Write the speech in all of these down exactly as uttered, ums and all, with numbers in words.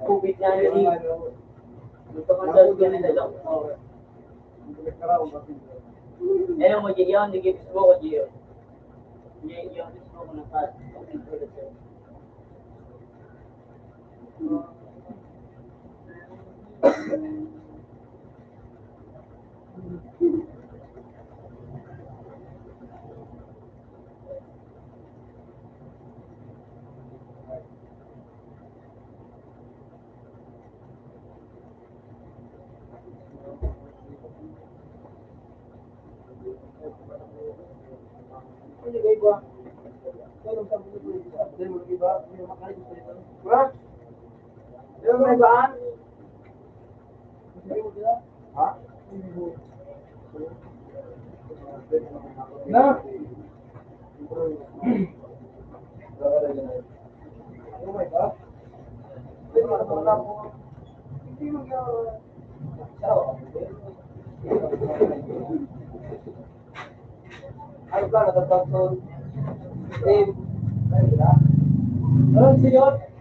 Covid na yun, eh. Gusto ko sa ganito daw. Pero mo, diyan, di Facebook ko, diyan. Diyan, diyan, Facebook ko na pa. Ha? Na? Ay, plano, tatapos. Team. Ano, senyor?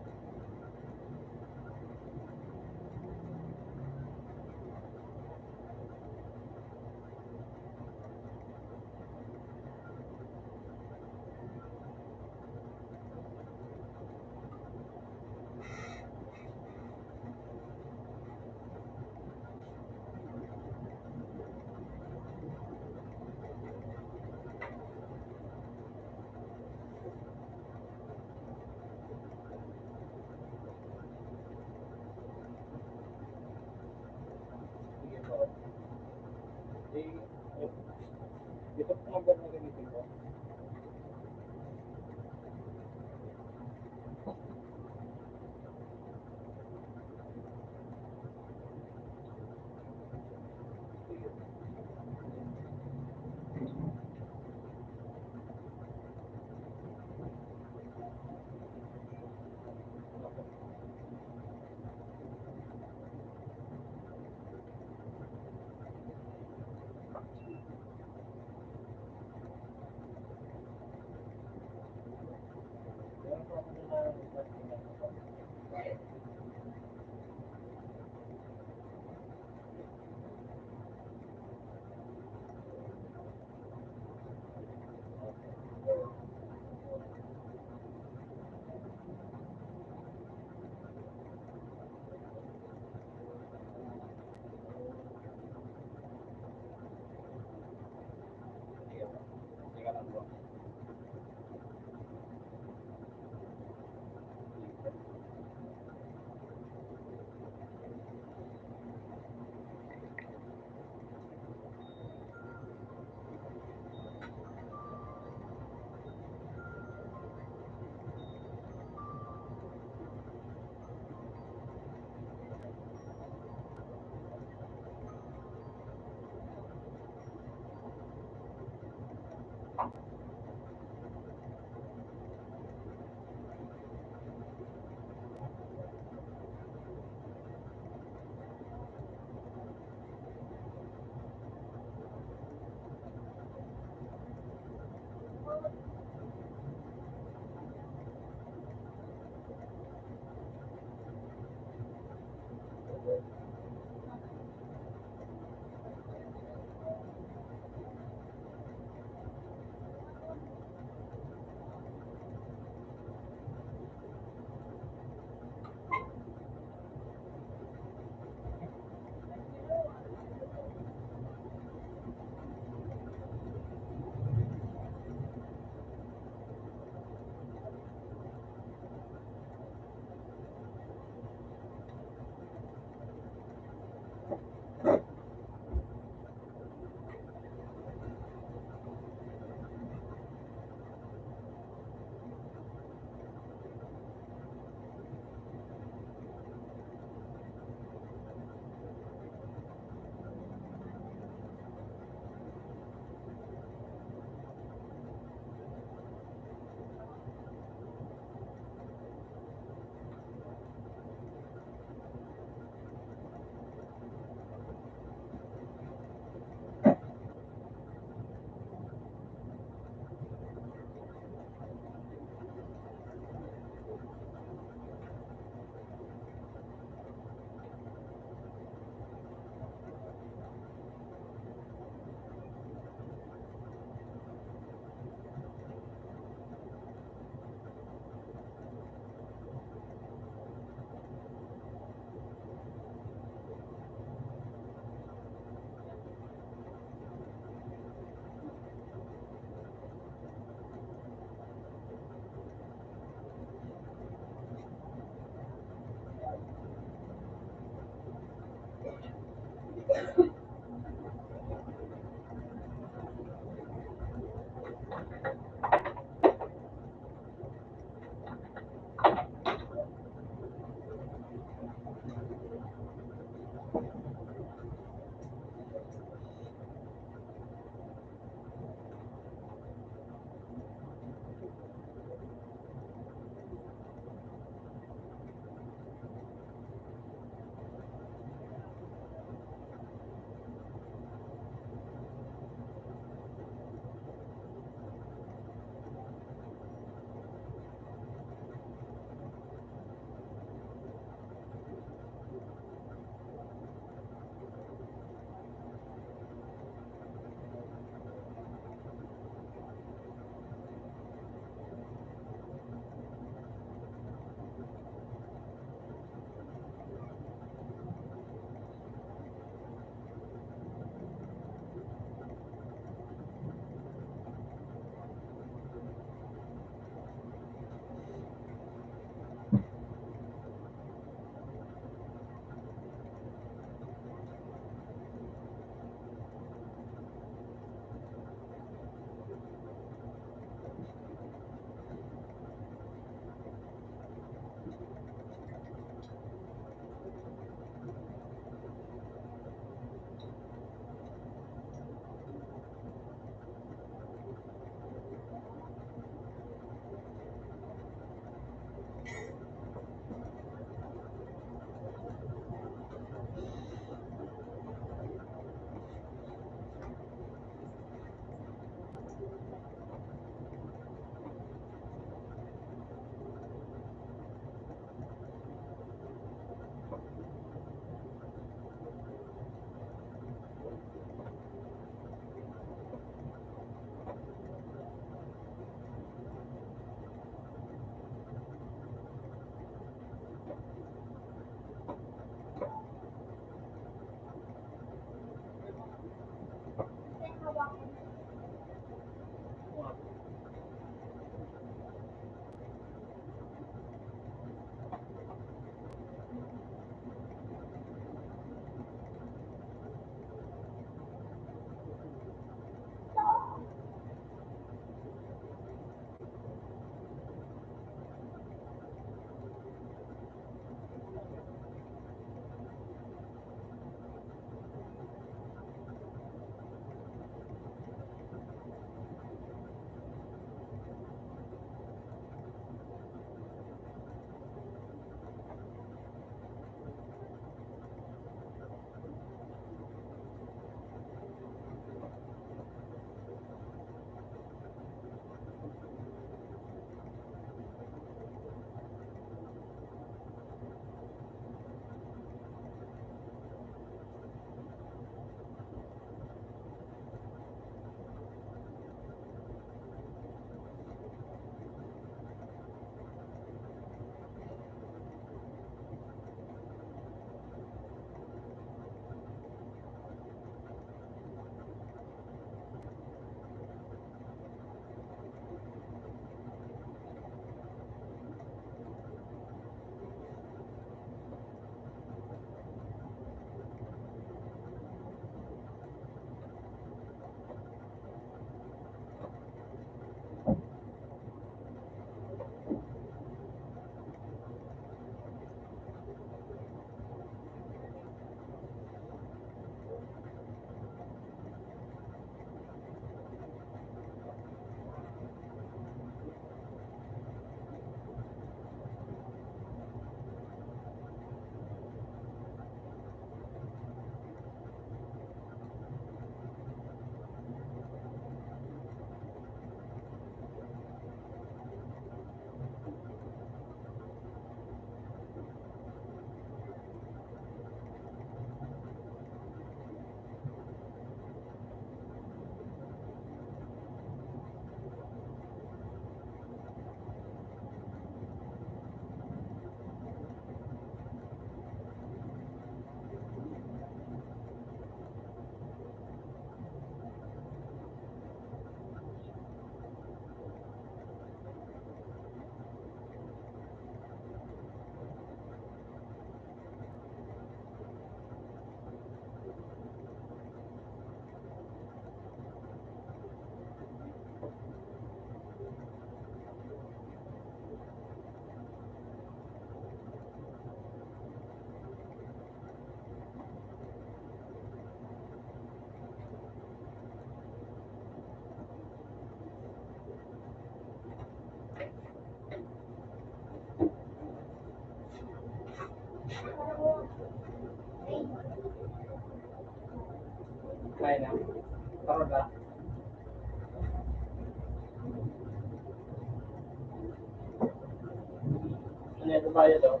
Bayad, oh.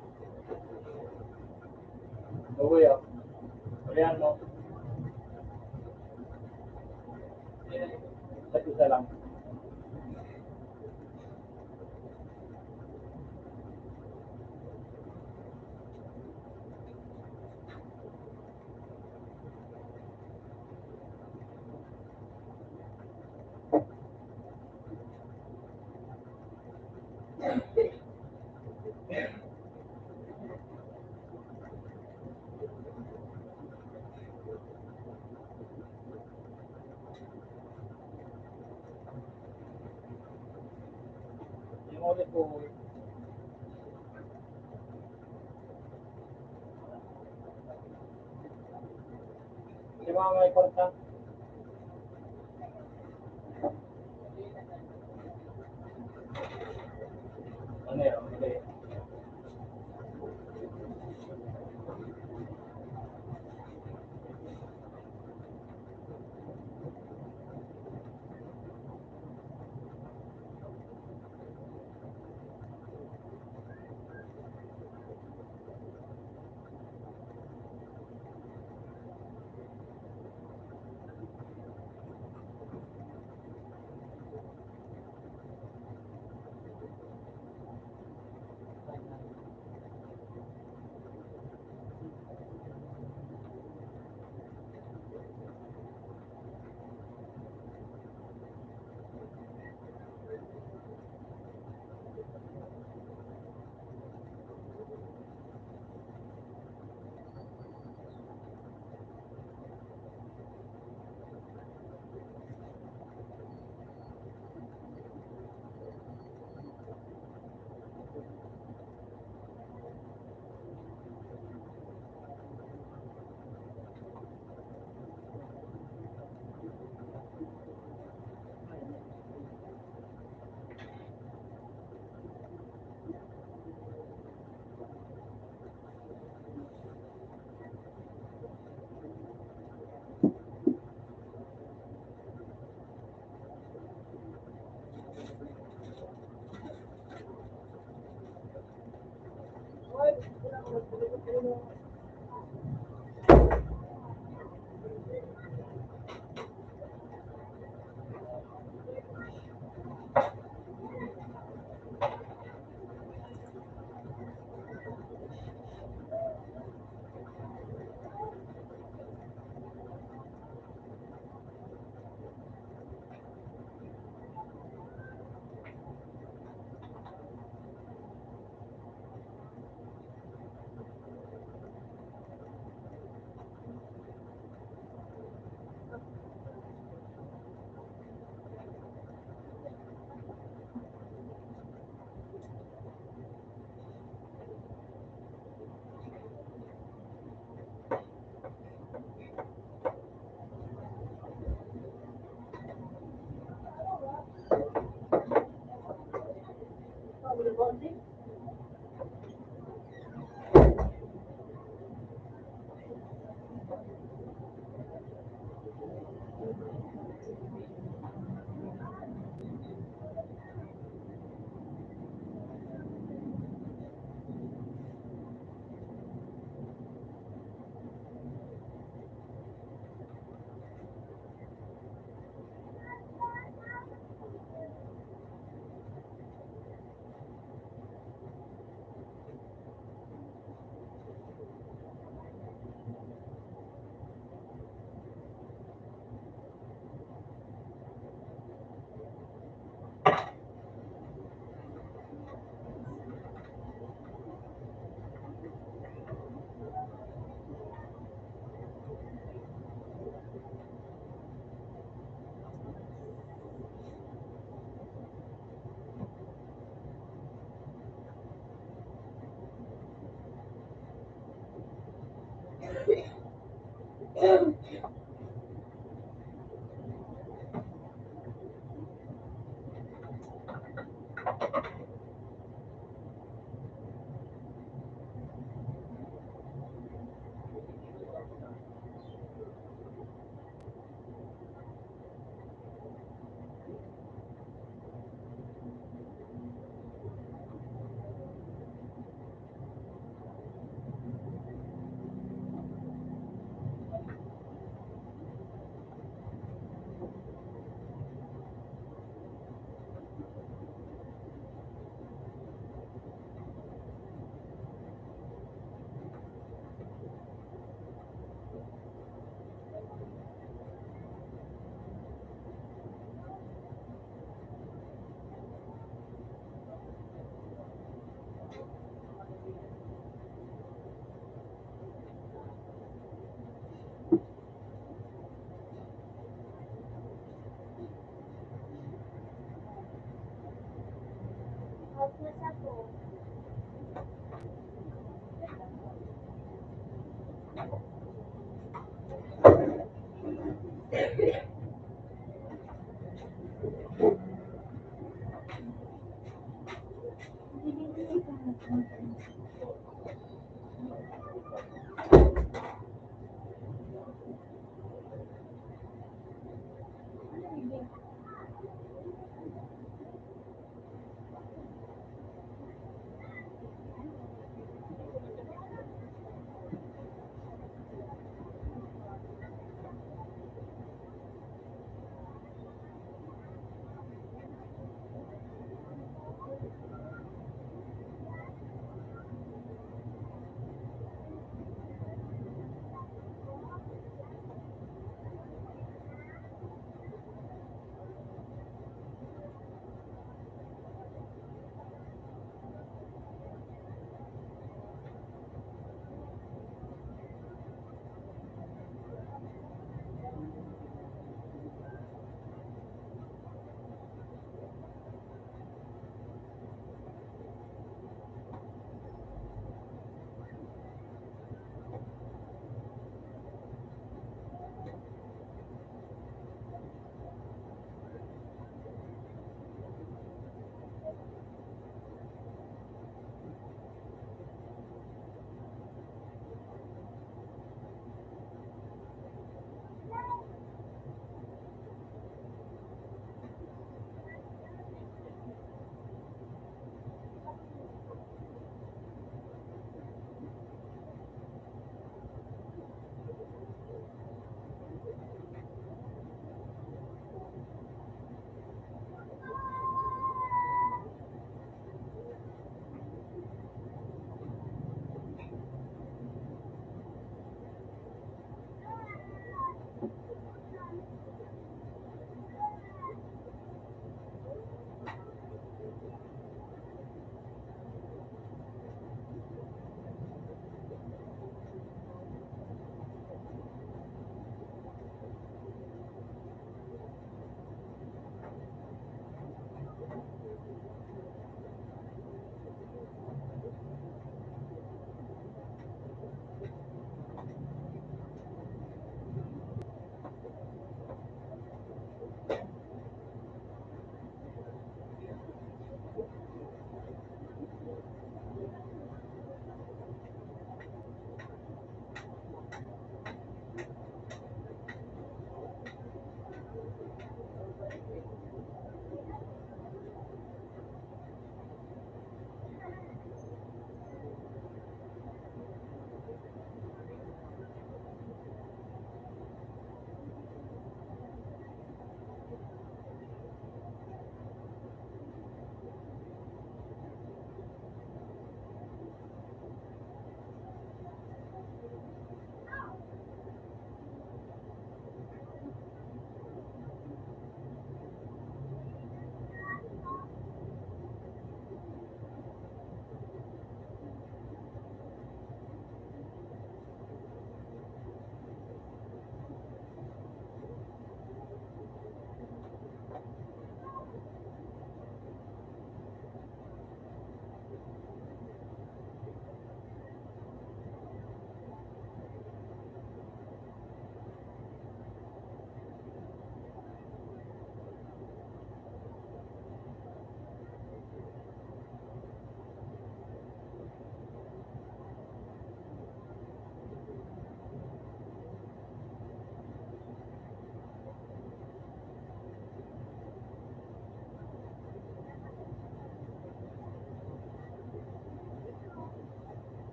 Luwi, oh. Ayan, no? Sa isa lang. Yung ulit po, di ba may kwarta? Ano yun? Hindi.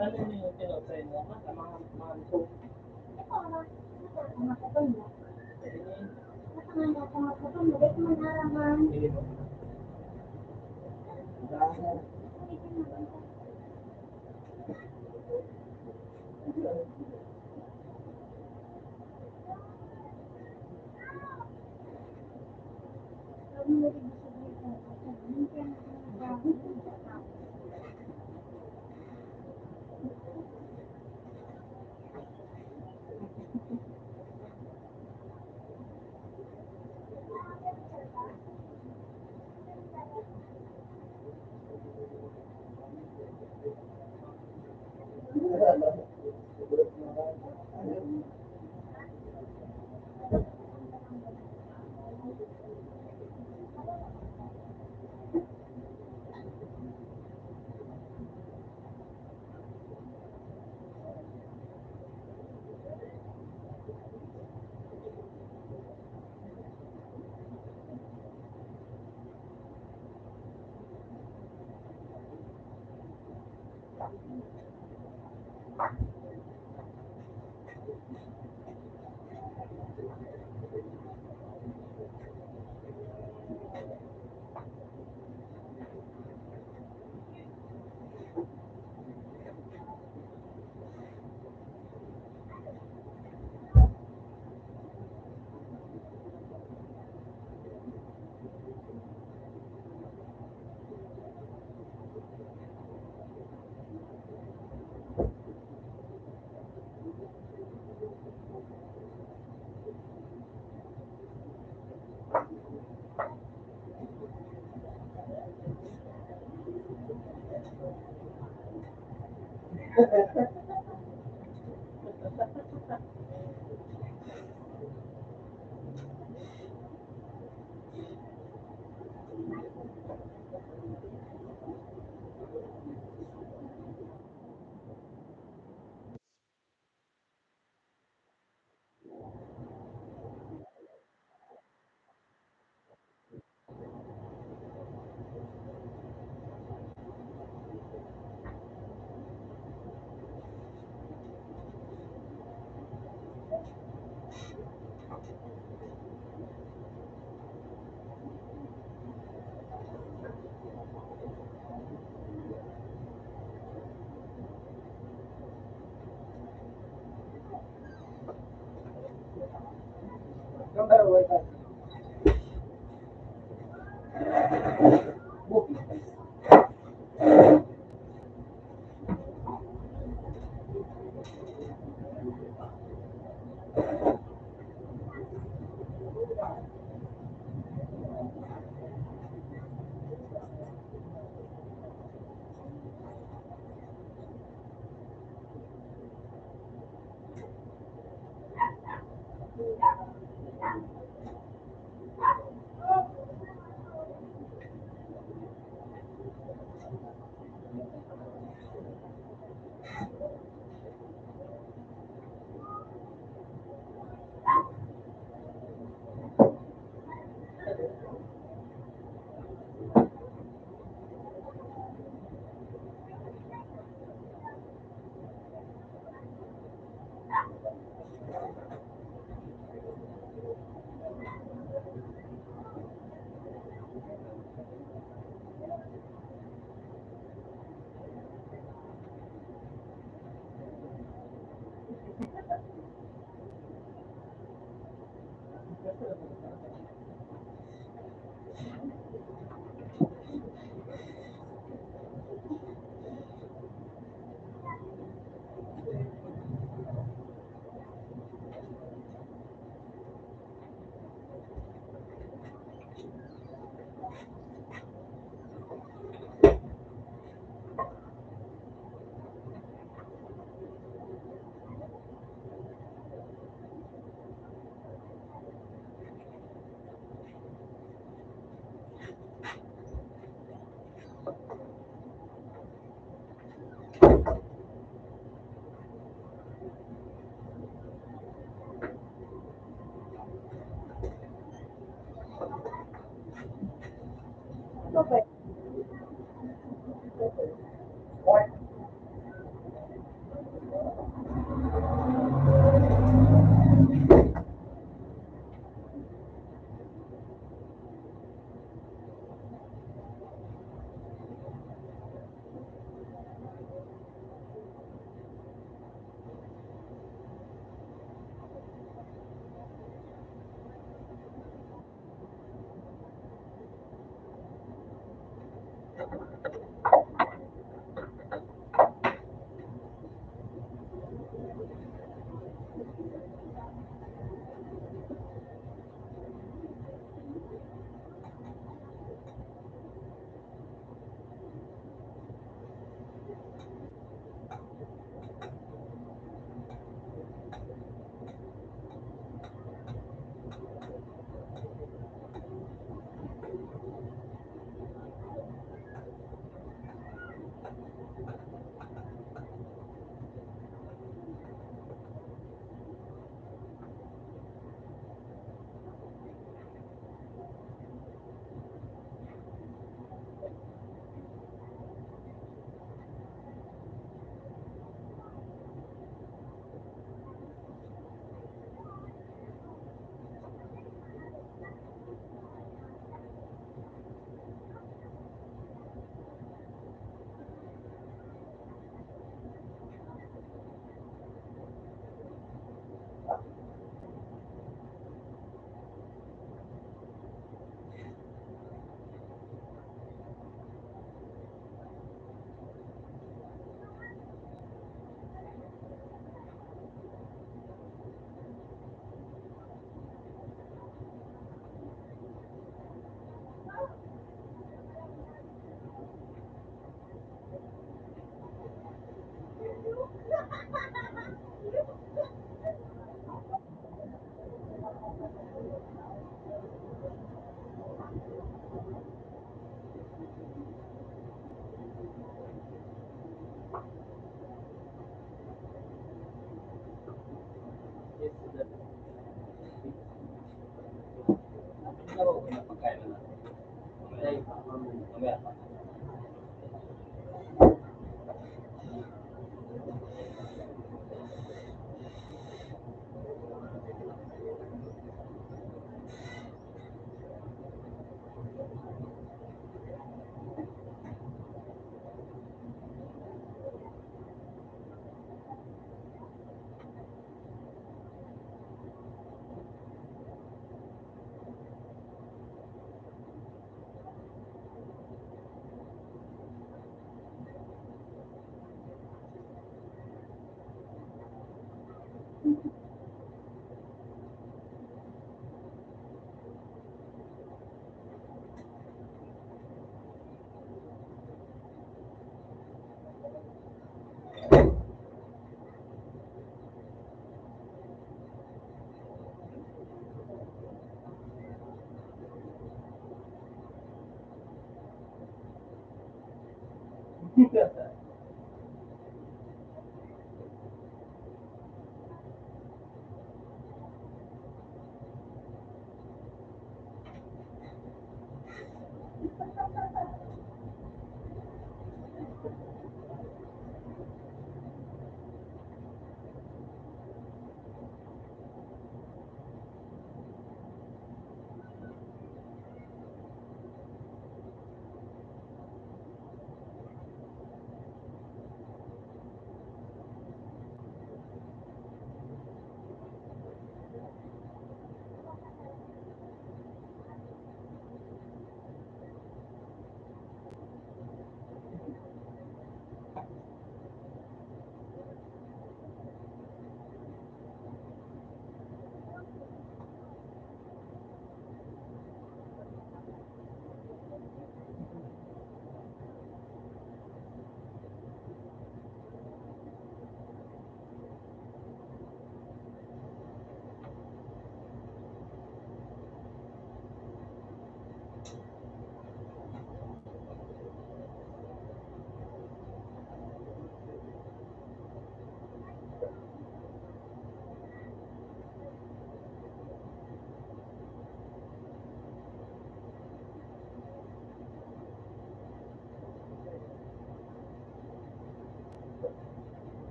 Ano yung pinagsayin mo sa mga, mga ito?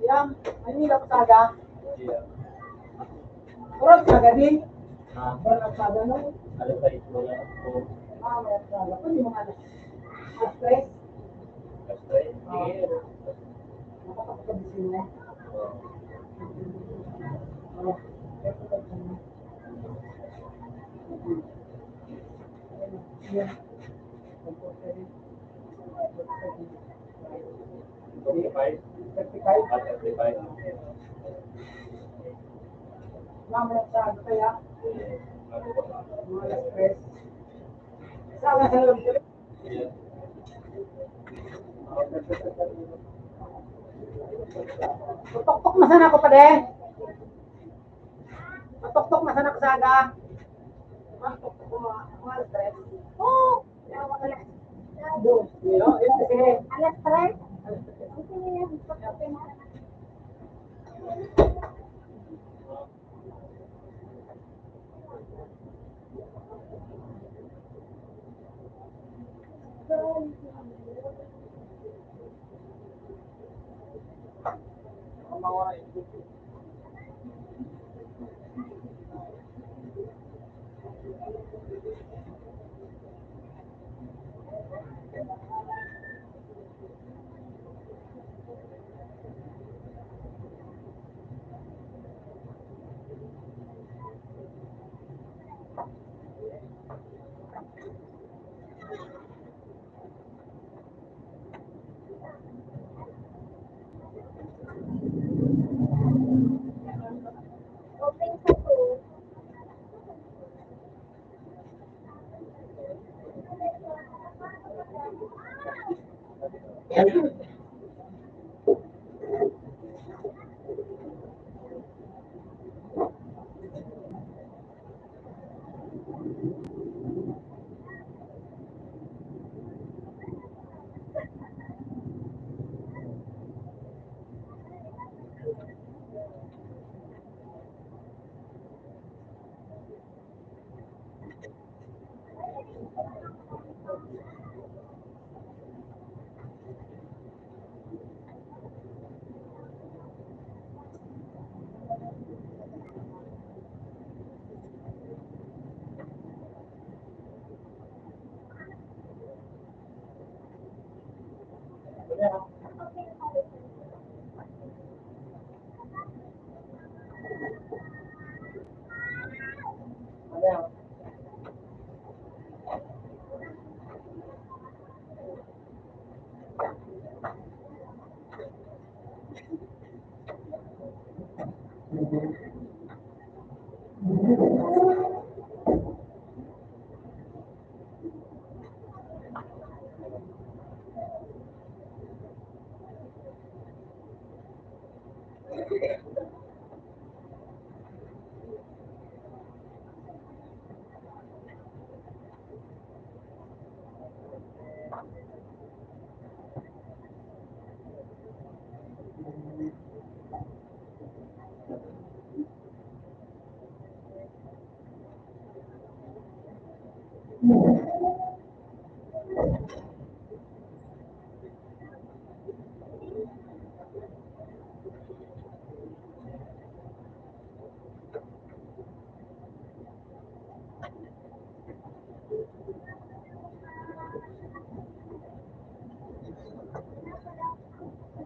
Yan, Manila, Saga. Puro Saga din. Ah. Puro Saga, no? Alas sais mo na. Oo. Ah, may Saga. Pwede mga alas, alas tres. Alas tres? Sige. Nakakapagpabisita. Oo. Oo. Yan. Thirty-five? Ah, thirty-five. Mamaya sa ano kaya? Mga alas tres. Saan na sa loob? Tuktok na sana ako, pare. Matuktok na sana ko, Saga. Matuktok ko mga, mga alas tres. Oo. Kaya mga alas dos. Yun, yun, sige. Alas tres? Sige, sige.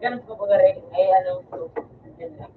Ano po ba rin? Ay, ano po? Yun lang.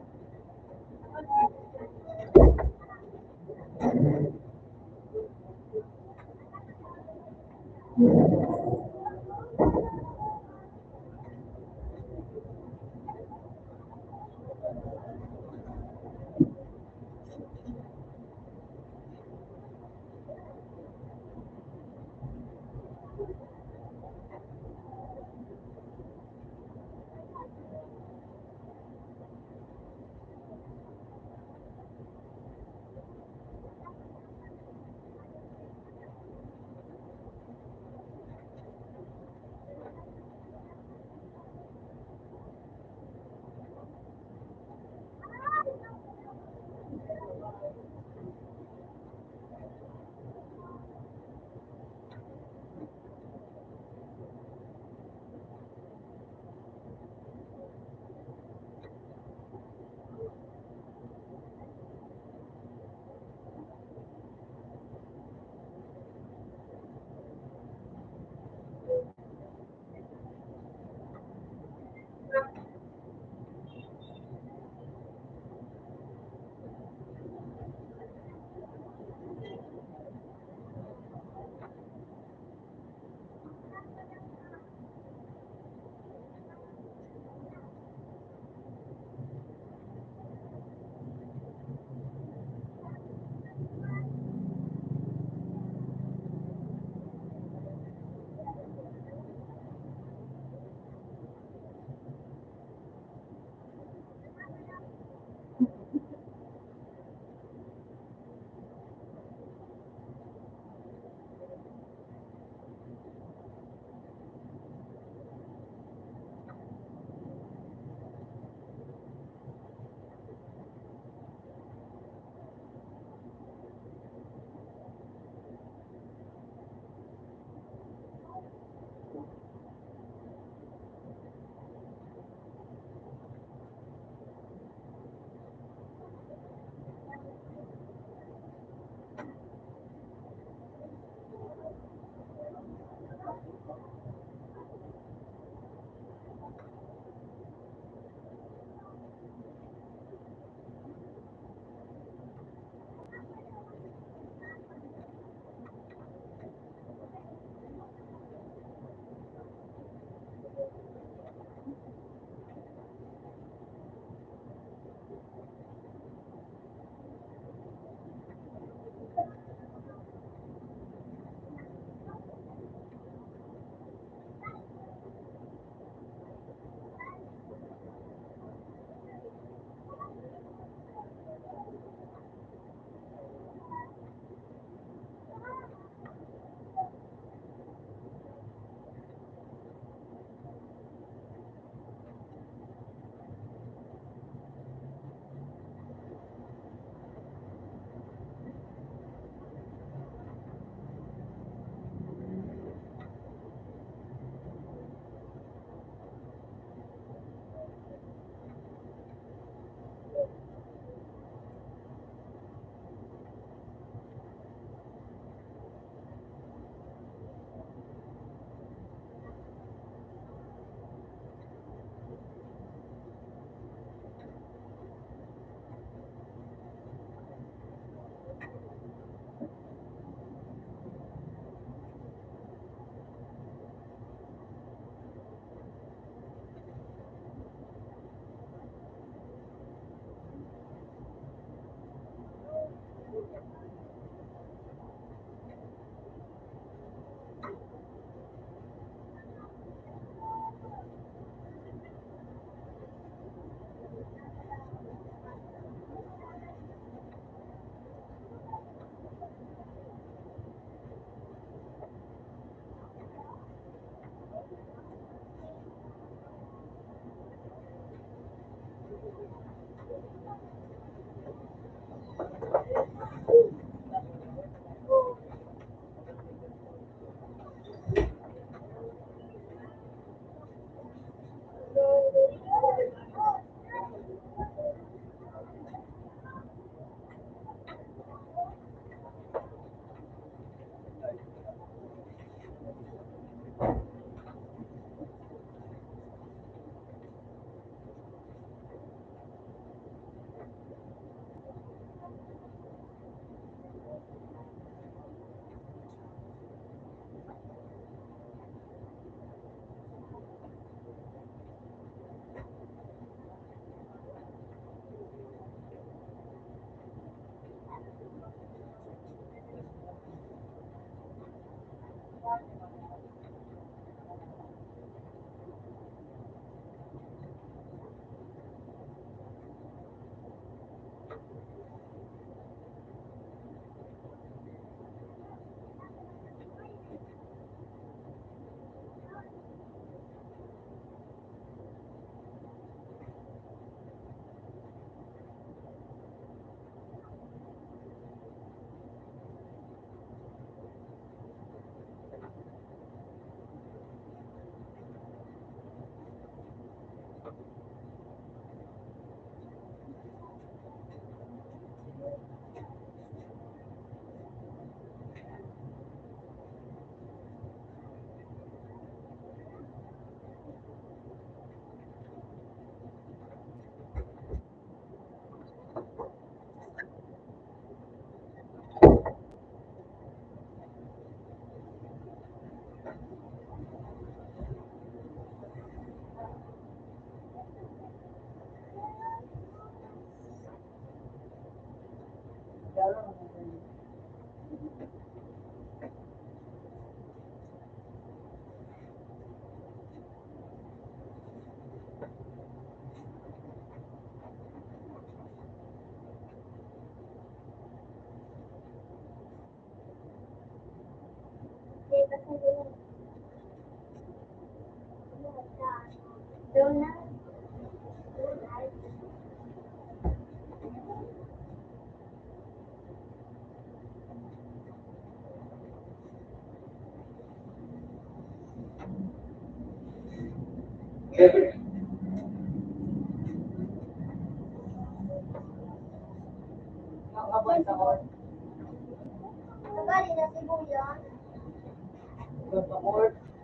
Nagkali na sibuyas.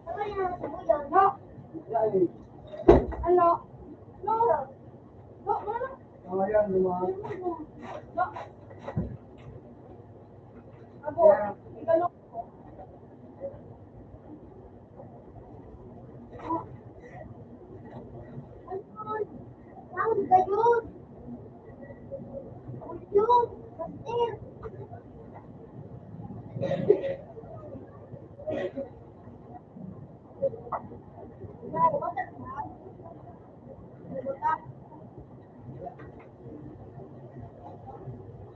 Nagkali na sibuyas. No. Ano? No. No, ano? Ayan, lumahang. No. Ako, ikalo.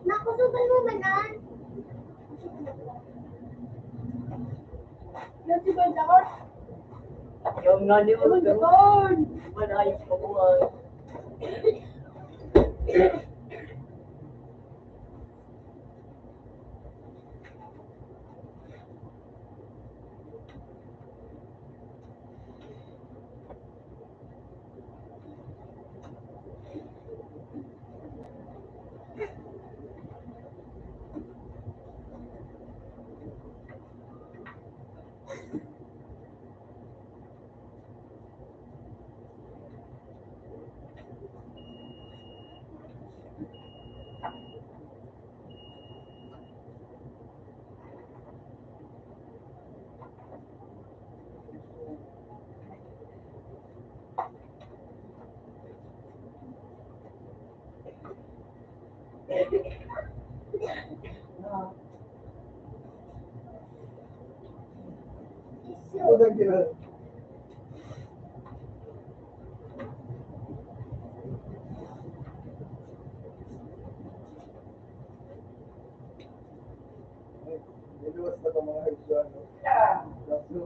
Nakusog mo man, an? Yung si Bandahor? Yung nani mo, Bandahor! Manayos ka mo, ay. Niluwas na pa mga hagdan, no? Kaso,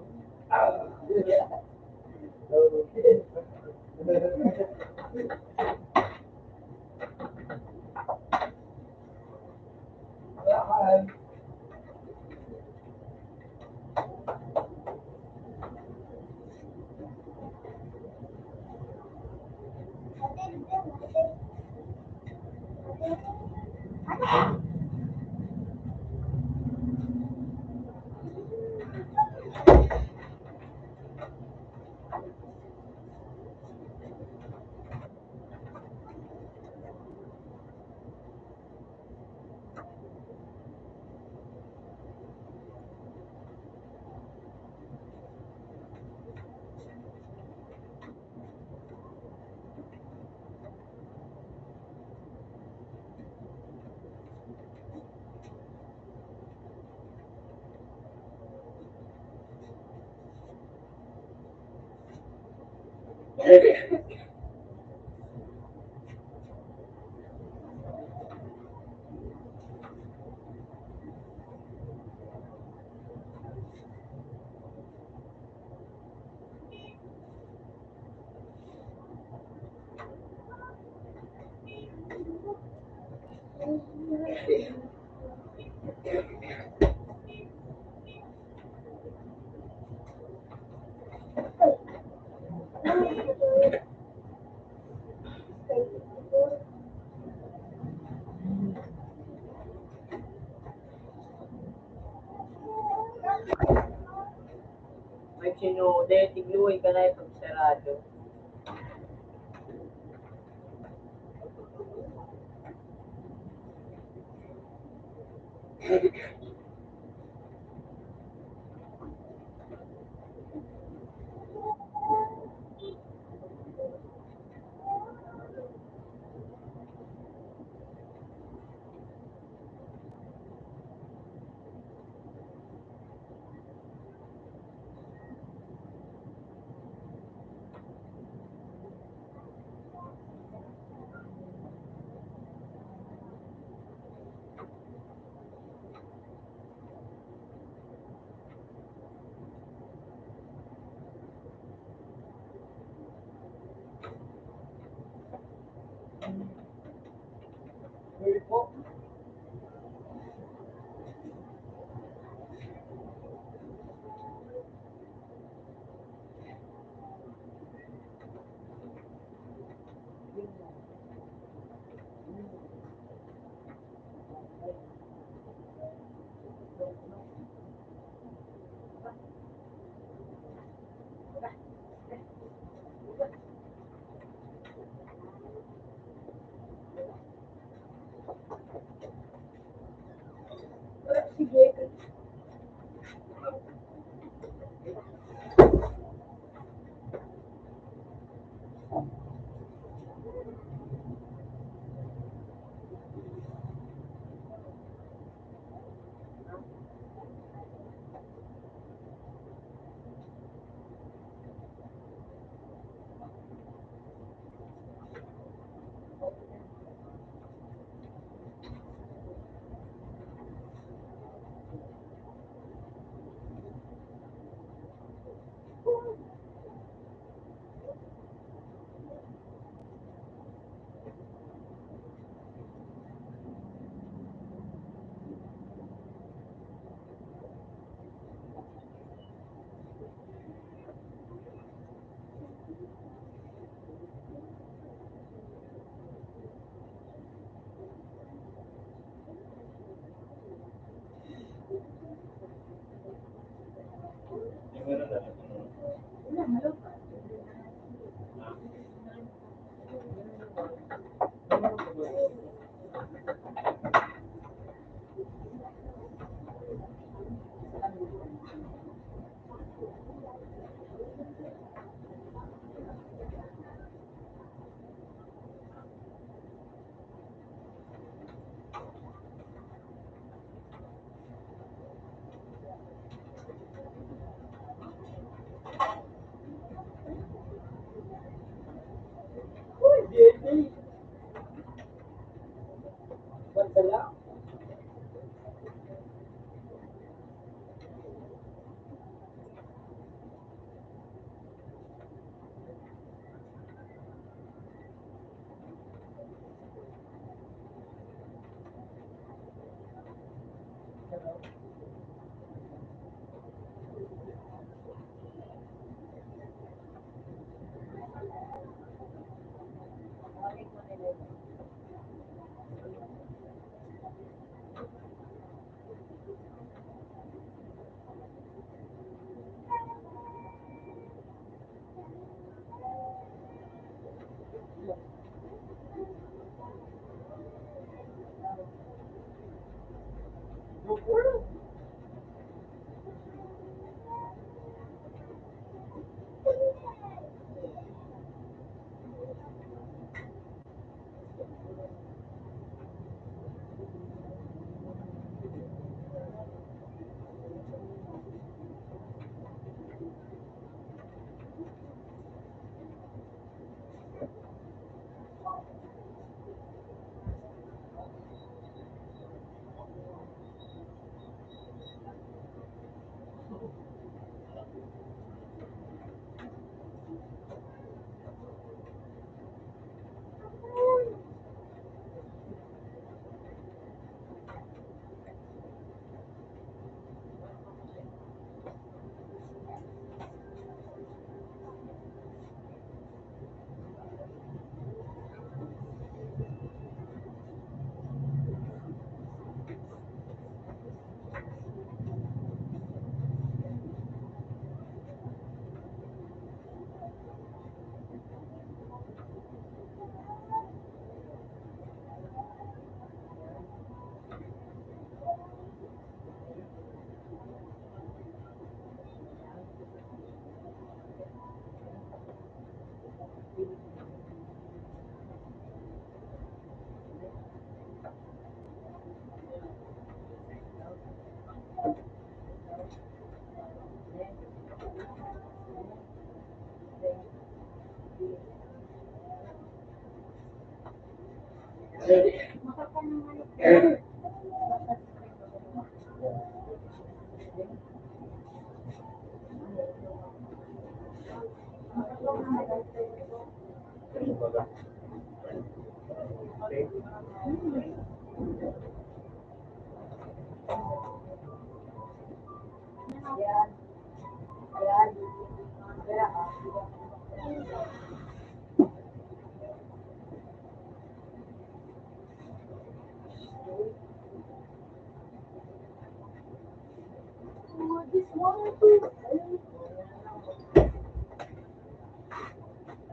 May sinude, tigluoy ka na itong sarado.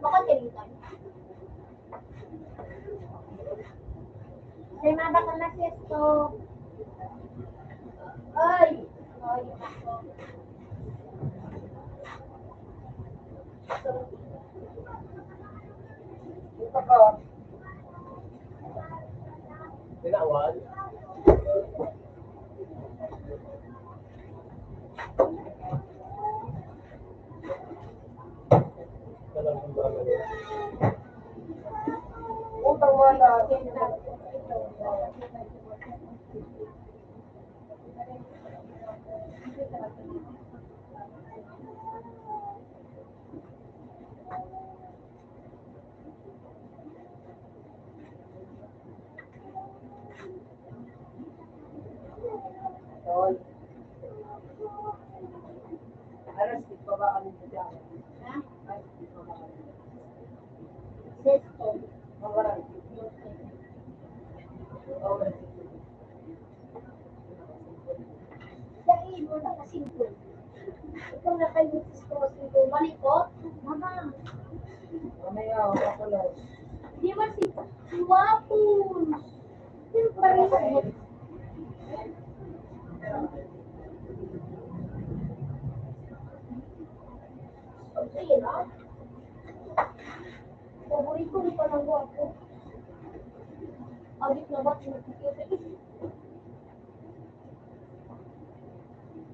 Makakalimutan. May mga bakal na sesto. Ay! Ay, nako. Tinawan. Utang mo na. Tol. Alas, di pa ba kami dyan? Ha? Alas, di pa ba kami dyan? Sesto. Mawaran. Mawaran. Dai, wala ka singko. Ikaw na kayo, Francisco, singko. Malikot? Mama. Mamaya, ako lang. Di man si, si Wapos. Yung pareho. Okay, no? Paborito ni Pananggo ako. Abit na ba?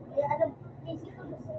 Kaya alam, naisip ko gusto.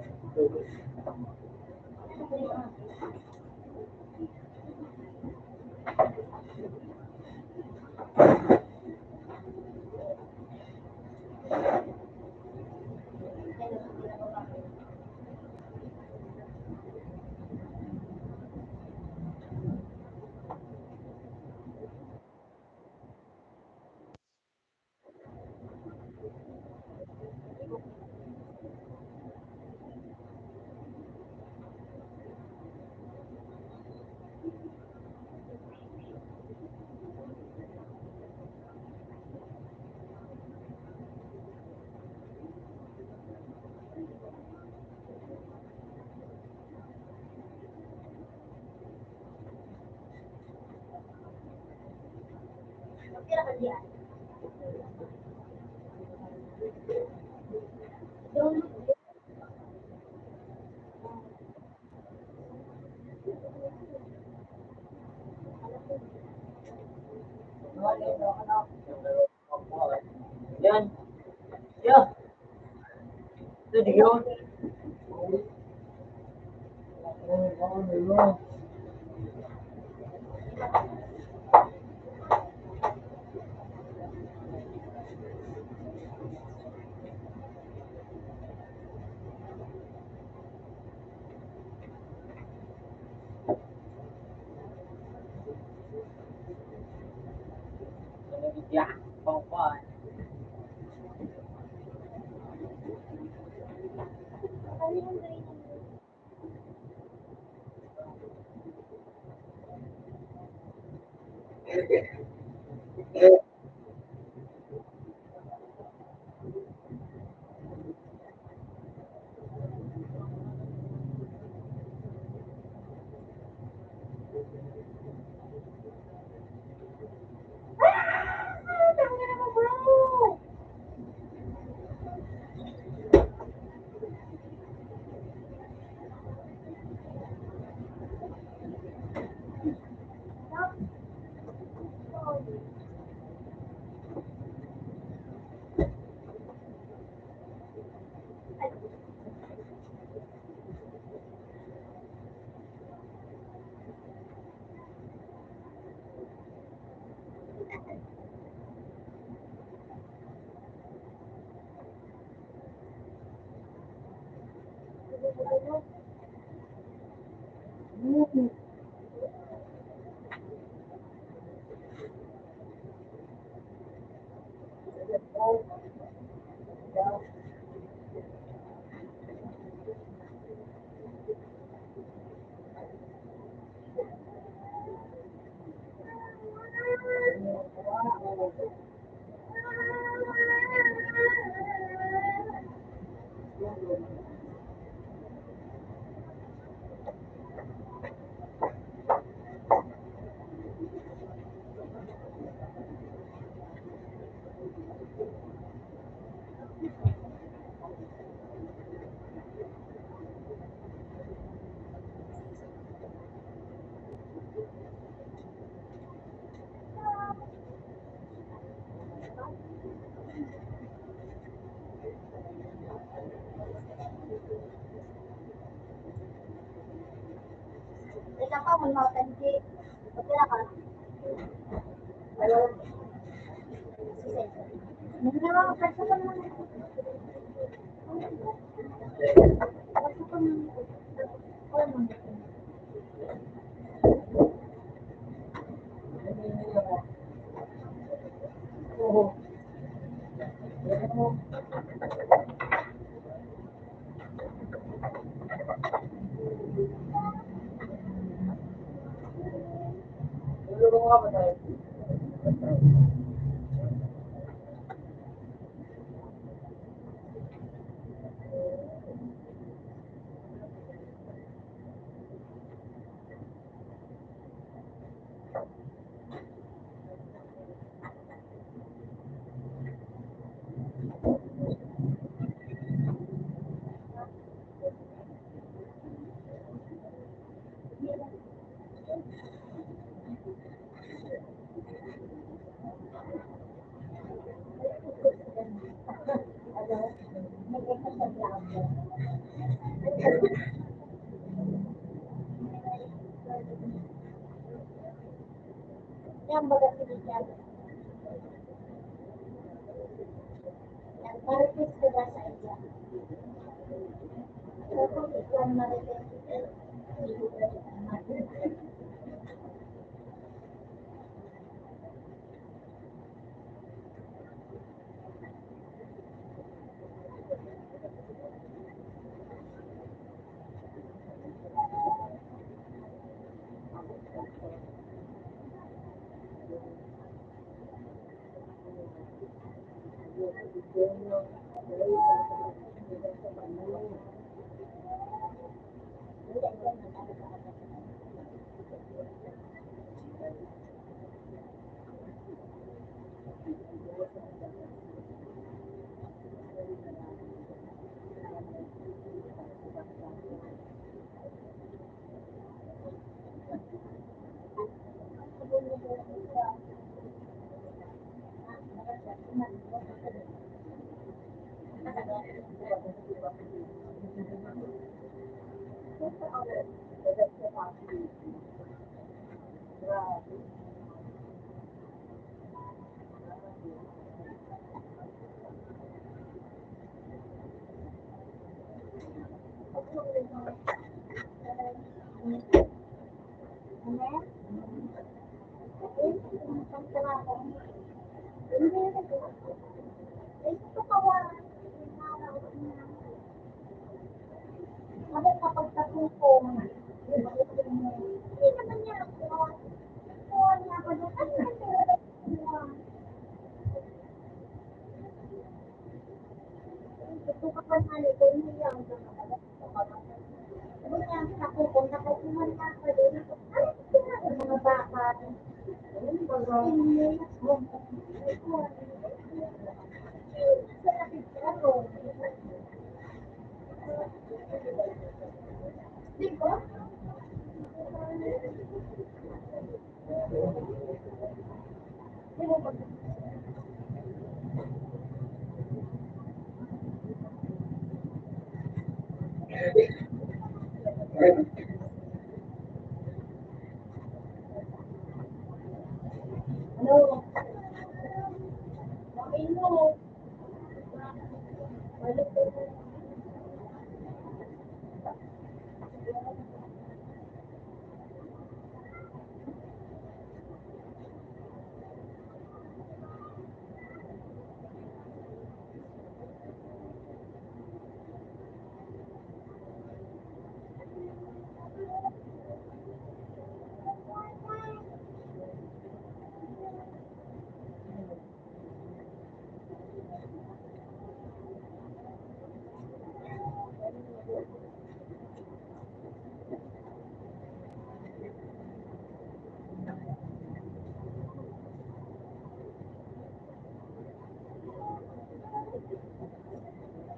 Yan. Yo. Ito, di yun. Yeah, pongpon. Yan baga sinigyan. Nagmartes ka ba sa iya? Ikaw, Marites,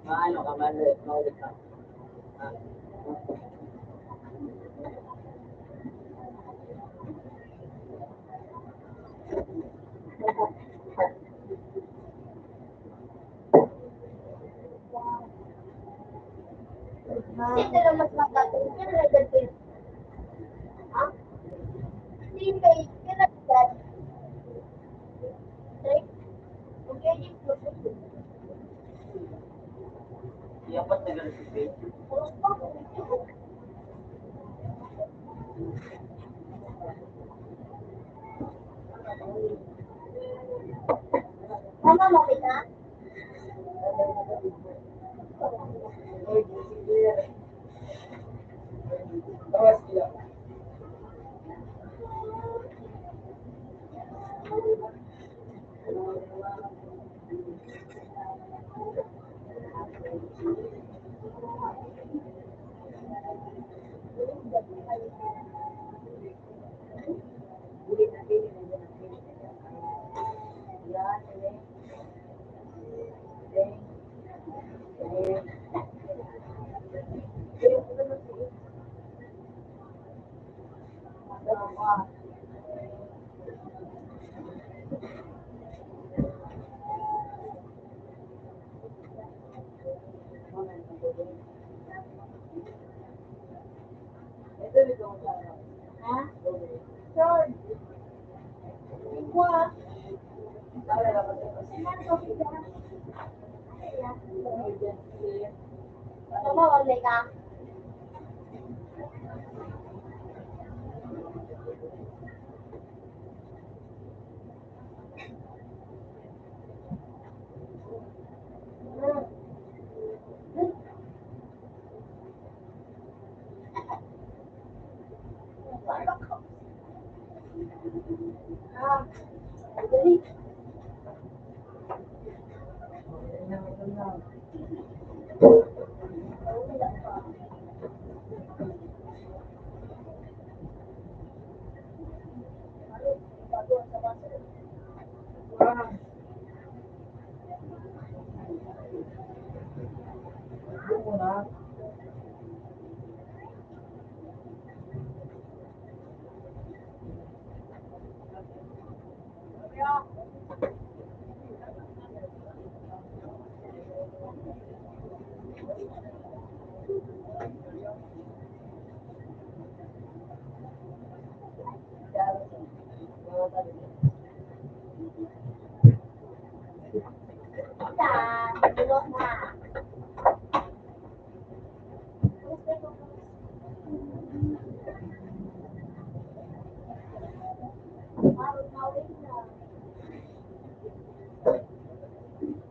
Maano ka, Manley? Mauli ka. Tama mo kita?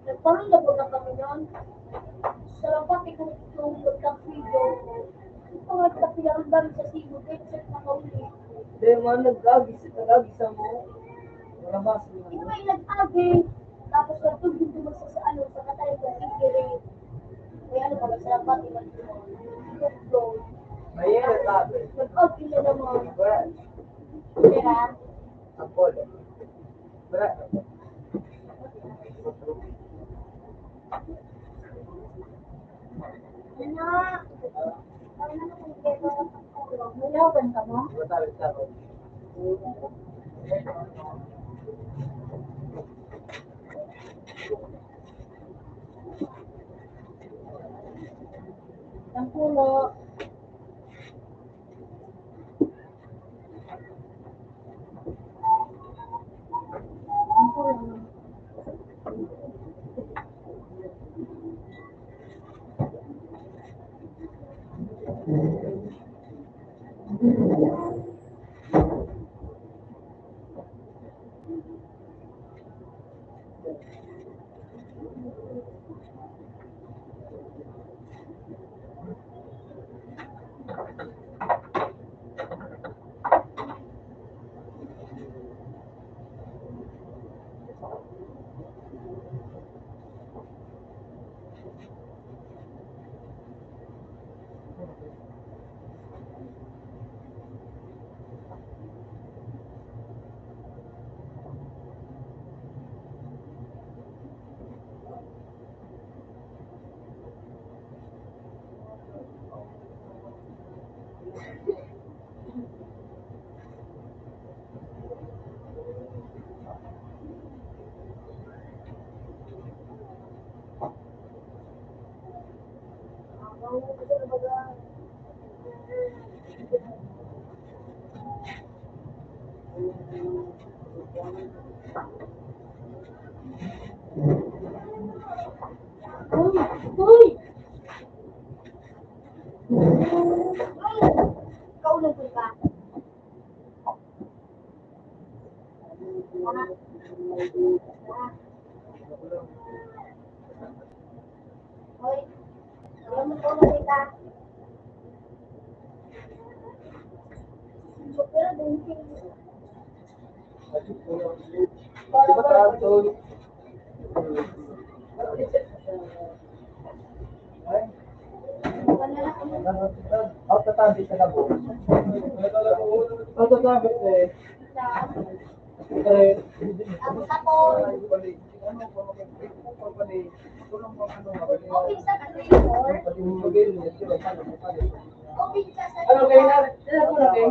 Nagparundabog ang Panginoon. Sa lapat ni Kristo, pagkakrigo, ang mga kapilaran sa sibog, kahit sa nakauli. Dahil mga nag-agi sa nag-agi sa mo, marabas mo. Ito ay nag-agi, tapos nagtugtog duman sa, sa ano, sa katay sa tigiri. Kaya ano, pag sa lapat ni Kristo, Ayun, nag-agi. Nag-agi na naman. Well, Diba? Ang polo. Wala. Mayawan ka mo? Ang pulo. Uy! Uy! Ikaw lang ba? Magtatamit ka na po. Magtatamit eh. Eh, ano kayo na? Ano po na kayo?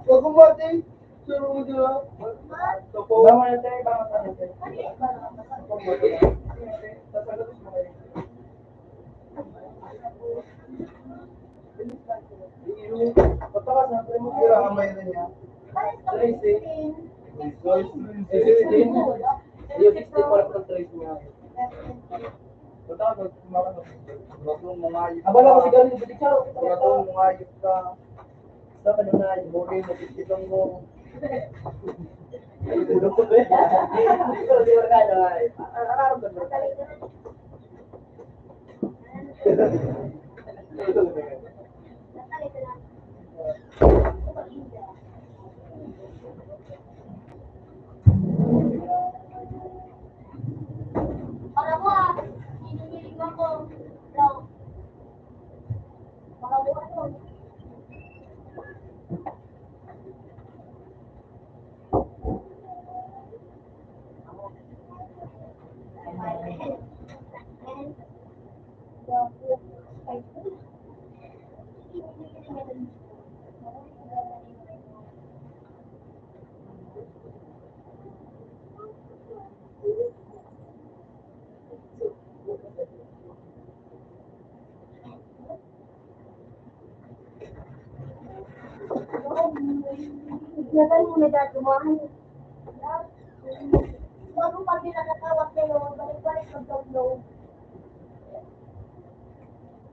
Huwag kumati. Bangon na tayo, bangon na tayo. Pero amay na niya. Tracing. Sixteen. Yung sixteen, parang tracing niya. Ba't ako nagkumakas? Ba't mong mangayos ka? Abala ko si Gary, ba't ikaw? Ba't mong mangayos ka? Sa kanunay, huli, nagtitipon mo. Hindi ko, hindi ko na, ay, araw-araw na. Ingatan mo na, Dad, dumahan. Bago pa din nakatawag kayo, balik-balik mag-download.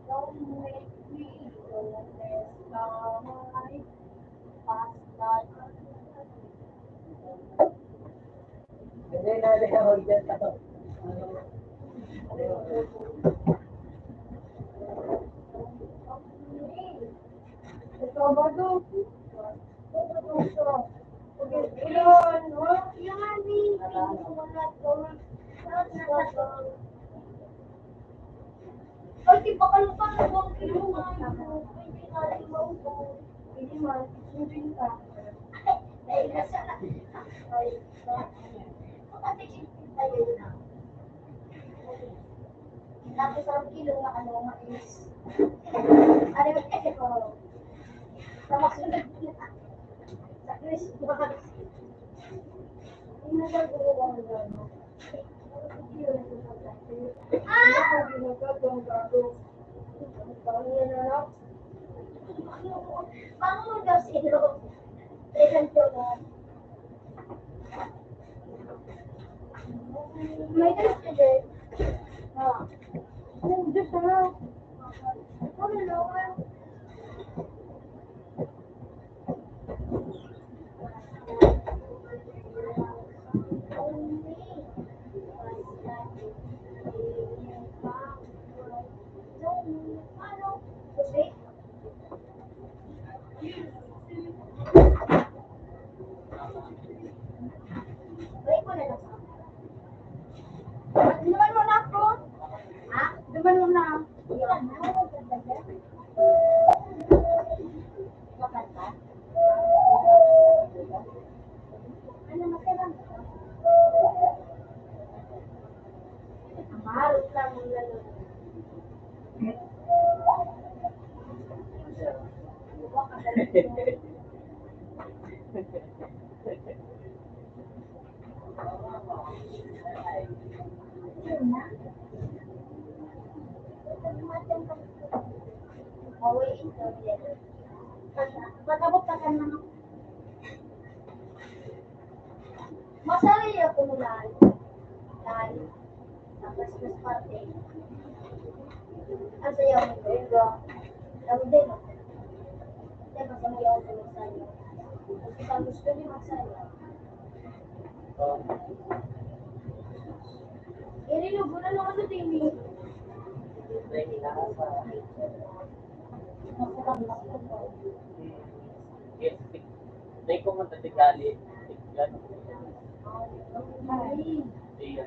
Don't make me go this time. Past life. Hindi na, hindi na, hindi na. Ito ba to? Ito ba to? Ilon, ha? Ay, di ba kayo pa nagwang kilo nga yun? Hindi nga rin maubo. Hindi man, hindi ka. Dahil na siya. Ay, bakit? Kapatid, hindi tayo na. Tapos ang kilo na ano, mais. Ano yung kasi ko? Sa masunod na. Sa Christmas. Hindi na siya gumawa ng gano'n. Ah! Bangon daw sila. Present ko na. May test ka, Jay? Ah. Ano, Diyos na. Ano, Lord? Duman mo na ako. Ha? Duman mo na. Ano, masaya ba? Ang harap lang ng lalo. Pag-abot pa ka ng Masaya ako nila. Dahil sa Christmas party. Ang saya mo, Lord. Ang din. Kaya masaya ako magsaya. Kasi pag gusto niyo magsaya. Irinugo na naman sa T V. Yes, Dai ko man tatigali. Yan. Iya.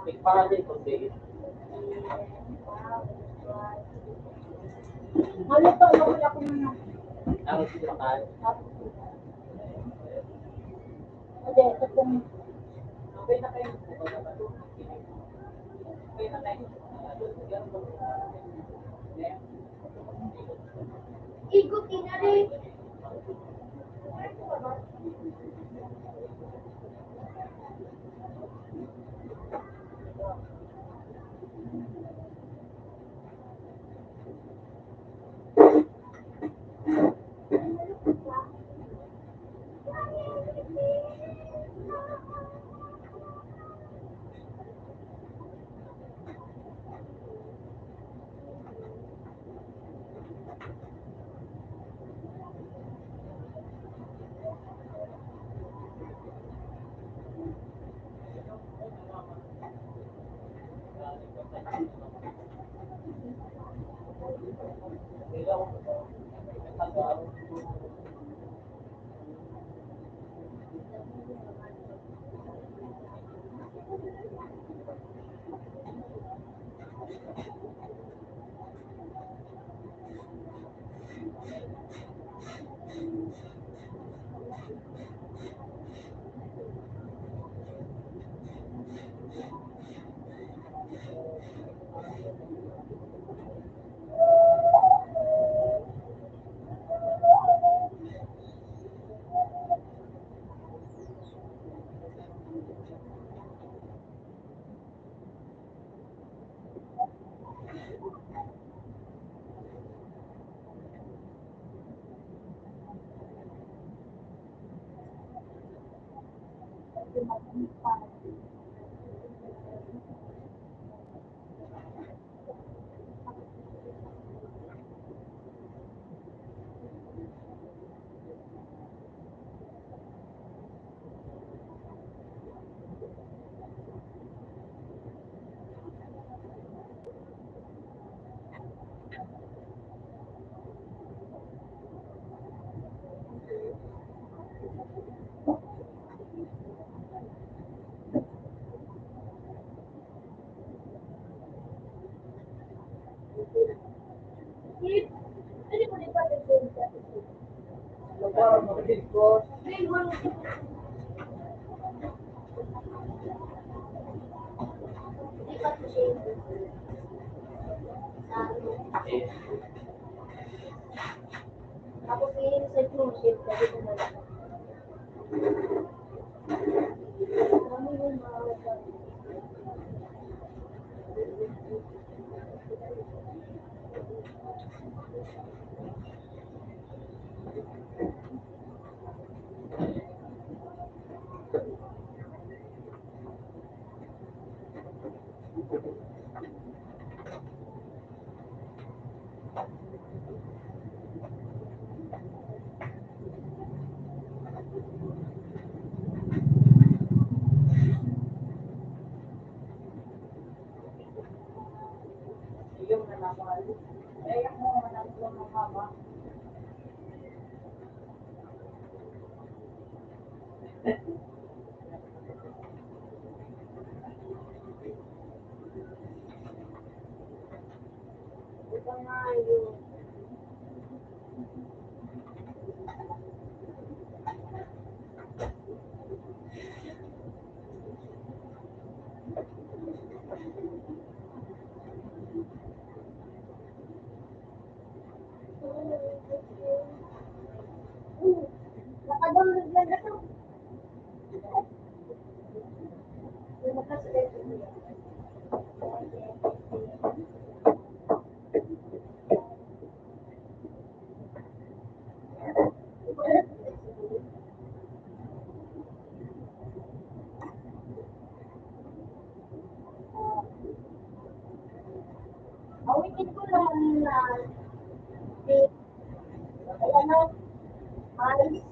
Tigpahan din kung di. Ano to? Ano ko na kung ano? Ang gusto makain. Hindi, ito pong Okay na kayo. Okay na kayo. Igot ina rin. Tapos yun sa cruise ship, sabi ko na. Nakadownload lang ito. Awitin ko lang na, eh, ano, ay,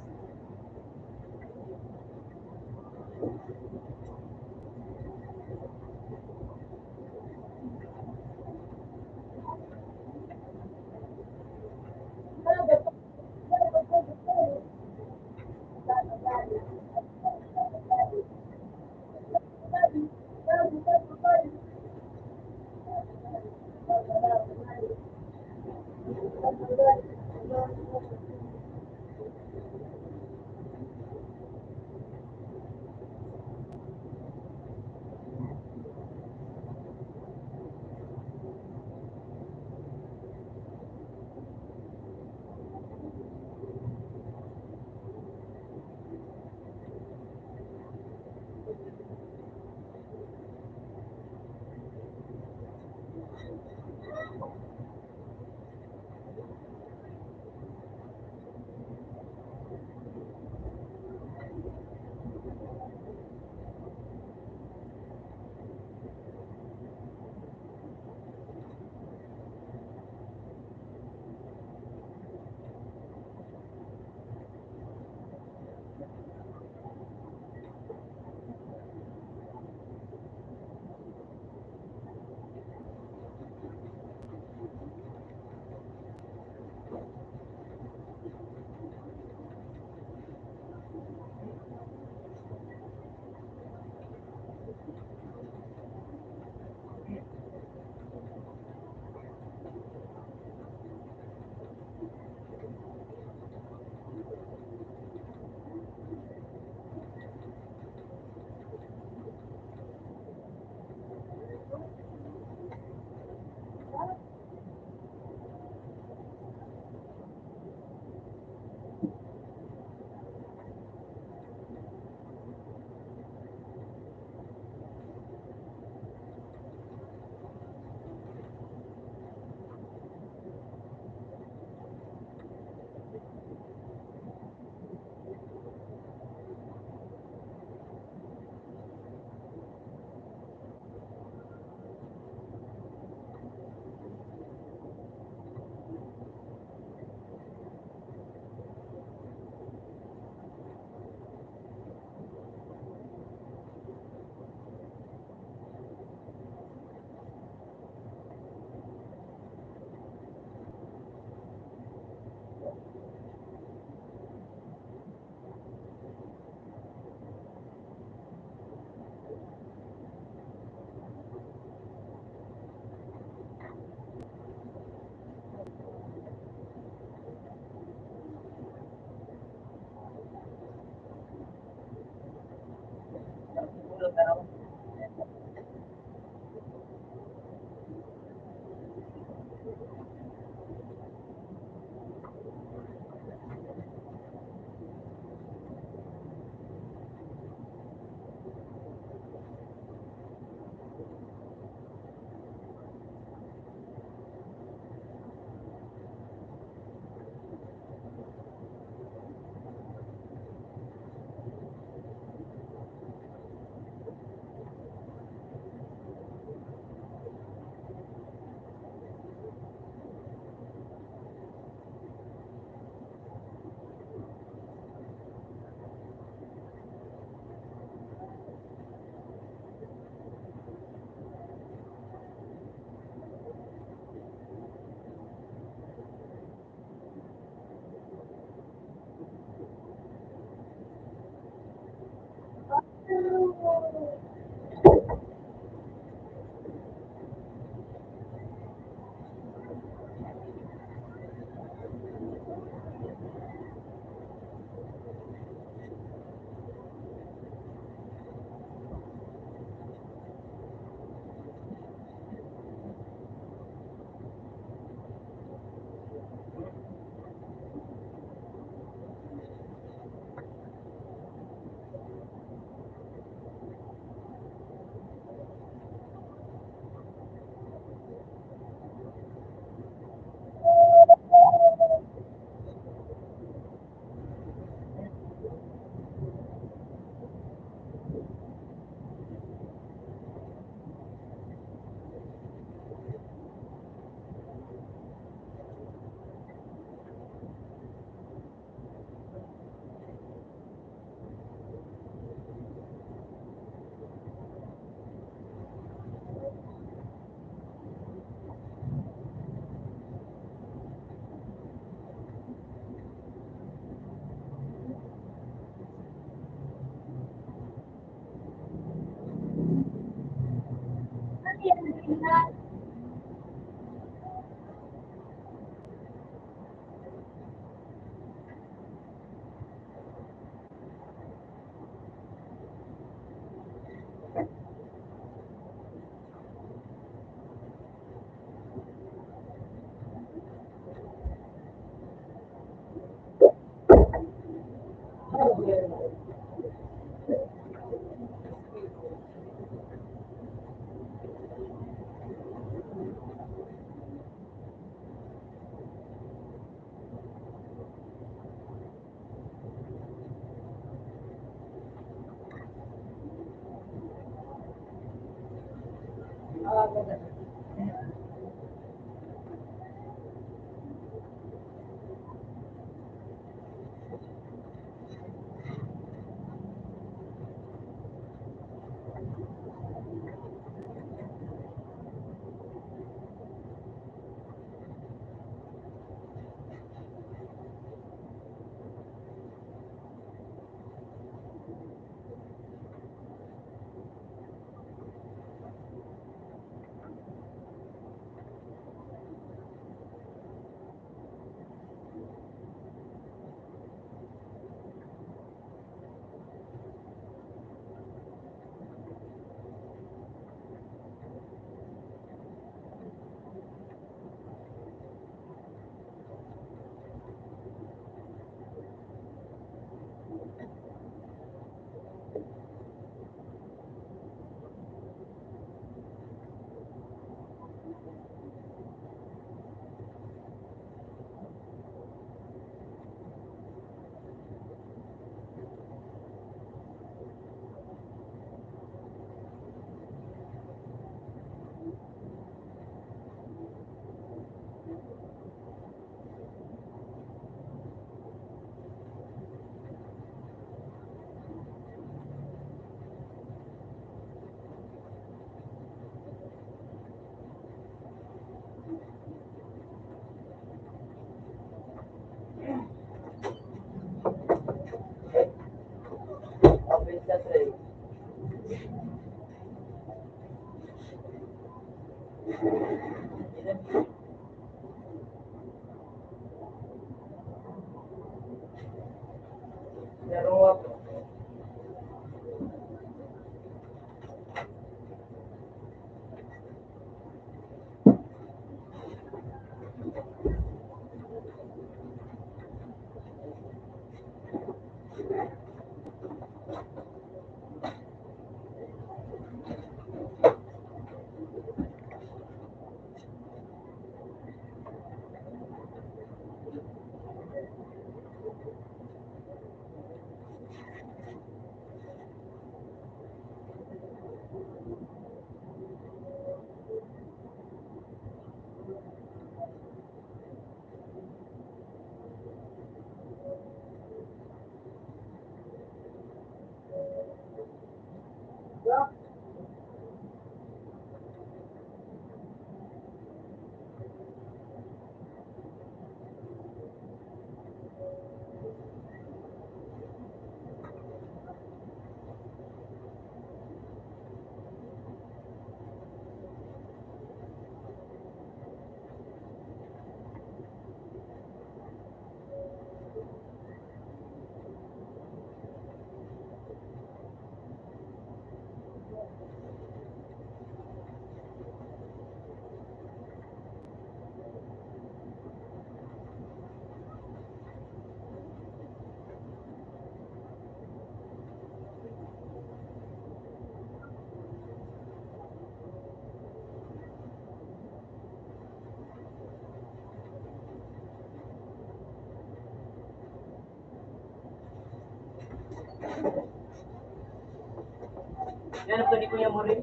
Yan ang pwede ko yung murin.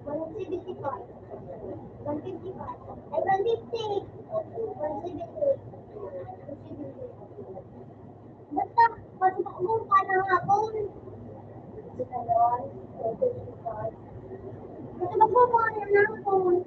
One seventy-five. One fifty-five. Ay, one fifty. One seventy. Basta, pag mong panahapon, basta magmumura ng hapon.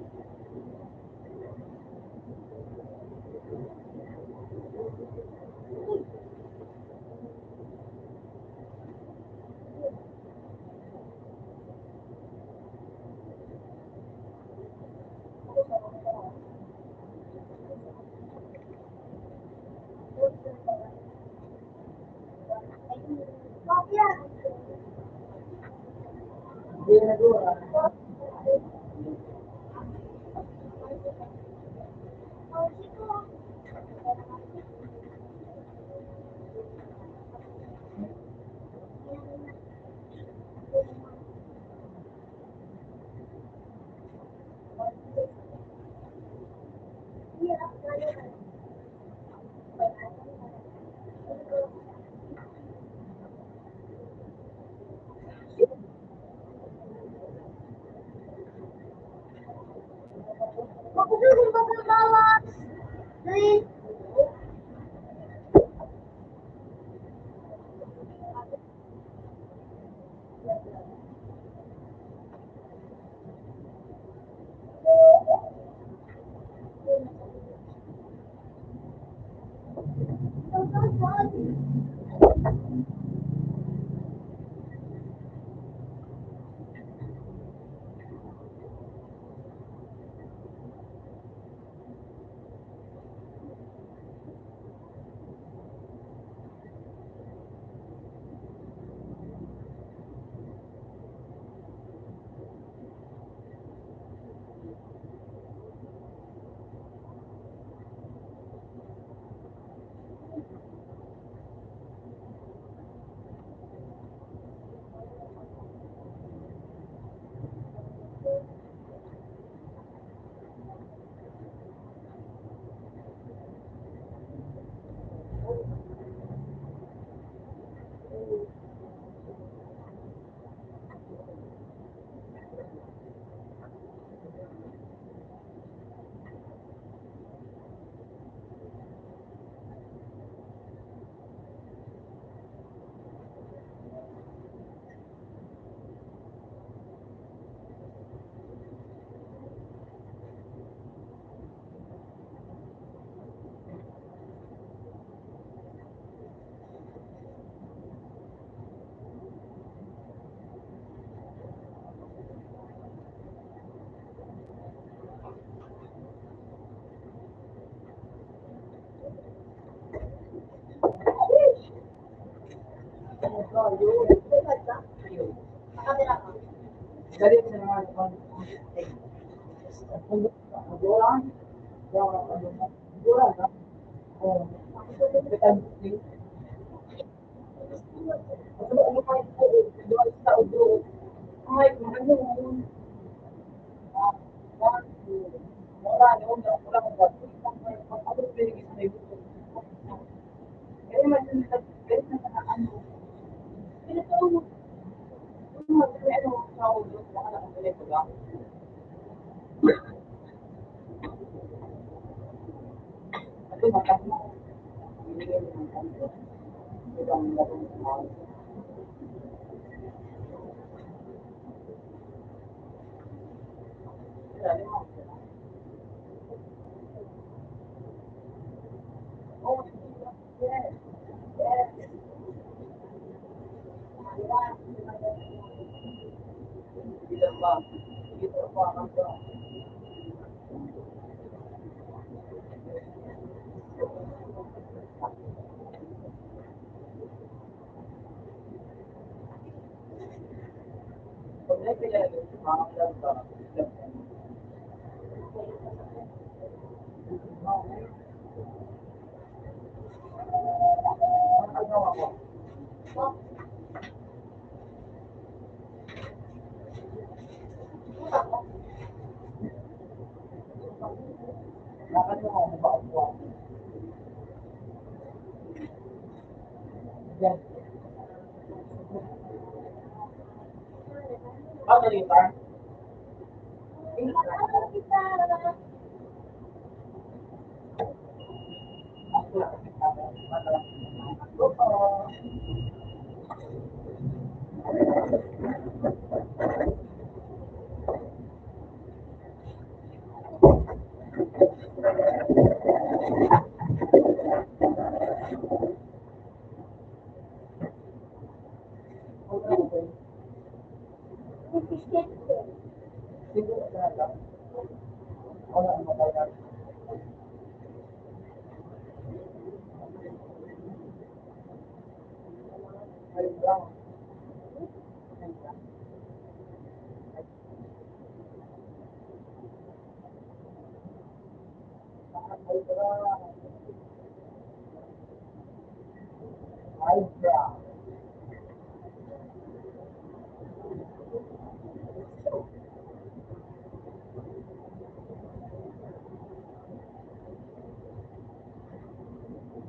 Eyebrow.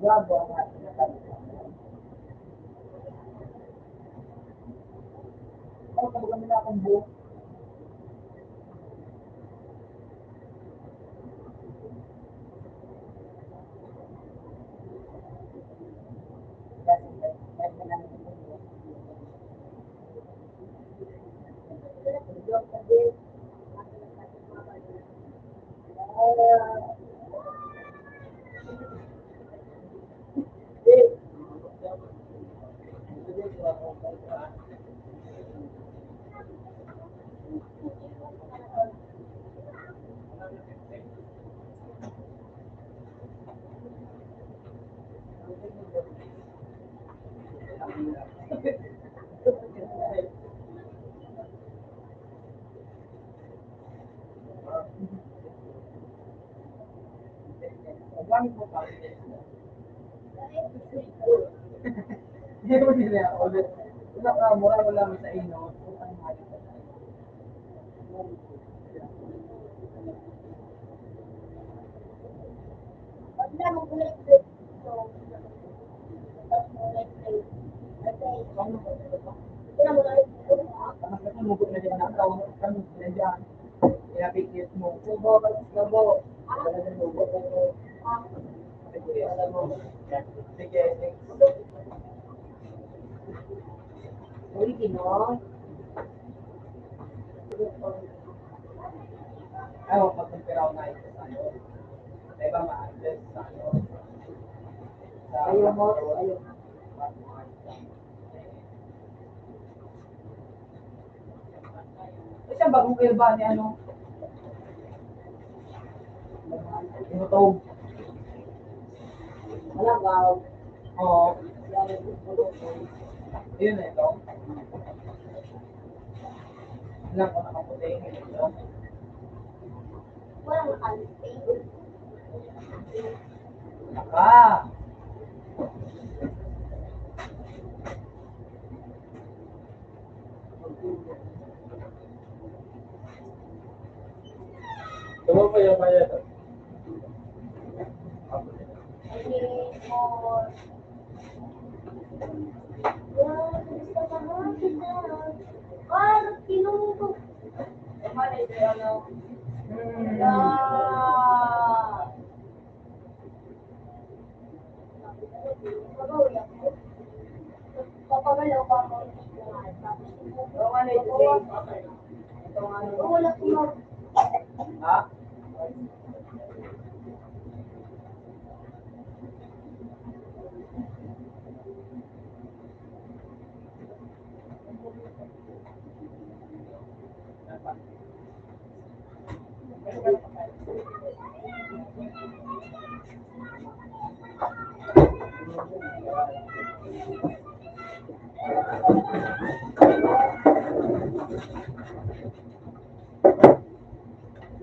Gago ang ating nakalimutan. Ang pagkakami na akong buhok. Hindi mo nila ulit. Wala ka, mura, wala mo sa inyo. Original. Ayaw, pagkumpiraw na ito sa ano. Diba, ma-address sa ano. Sa Ayaw mo, ayaw. Ito siyang bagong kalba ni ano. Inutob. Malagaw. Oo. Yun na ito. Ilang ko nakaputi. Ito. Walang nakaputi. Naka. Tumama yung kaya ito.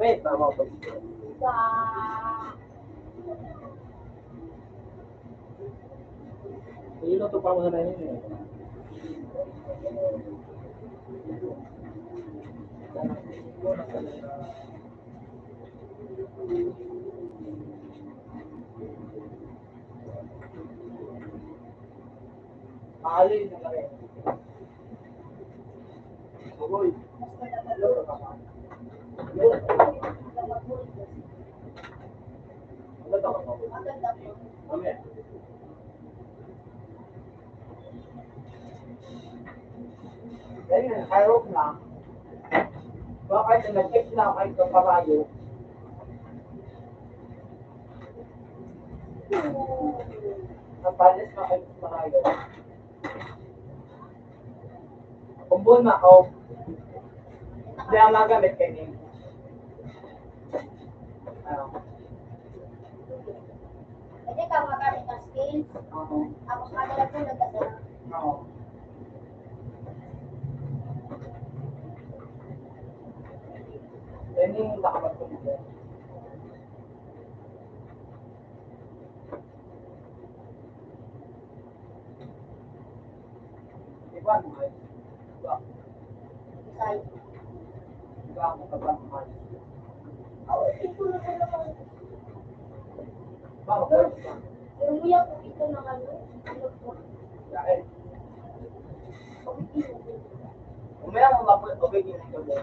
Wait, tama po. Iluto pa mo na yun eh. Alin na kare? Sugoy. Ano to? Ano yan? Ganyan, kahirap na. Bakit na nag-check na kahit sa parayo? Ang panis na kahit sa parayo. Kumbon na ako. Hindi ako magamit kayo. Ano? Pwede ka magamit ng scales. Oo. Tapos madala po nagdadala. Oo. Yan yung nakabat ko dito. Pero muya ko ito ng ano, ano po. Dahil, kung may ako mapag-obey yung ito mo,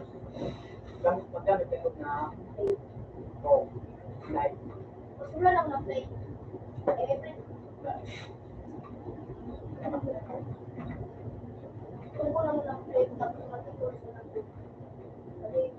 gamit, maggamit ako na, oh, like, mas wala lang na play. Eh, may play. Kung wala mo ng play, tapos matutulog ka na po. Ano yun?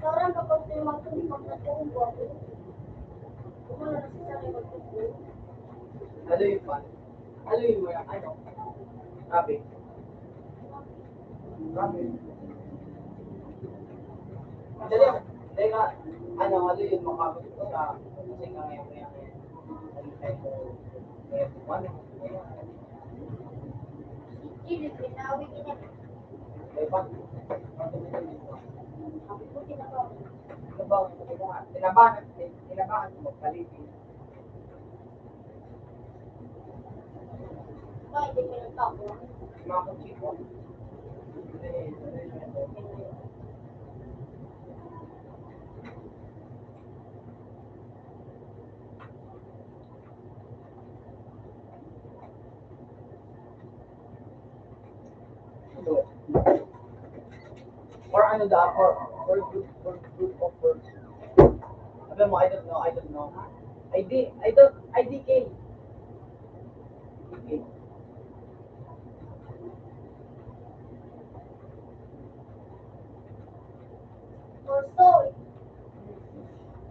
Restaurant kapag may magtubig, magtubig, magtubig. Kumano na siya may magtubig? Ano yung pan? Ano yung mga ano? Grabe. Grabe. Dali, dali nga. Ano, ano yung makapit ko sa, kasi nga ngayon, ngayon, ngayon. Ano tayo ko, ngayon, ano? Hindi, hindi, hindi. Tinabahan, tinabahan ko magpalit. Mga kutsiko. Or ano daw, or, or group, or group of words. Sabi mo, "I don't know, I don't know." I D, I don't, I D K. I D K. Or soul.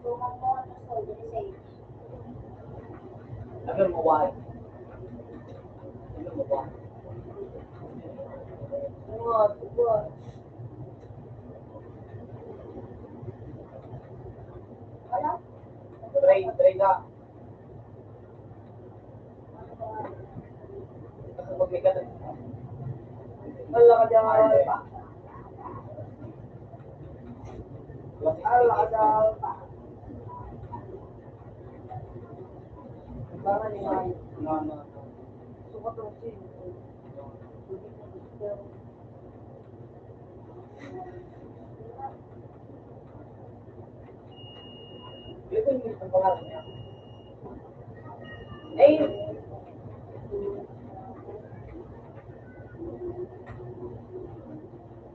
Kung ang mga soul, dili sa inyo. Ano mo, why? Ano mo, why? What? What? Wala? Try, try na. Wala ka dyan. Wala ka dyan. Para ni Mike. No, no, no. Sukat ang sin. Ito yung pangalan niya. Eh.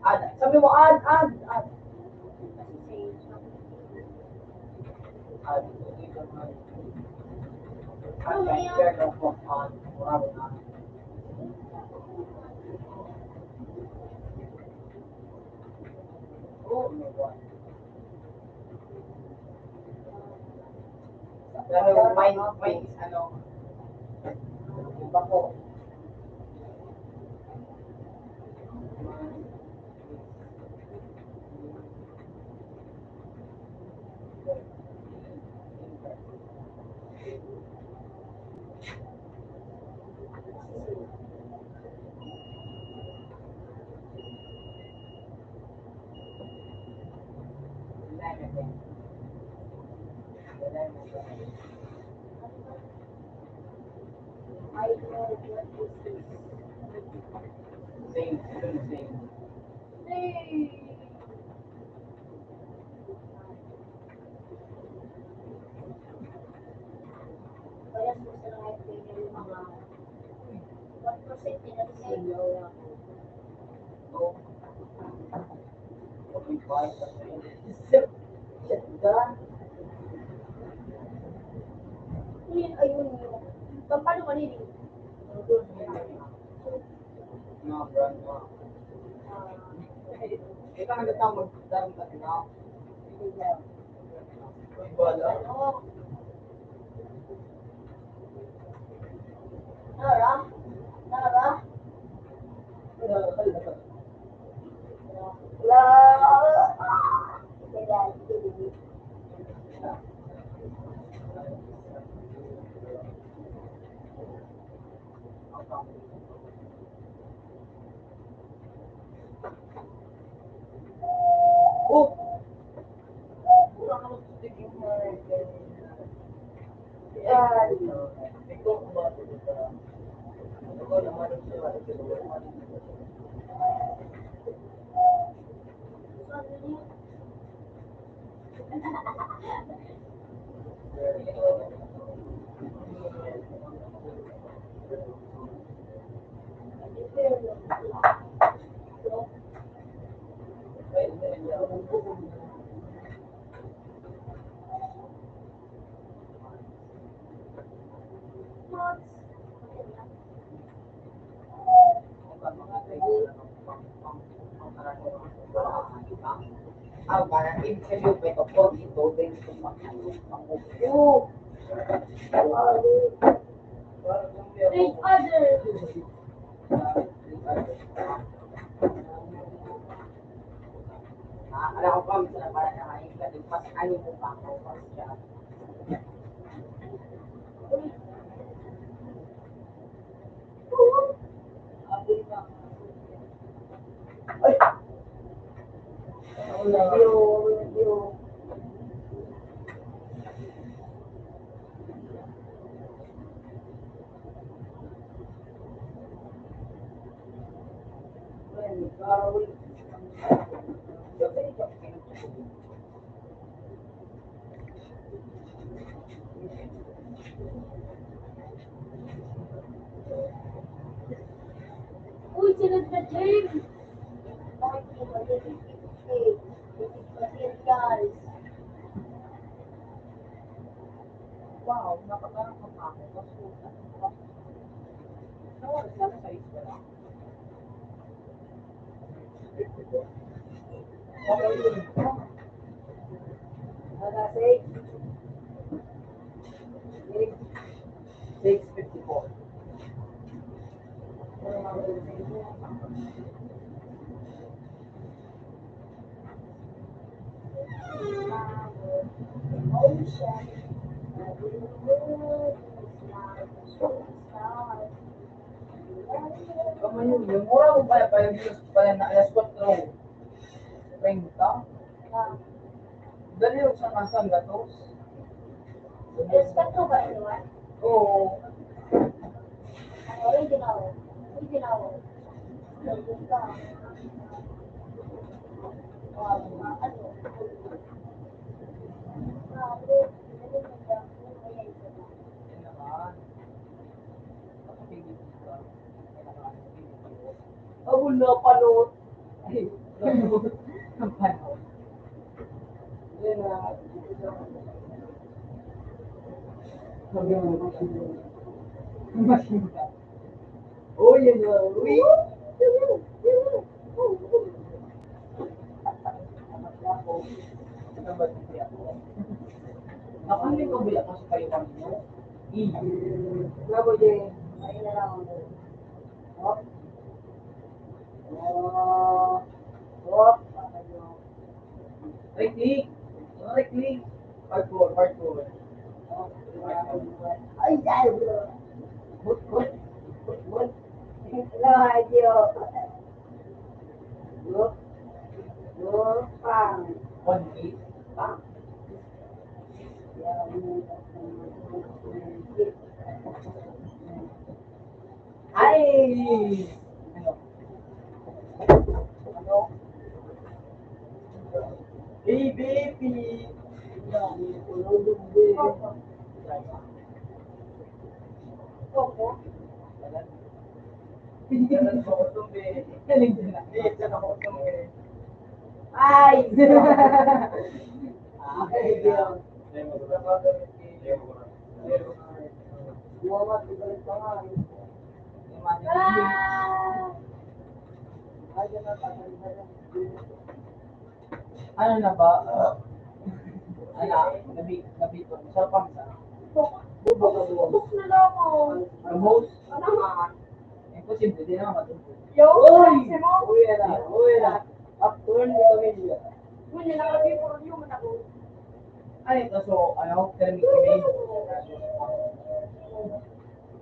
Add. Sabi mo, add, add, add. Add. Add. Add. Pero mine, mine is ano, bako. Same, same, same. Ayun, ayun. Paano kanina? Mga brand mo. Ito ang gatang magdang ka na. Wala. Nara? Nara? Wala. Each other. Uy, sunod na, Jane. Wow, napakarap ang ako. Kaso, ano ba? Sa oras na sa isla lang. Six fifty-four. Kamayo, yung mura mo pala, pala, pala na alas kwatro treinta. Dali yung sa nasang gatos. Alas kwatro ba yun? Oo. Ano, original? Original. Ano? Yan naman. Abol na panot. Ay, ang panot. Yan na. Machine gun. Oh, yan na. Uy! Ako, hindi ko bila ko sa kayo kanino. Bravo, Jay. Ayun na lang. Hop. Oh. Hop. Right click. Right click. Hardcore, hardcore. Ay, ay. Hop, hop. Hop, hop. Radyo. Hop. Hop, pang. One click. Pang. Ay! Ano? Ano? A B P! Opo. Ay! Ay! Ano na ba? Ano? Nabi-, nabito. Sa pangsa. Bubog na lang ako. Lubos? Ano nga? Imposible, di naman matubos. Yo, uy! Uy, ala, uy, ala. After ni pamilya. Uy, nila kami, puro yun, ako. Ano ito? So, ano? Thermic image?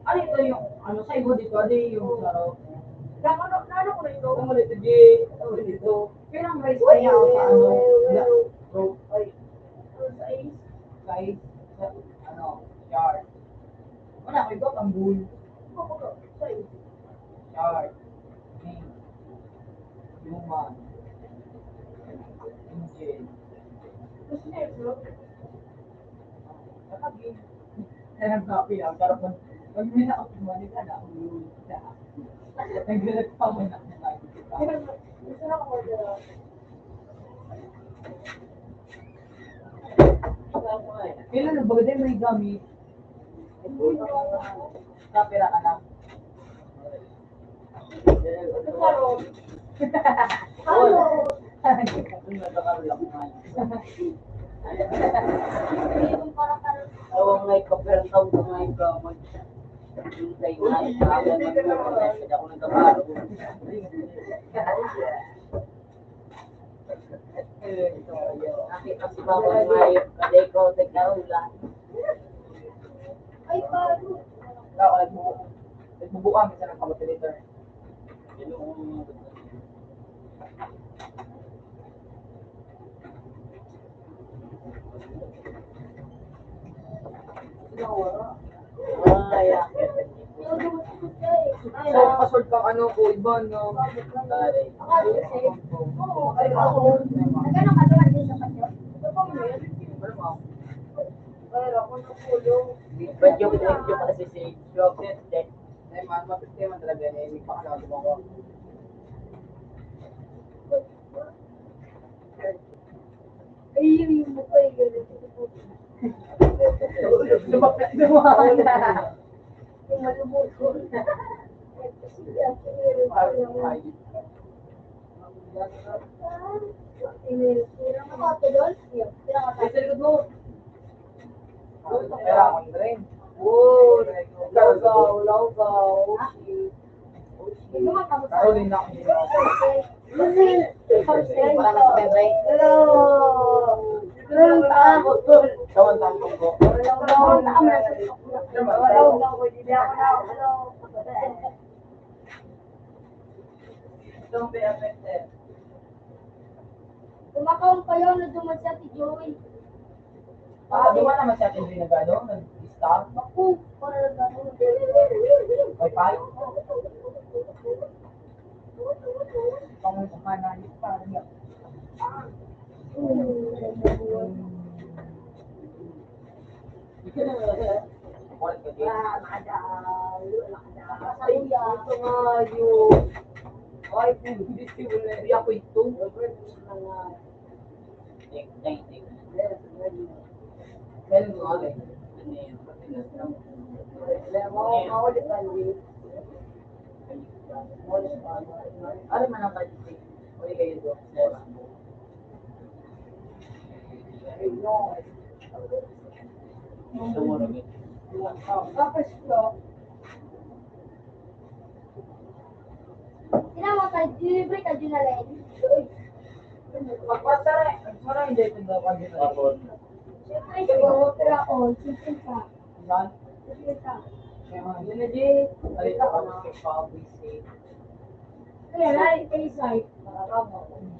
Ano ito yung, ano, sa ibo dito? Ano yung sa, na, ano, na, ano ko na ito? Ano dito, G? Ano dito? Pero ang race pa niya sa, ano, na, so, ay, sa ace? Sa ace, sa, ano, yard. Wala, may iba pang bull. Sa ace. Yard. Luma. Engine. Tapos na yun, bro. Nakagin. Kaya ang kape lang, pero pag, pag may nakuha, hindi ka na, ang lulog ka. Naglalag pa mo na. Pero, gusto na ko order. Kailan na ba din may gamit? Kapira ka na. Awang ngay kapira ka, awang ngay ka, mag-, hintay na, awang ngay ka, ako nagkakaro. Nakita si Baba Mayo, kalay ko, nagkaula. Ay, bago. Ikaw, alam mo, nagbubuka, minsan ang kabatilator. Ah, yeah. So, password kang ano ko, Ivan, no? Pare. Ba't yung, yung, yung kasi si Joker, eh, man, mapiste man talaga, eh, hindi pa ka nakatumawag. Ay, yung mukha, eh, ganun. Lumapit, lumapit. Yung malubog ko. Ay, sa likod mo. Pera akong drink. Uy, lawgaw, lawgaw. Carolina. Hello. Kawan tayo po. Hello. Hello. Don't be affected. Kumakaon pa yun, naduman siya si Joey. Ah, duman naman siya si Joey nag-ano, nag-star? Ako, para nag-ano. Wi-Fi? Pang-, pang-, pang-, pang-, Ay, ito nga yun. Ay, kung hindi, hindi ako ito. Meron nga, eh. Ano man ang budget? Tapos po, tinawag ka, libre ka, Junalay. Magpatara, magpatara, hindi ko daw kami. Siyempre, siguro, pero ako, siyempre ka. Saan? Siyempre ka. Kaya nga, yun na, Jay. Ay, ako, nagpapabisi. Kaya, right, kay Isay.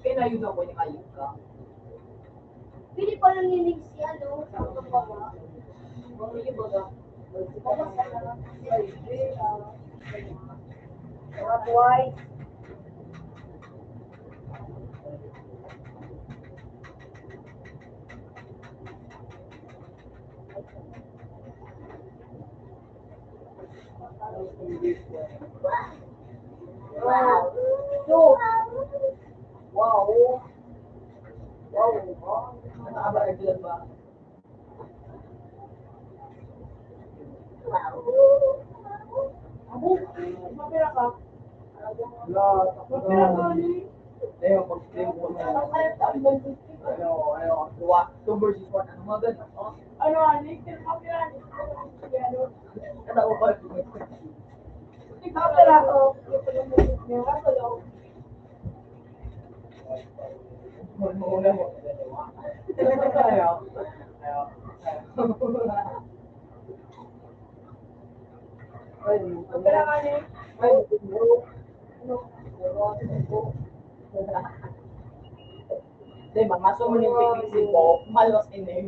Kaya na yun ako, yung ayun ka. Pwede pa lang yun yung si ano, sa mga baba. Pwede ba ka? Mga buhay. Wow. Two. Wow. Wow. Nakakabalik sila ba? Wow. Ako? Mapira ka? Wala. Mapira ka ni? Ayaw, pag-, ayaw, pag-, ayaw, ayaw, two versus one. Ano, maganda, no? Ano, ani? Pero mapira ni? Ano, ano? Ano, ano? Mapira ko. Yung pag-, yung pag-, Di ba, maso mo yung technique mo, malos ini.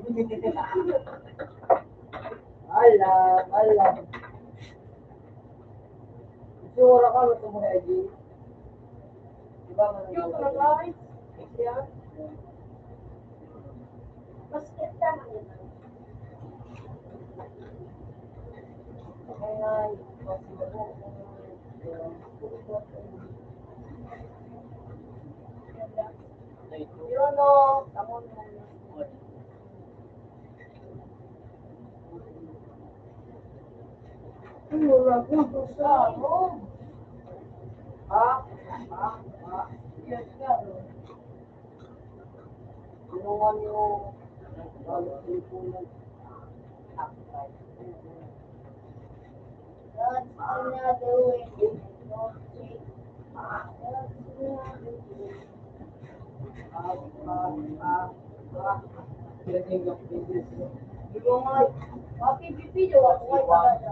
Ala, ala. Itsura ka, gusto mo na, Eddie? Yung mga guys, yan. Mas kita man yun. Ayan. Yun, no? Tamo na.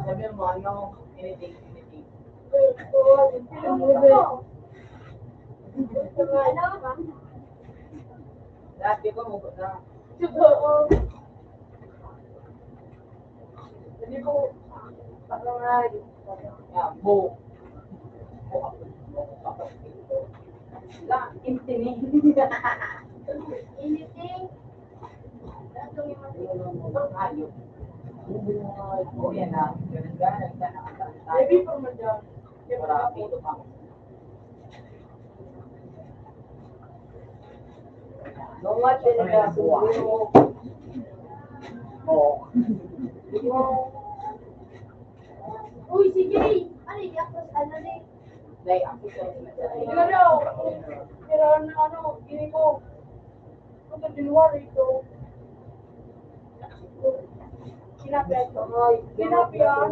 Sabi mo, ano, anything, anything. Dati ko, mukha na. Hindi ko, ano nga, ah, bo. Bo, bo, bo, bo. Wala, intindi. Anything. Ayun. Oh, yan na. Ganun, ganun, ganun, ganun. Maybe for Manjang. Wala, dito pa. Nung what din ka, Oo. Uy, si Jay! Ano yung ako sa ano ni? Dahil ako sa Ikaw daw! Pero ano, ano, gini ko. Ano, January, ito. Sinapit. Sinapit yan.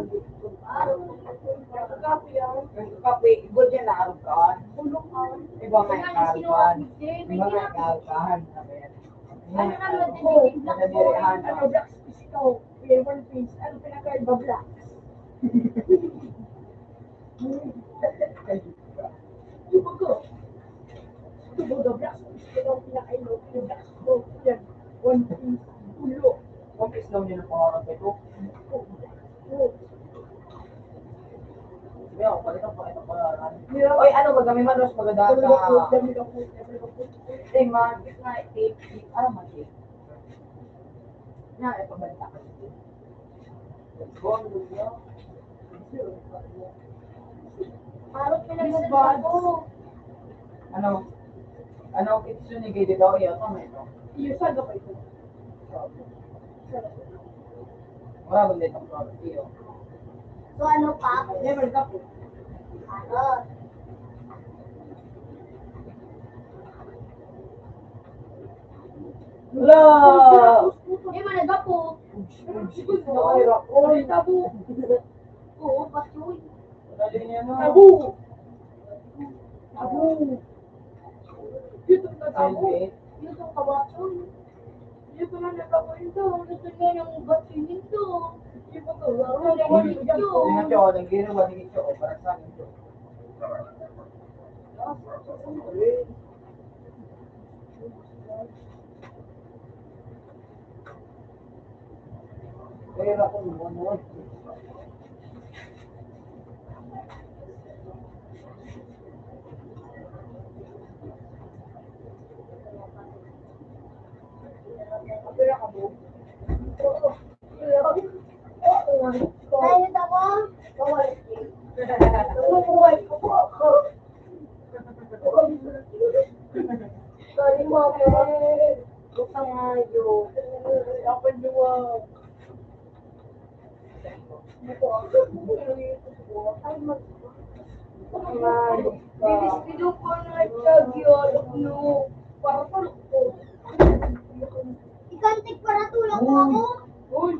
Sinapit yan. Kape, good yan na araw ka. Bulok ka. Iba nga yung araw ka. Iba nga yung araw ka. Ano na naman din yung black boy? Ano, black ikaw? Kaya one piece. Ano pinakaiba black? Iba ko. Ito baga black. Ito ang pinakaiba. Black boy. Yan. One piece. Ulo. One piece daw nila pangarap ito. Sige, ako, palitan pa, ito pa, ano. Oy, ano, magkami man, Ros, maganda sa Dami ka po, dami ka po. Eh, mag-, na, eh, eh, ano, mag-, na, eh, pabalik ako. Parang pinagsalita ko. Ano? Ano, ito ni Gede daw, iya, tama ito. Iyo, saan ka pa ito? Wala ba dito ang iyo? So, ano pa? Never ka po. Ano? Wala! Di man nagapot. Uy, uy, uy, uy, uy. Oo, patyoy. Madali niya na. Tabu! Tabu! Dito ka tabu. Dito ka bachoy. Dito na nagkakwento. Gusto niya ng bachoy nito. Dito ka, wala ka na dito. Tingnan niyo, oh, nagdino ba dito? Oh, para sa akin ito. Pera ko, ano? Pera ka, bo? Tayo na mo. Kumukuha ko po ako. Sorry, mama. Bukang ayo. Dapat luwag. Ay, mag-, Bilis pinupo na siya, giyolok, no. Para palukpo. Ikantik para tulak mo ako. Uy!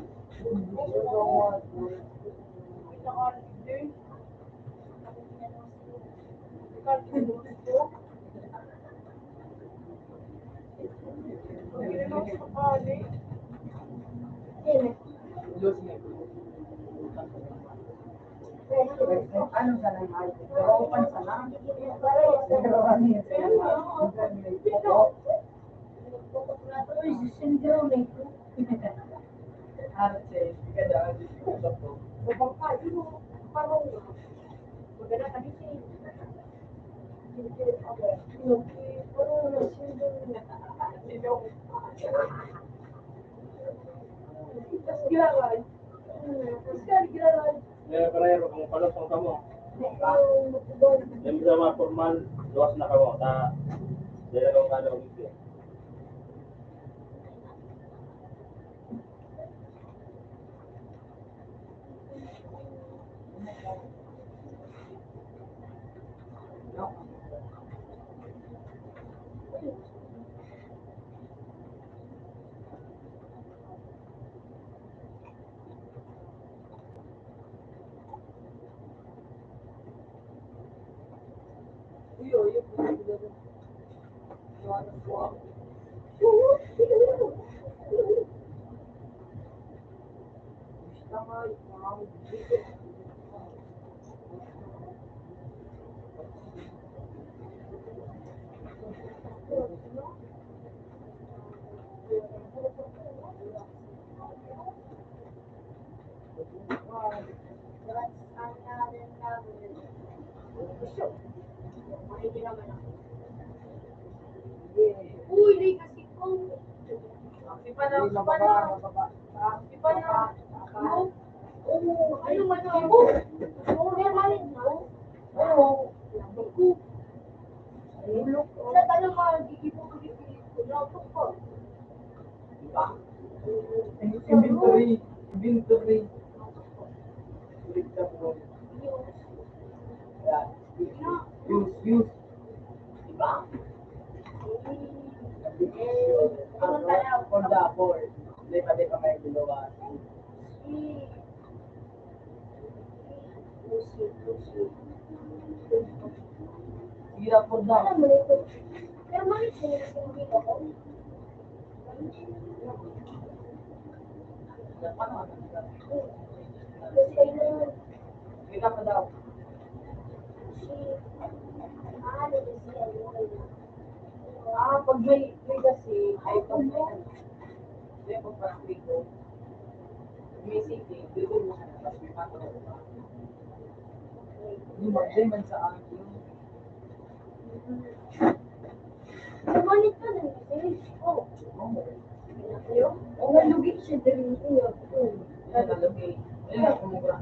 Ano sa nang ay? Pero open sa lang. Uy, si Sandro, may Arte, kada ano, Babang pa, yun o. Parang, maganda kami siya. Eh, parero, kung palusong ka mo. Yung sa mga formal, luwas na ka mo. Ta, dala kong kada ulit. Uy, di kasi ko. Di pa na, di pa na. Di pa na. Ano? Oo, ano man ako? Oo, normal na. Oo, sabi ko. Sa tanong mga gigibong-gigibong, nautok ko. Diba? Inventory. Inventory. Ulit na po. Yan. Use, use. Diba? Ang tao, for the poor. Hindi pa, di pa kayo ginawa. Hirap po daw. Hirap po daw. Ah, pag may, may kasi, ay, pag may, may pagpapapiko, may sige, doon mo siya, tapos may pagpapapiko. Hindi mo, hindi man sa akin. Sumanit ka na, eh. Oh. Oo. Nalugi siya dali. Nalugi. Ayun, kumubra.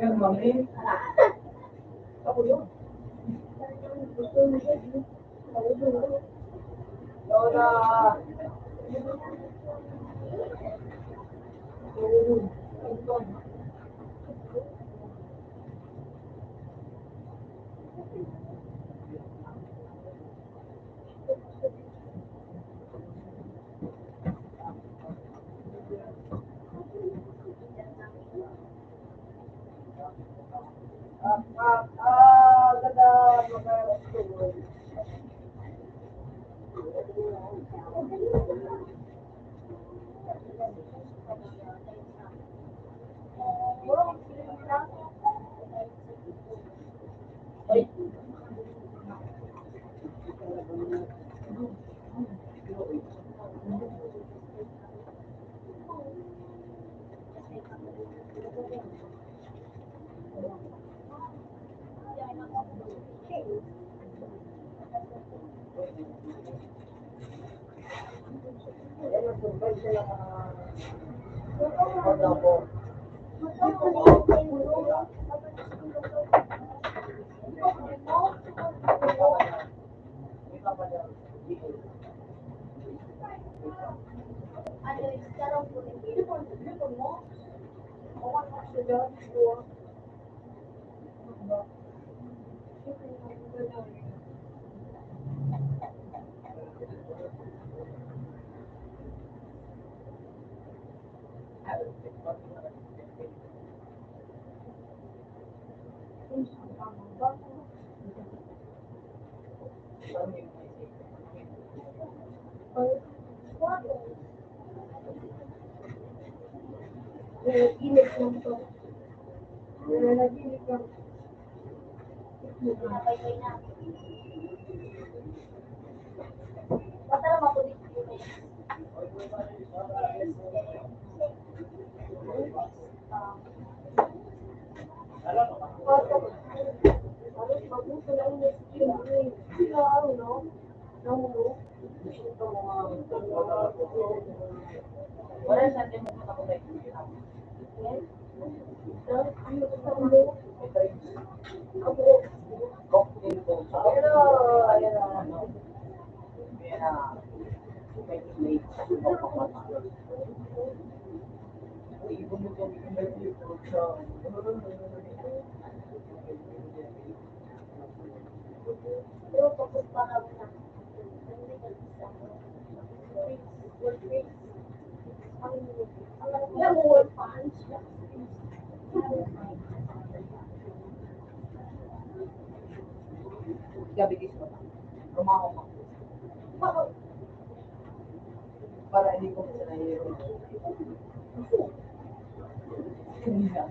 Yan, mami. Ako yun. Lola. Nanaginip lang ito. Nanaginip lang. Pinabaybay na. Patara, makulit yun eh. Halos mabuto lang yung skin. Sila, ano, no? Wala siya, di mo makakabay. Gabi, guys, wala. Rumaho pa. Para hindi ko sa nahihirap. Hindi na.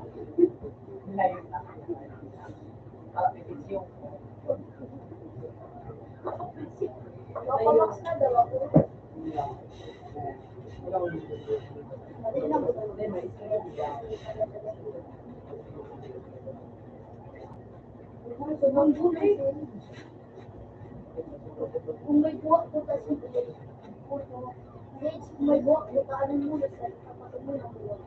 Layo na. Para petisyon. Papamax na daw ako. Kung may buwak po kasi, kung may buwak po, kaanan mo na sa kapatid mo na buwak.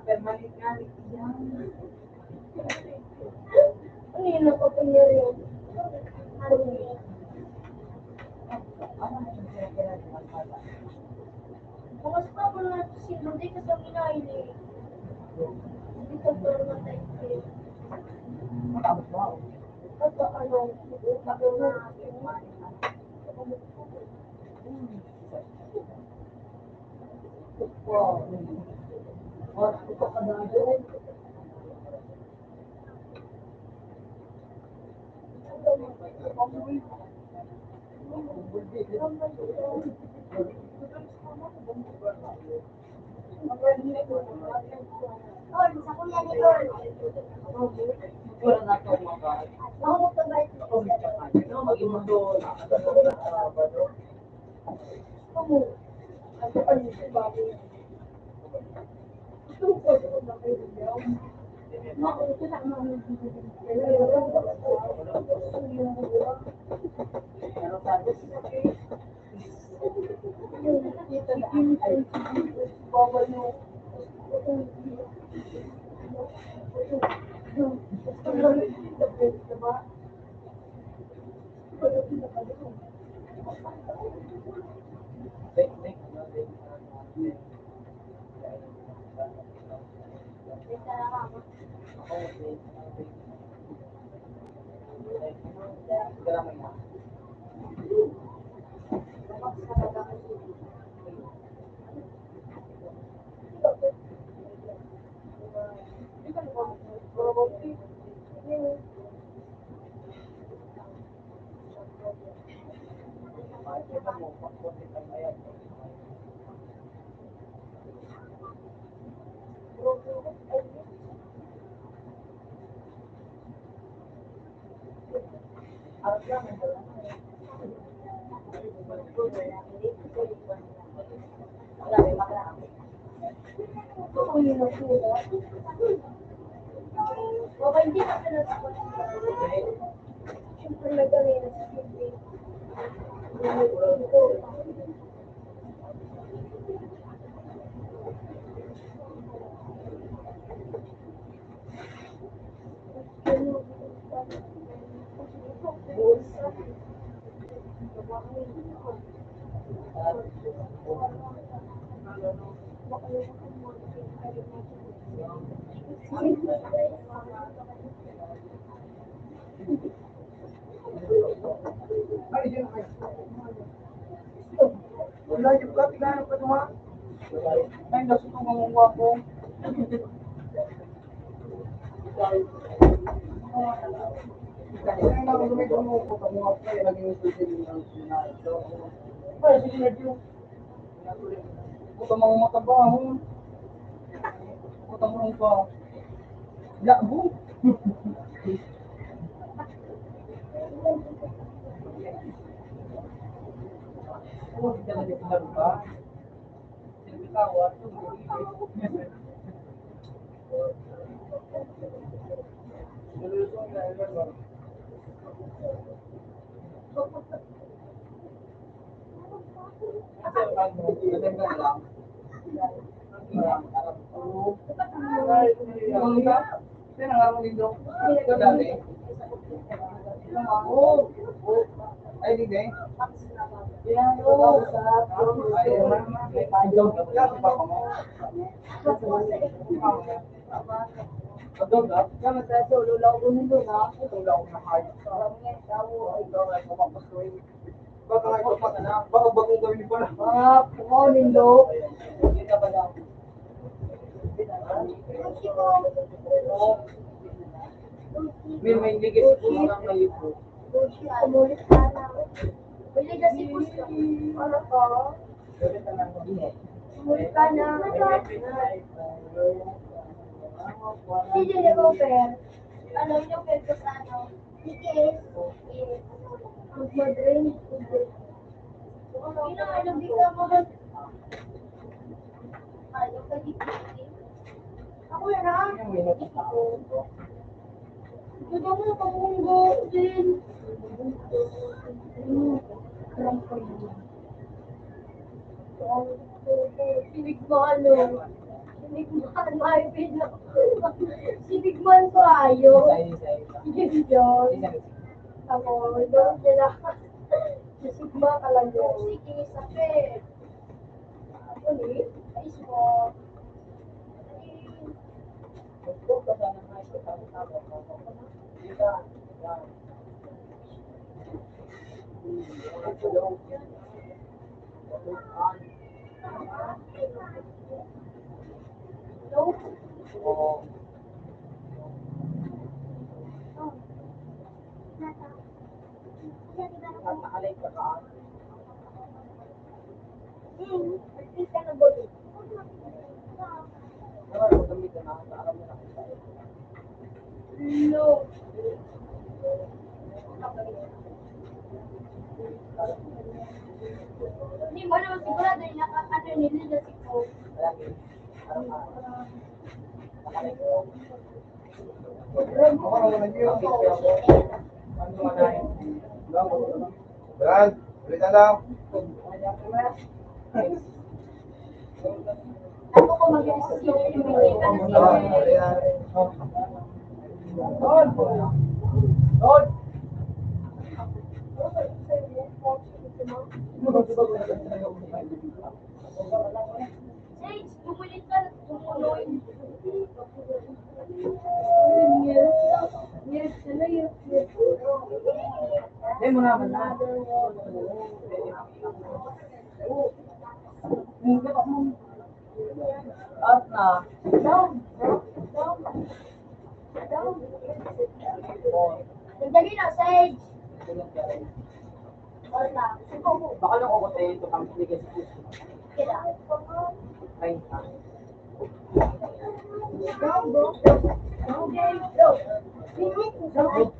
Permanent nga ni Iyan. Ano yun ang kapangyarihan? Ano yun? Kumusta po na si Rudy kasama na ini? Hindi ko pa naman tayo. At ano, ano na, Wala yung kapilaan pa ito, ha? Ay, nasutungan mo ako. Ay, sige na, Diyo. Buta mga mata ba, ho? Buta mo pa. Lago. Oh, talaga, lago ba? Ay, di, di. Ay, Baka nga ito pa, baka bagong gawin pala. Ah, pukaw nindo. May, may ligis po mga kayo po. Hindi kasi gusto. Ano po? Multa na. Hindi na over. Ano yung pwede sa ano? Tiis. Magmadrain. Ano, ano, di ka mag- Ano, pwede tiis? Ako yan, ha? Gusto ko, pamunggo din. Sinigmano. Sinigmano, ay, pino. Sinigman ko, ayo. Sige, John. Ako, John, sila. Sisigma ka lang, John. Sige, isa pa eh. Ako ni, ay, so, Hindi mo naman sigurado yung naka-, ano, nililigas ko. Brad, ulit na lang. Sage, bumalik ka, tumuloy. Hindi mo naman na. Up na. Down, down, down. Nagdali na, Sage. Wala. Baka lang ako tayo ito, kami sige. Kailangan. Ay, ah. Down, bro. Down, bro. Down.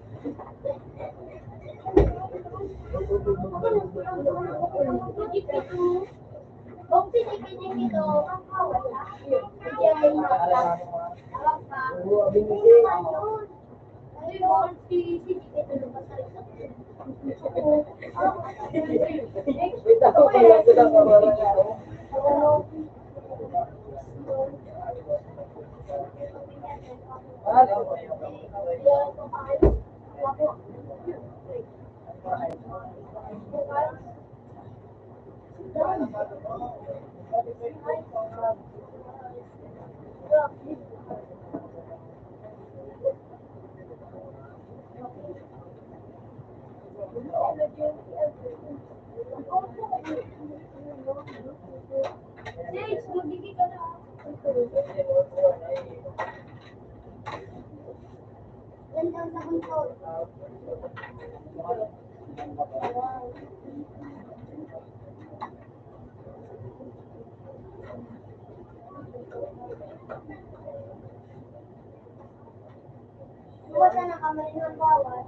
Iwasan ang kamay ng bawat.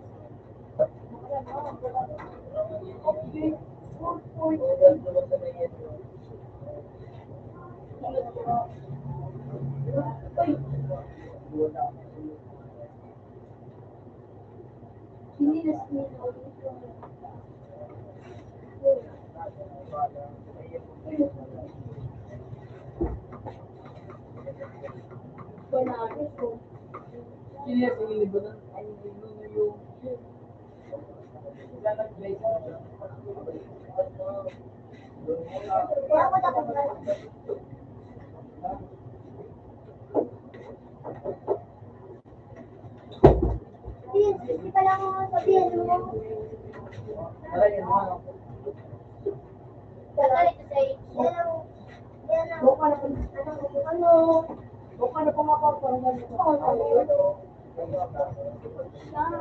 Hindi pa lang ako sabihin mo. Yan ang, yan ang, ano, ano, ano,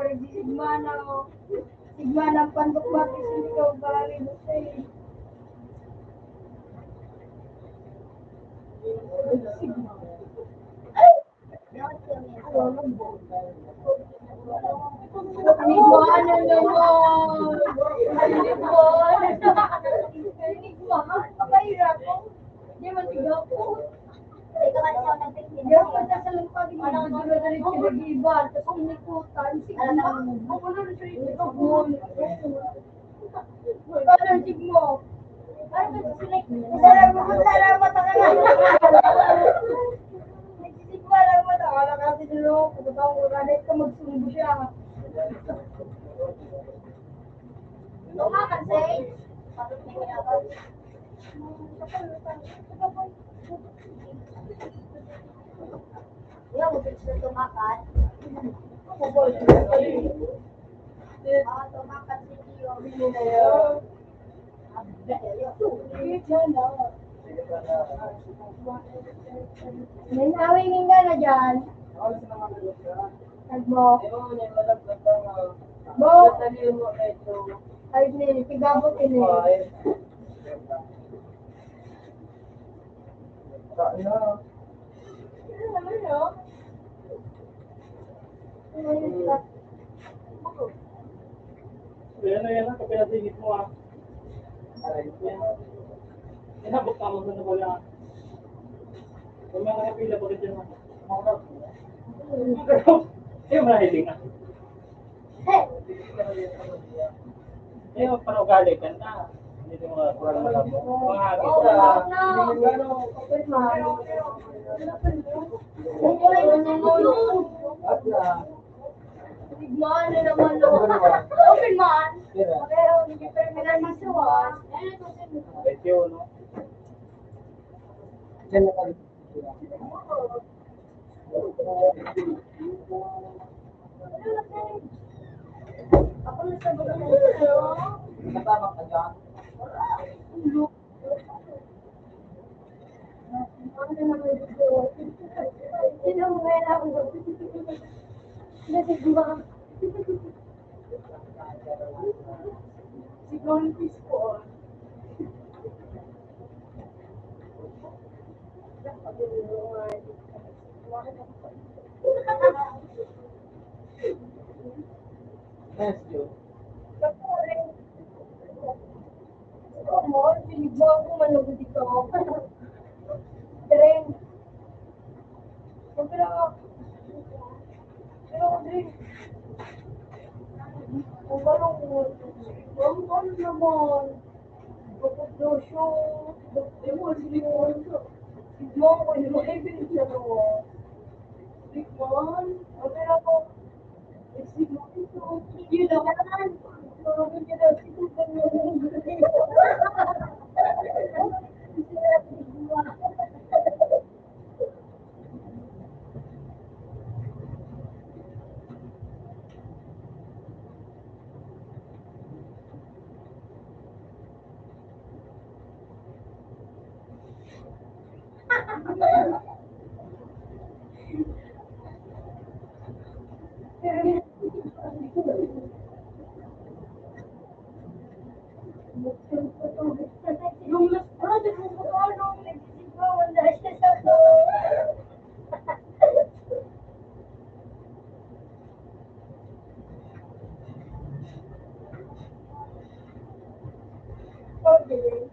Sigmana, o. Sigmana ang pandok, bakit hindi ka magpahari mo sa iyo? Sigmana. Ano naman? Ano naman? Sigmana, kapahirap ko. Hindi man sigaw ko. Diyan ka sa lampag, hindi ko dala-dala yung pinag-iiba, tapos inikutan. Sige, ano na siya, ito, bol. Ikaw lang, tig mo. Ano ba, sige, salamat, salamat, ako na. Nagsisigma lang mo, ako na kasi dito, pumunta ko, ganit ka, magsumbo siya. Ito nga, kasi, Yaw, gusto tumakan. May away ninda na dyan. Nagbo. Bo. Ay, ni, tigabot ini. Ayan na yan, ang kapila sa init mo, ah. Aray, yan. Yan, abot ka mo sa wala. Yung mga kapila, bakit yan, ah? Mga kapila. Yung mga hiling, ah. Eh, panugali ka na. Hindi mo mga kurang na mo. Mga habit na. Tigmaan na naman, no? Open man. Pero hindi permanent sa was. Thank you, no? Diyan na kami. Ako na sa mga. Kasama ka dyan? Ano naman ito? Sino mo ngayon ako? Nagigma. Siguro yung fish ko, oh. Yes, Joe. Ikaw mo, sinigwa ako, manugod ikaw. Drink. Huwag ka lang ako. Pero, drink. Huwag ka lang ako. Huwag ka naman. Bakit daw siya? Bakit mo, sinigwa ko? Sinigwa ko, hindi mo kayo pinagsasawa. Sinigwa? Huwag ka lang ako. Yung last project mo po, ano, nagsisigma, wala siya sa to. Pabili.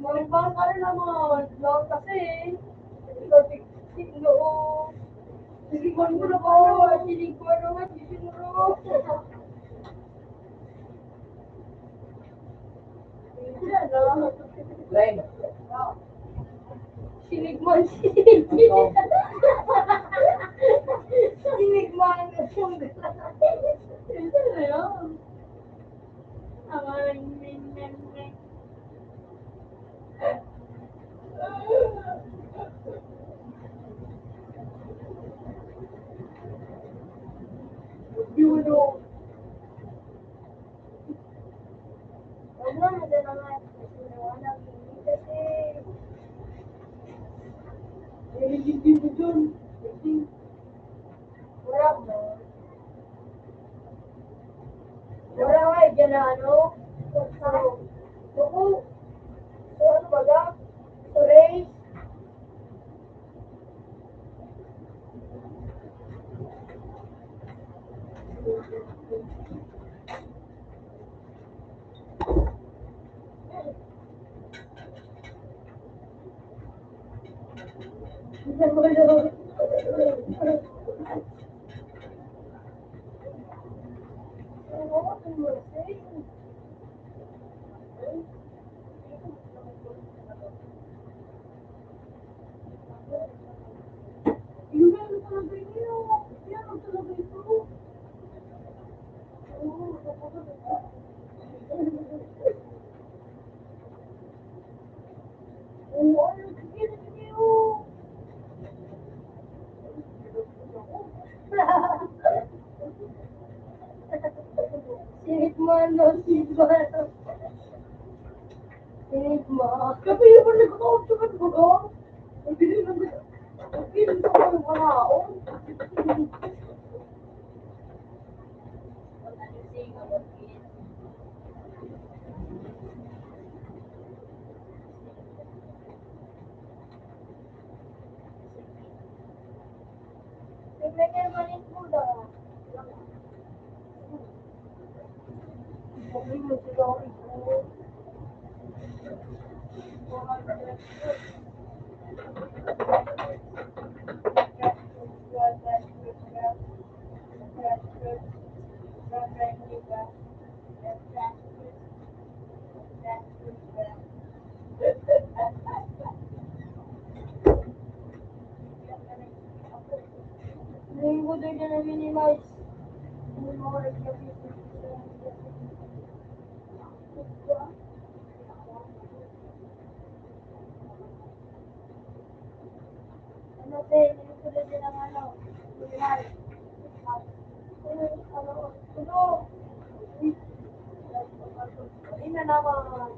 May bangkal naman. Lang kasi. Ikaw, tig-, tig-, noo. Sige, man mo na ba? Sige, man mo na ba? Sige, man mo na. Line. Sinigman, sinigman. Ikaw. Sinigman. Ito na yun. Ang men, men, men. Di mo, no? Wala, wala naman. Kasi wala, kasi nililindi mo dun. Kasi wala mo. Wala nga, eh, dyan na ano. So, so, so, ano ba ga? So, race. Sirit mo, ano, sirit mo. Sirit mo. Kapag yung pala ko, ito ka ba? Ang bilis ng, ang bilis ng mga tao. Linggo din na minimize. Ano, te? Hindi ko na din ang ano, hindi na. Ano, ano, hindi na naman.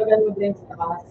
Yan mo din sa taas.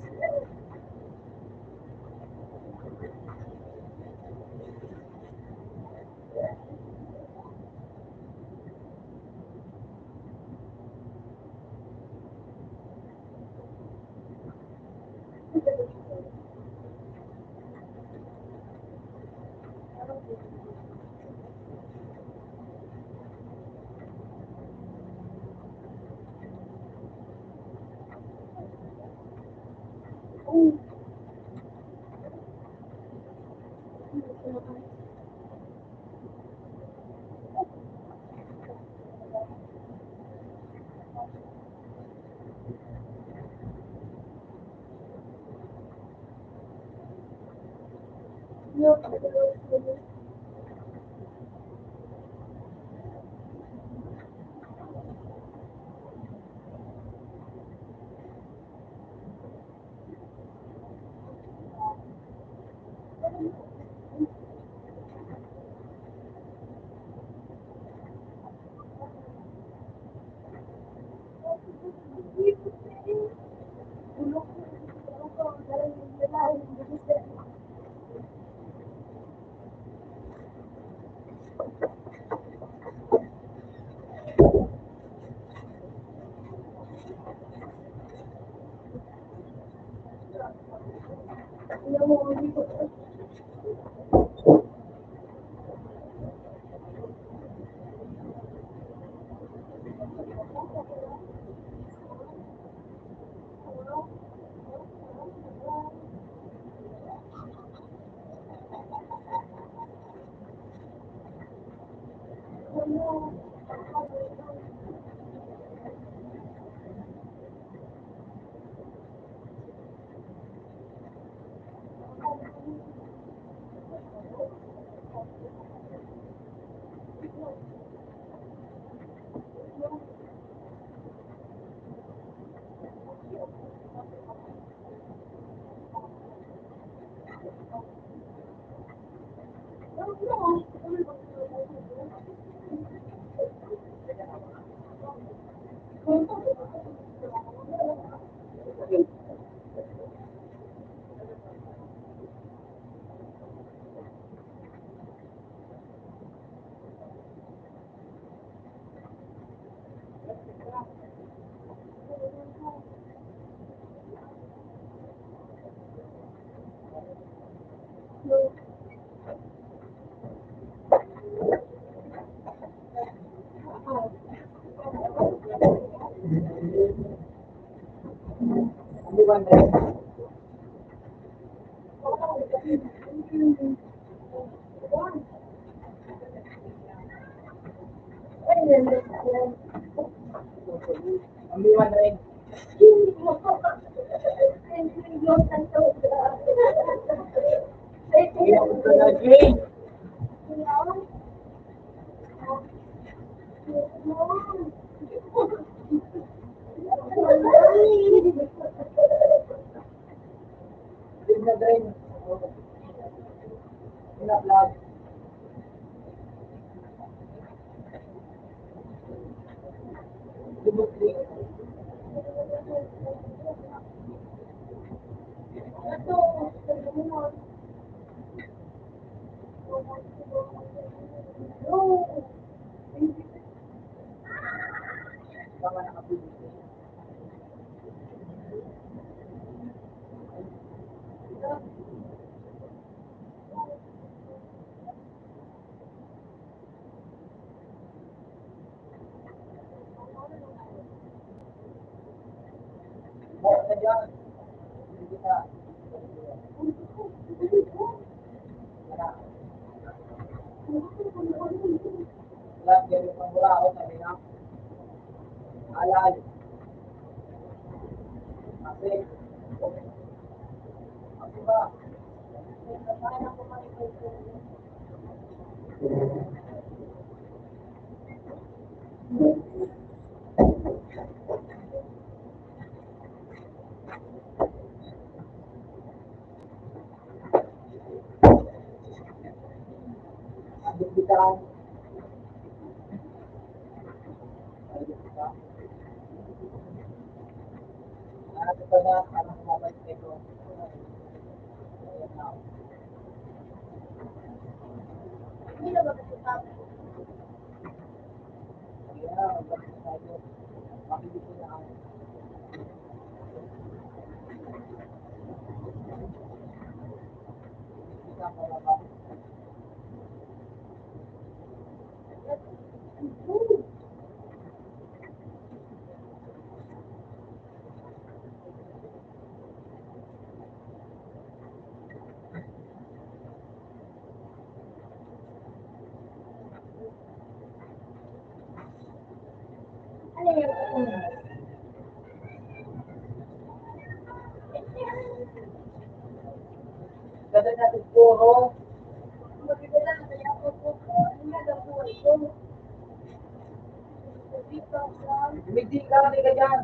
Hindi ka, hindi ka dyan.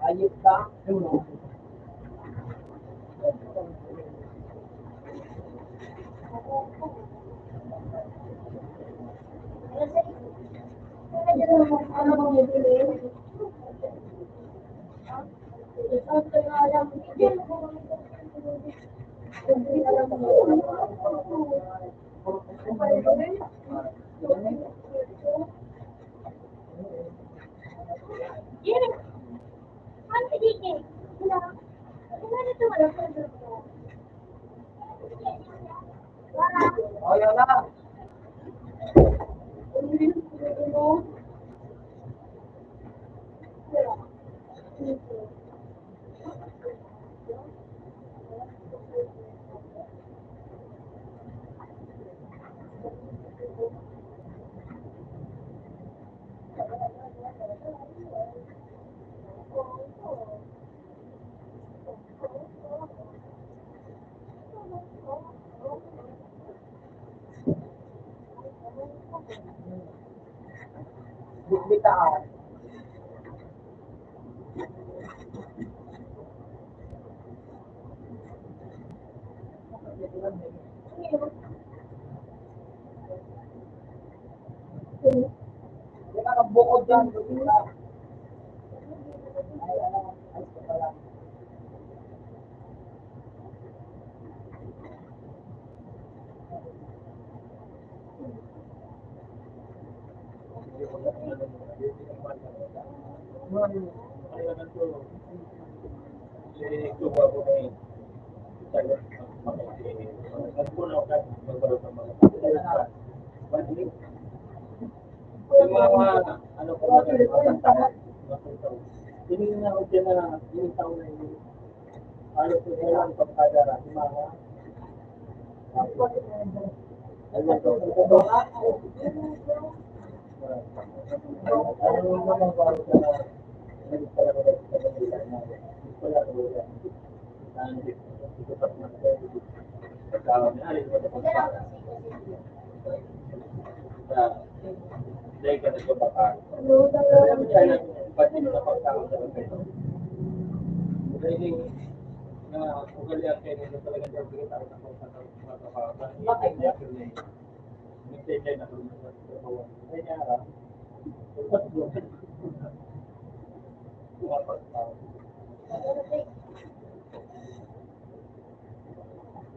Ayos ka? Bitbitaan. Bukod dyan, Yung mga, ano po, tinignan ko siya na yung tao na yun. Ano po, yung mga pagkadara, yung mga, ano po, ano yung mga bago na nagpapalagay sa kanila na wala ko yan.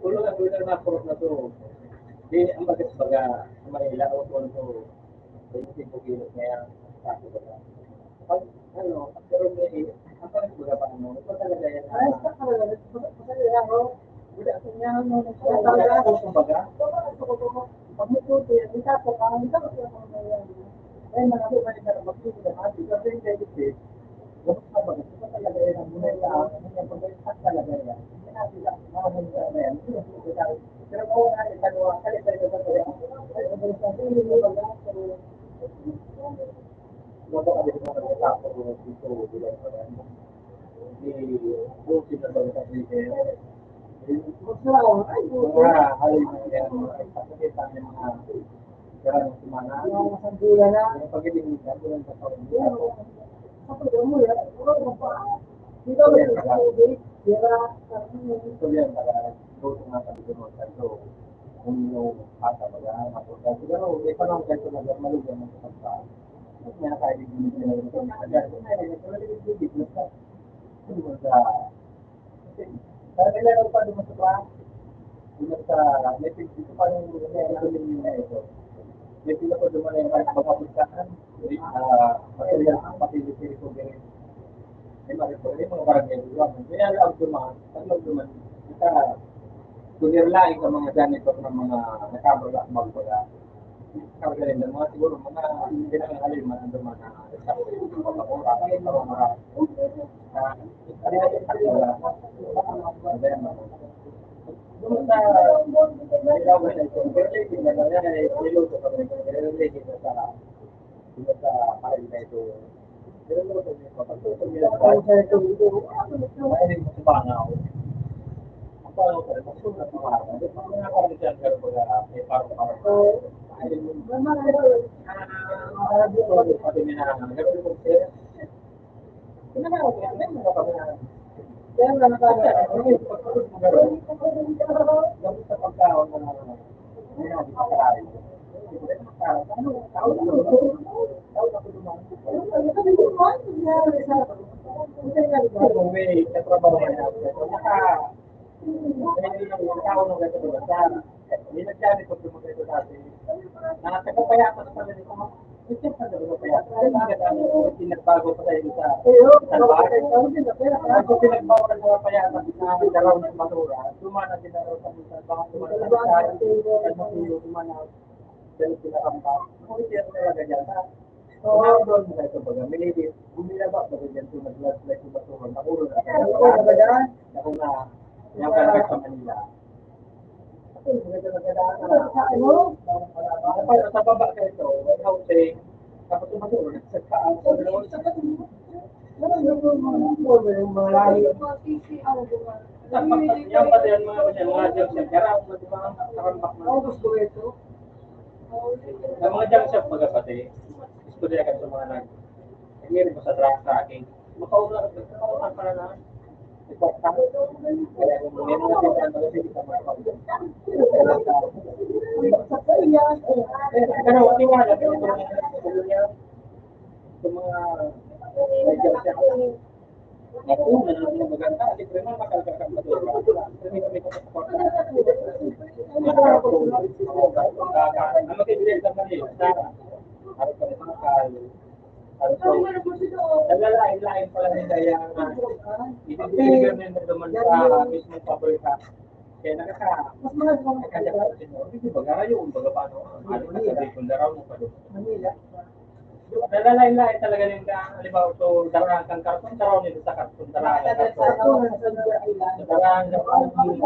Ulo na, ulo na, kurot na to. Di, ang bagas baga, sa Manila, o kung to, yung tipo kilos na yan, tako ba na? Pag, ano, pag pero may, ang pag baga pa, ano, ito talaga yan. Ay, sa kanila, sa kanila, no? Wala, sa niya, no? Wala talaga ako, kumbaga. Pag may tuto yan, di tapo ka, ang tao siya, mga yan. Ay, mga po, mga yan, mag-ibig ang ating gabing kayo, eh. Gabos na baga, ito talaga yan, ang muna yan, ang muna yan, pag may tak talaga yan. Hindi natin lang, mga muna yan, hindi natin lang, Sabi na lang pa duman sa pa, duman sa, may pin-, ito pa yung, may pin-, ito. May pin-, ako duman yung mga pagkakan, ah, pati yung, pati yung recovery. May mga, may mga barangay duman. May alam duman, pag duman, naka, kulir lang ang mga janitor ng mga nakabala, magbaga. Kagaling ng mga siguro, mga pinangahalin, mga duman na, sa mga, mga, mga, Pinagbago pa tayo sa salbag. Ako pinagbago ng mga payata sa garaw ng basura. Duman ang ginaraw sa mga salbag, duman ang salbag, duman ang pinakambak. Ang ito talaga dyan. So, doon na ito baga. May gumilaba baga dyan. So, nag-landslide sa basura. Nakulong na. Ako na, yung sa Manila. Ano? Sa baba ka ito, may housing. Tapos yung basura, sa taas. Yung mga lahi. Yan pati yung mga, mga junk shop. Karambak na. Ang gusto ko ito. Ang mga junk shop, baga pati. Istorya ka sa mga nag-, nag-iiri mo sa truck sa akin. Makauna, makauna ka na. Pero wala, wala. Sa mga, ako, na lang yung maganda, kasi pero mga makalagak ang motor. Ang mag-ibig sa Manila, sa, harap ka ng mga kal-, Naglain-lain pala ni Daya na ibibigay mo yung naman sa mismong pabrika. Kaya nakaka-, nakaka-, hindi ba, garayo, kumbaga, paano, ano, sabi ko, laraw mo pa doon. Nalalain-lain talaga yung ka-, halimbawa, so, darahan kang karton, darahan nito sa karton, darahan kang karton. Darahan kang karton, darahan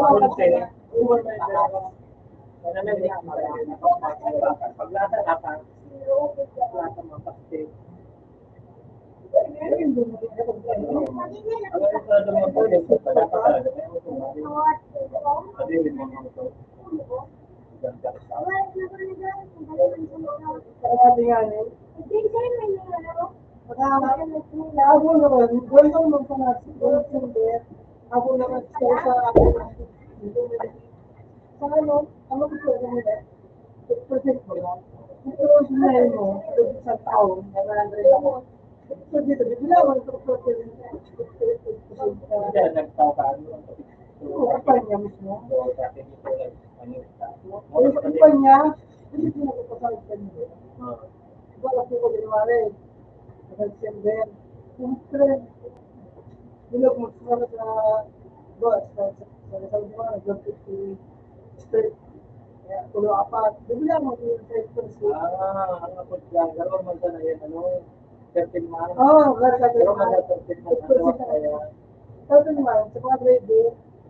kang karton. Paglasa, tapang. Wala sa mga plastic. Sa ano, ano ko po nila? Project mo lang. Ito ang sinayal mo, sa isang taon, nag-hundred ako. So, dito, bibila ako ng project. Hindi, nagtao ka, ano, ang topic? Oo, kampanya mismo. Oo, dati dito, ano, Yung kampanya, hindi ko nagpapasal sa inyo. Ah. Wala po ko January. Sa December. Siyempre, bilog mo sa, sa, sa, sa, sa, sa mga nag-fifty straight. Kaya tulo, apat. Bibili ako ng straight first. Ah, ang apod ka, garo man sana yan, ano, thirteen months. Oo, garo man sa thirteen months, ano, kaya thirteen months, sa mga grade eight,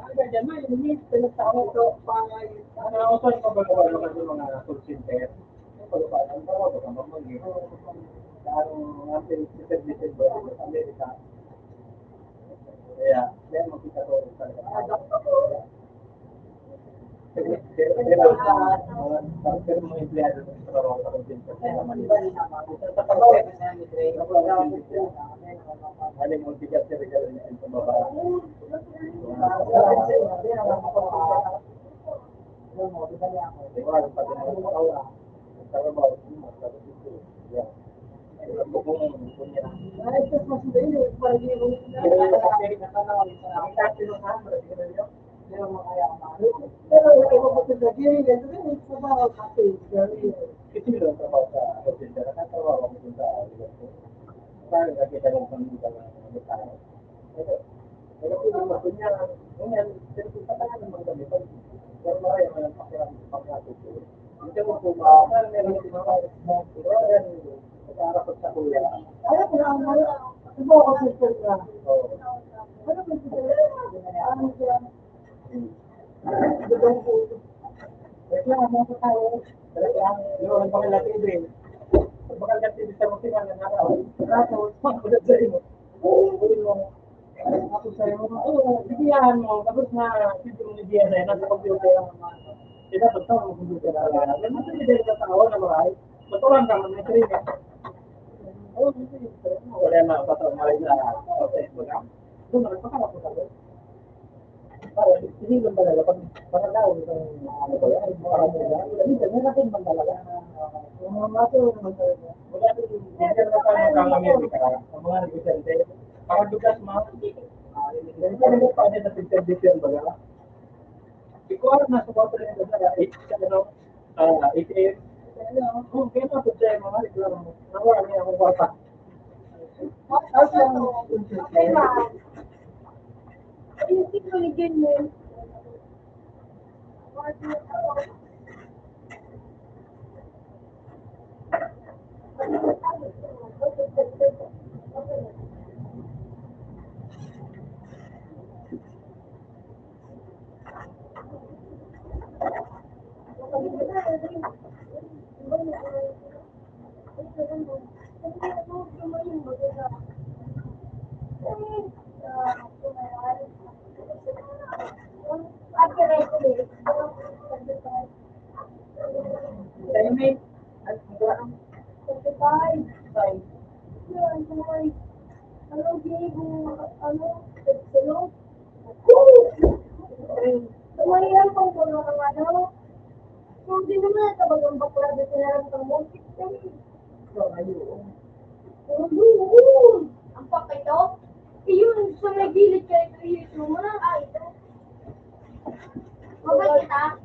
Ang ganyan, may, may pinagtao ko pa, ano, ako sa mga bago-bago kasi mga call center. Yung bago-bago, ang tawag ko, mga mga, ang, ang pinag-, service sa Amerika. Kaya, kaya makita ko talaga. Pero, pero, pero, pero mga empleyado ng trabaho sa call center, kaya naman yun. Sa trabaho, ano yung bigat sa regalo niya sa babae? Kasi lang trabaho sa hotel, nakakatrabaho ako dun sa Liverpool. Parang nakita ng pamilya ng mga tao. Pero, pero pwede mo, kunya, kunya, pero kung patangan naman kami, pag, pero marami ang mga pakiram-, pakiram-, hindi mo po ma-, parang meron din ako, pero yan, nagkaharap sa kuya. Ayaw ko na, ano, ano ba ako sa kuya? Oo. Ano ba yung kuya? Ano ba? Reklamo sa tao. Talaga, yung mga latibri. Pag bakal ka, tibri sa mga sinangan na tao. Tapos, pag wala sa imo. Oo, wala mo. Ako sa'yo, oo, bibiyahan mo. Tapos na, siyempre, mo bibiyahan sa'yo, nasa computer. Di ba, pag tao, computer na lang. Pero mas hindi sa tao na maray. Matulang ka, may training. Oo, hindi. Wala na, basta maray na, okay, wala. Doon, nagpakalapos ako. Para, hindi lang talaga, pag, para daw, itong, ano ba yan, para mo yan. Minsan, meron din man talaga. Yung mga mato, yung mga talaga. Wala din, hindi na tayo ng Amerika, ang mga negosyante. Para lugas, ma-, ah, hindi na tayo pwede sa pagkabisyon, baga. Ikaw, nasa kwarto na yun, sa, eh, sa, ano, ah, A T M. Ano, oh, kaya na, pwede tayo, mga reklamo. Nawala niya akong kwarta. Ayun, sino ni Ganyan? Dynamite. At ang Forty-five. Five. Yun, five. Ano, Diego? Ano? Silo? Three. Tumayan pang puno ng ano? So, di naman ito bagang bakla na sinaran ng multi-, so, ayun. Ayun. Ang pakito? Iyun, sa may gilid ka, ito, ito, mga, ah, ito. Mabait kita.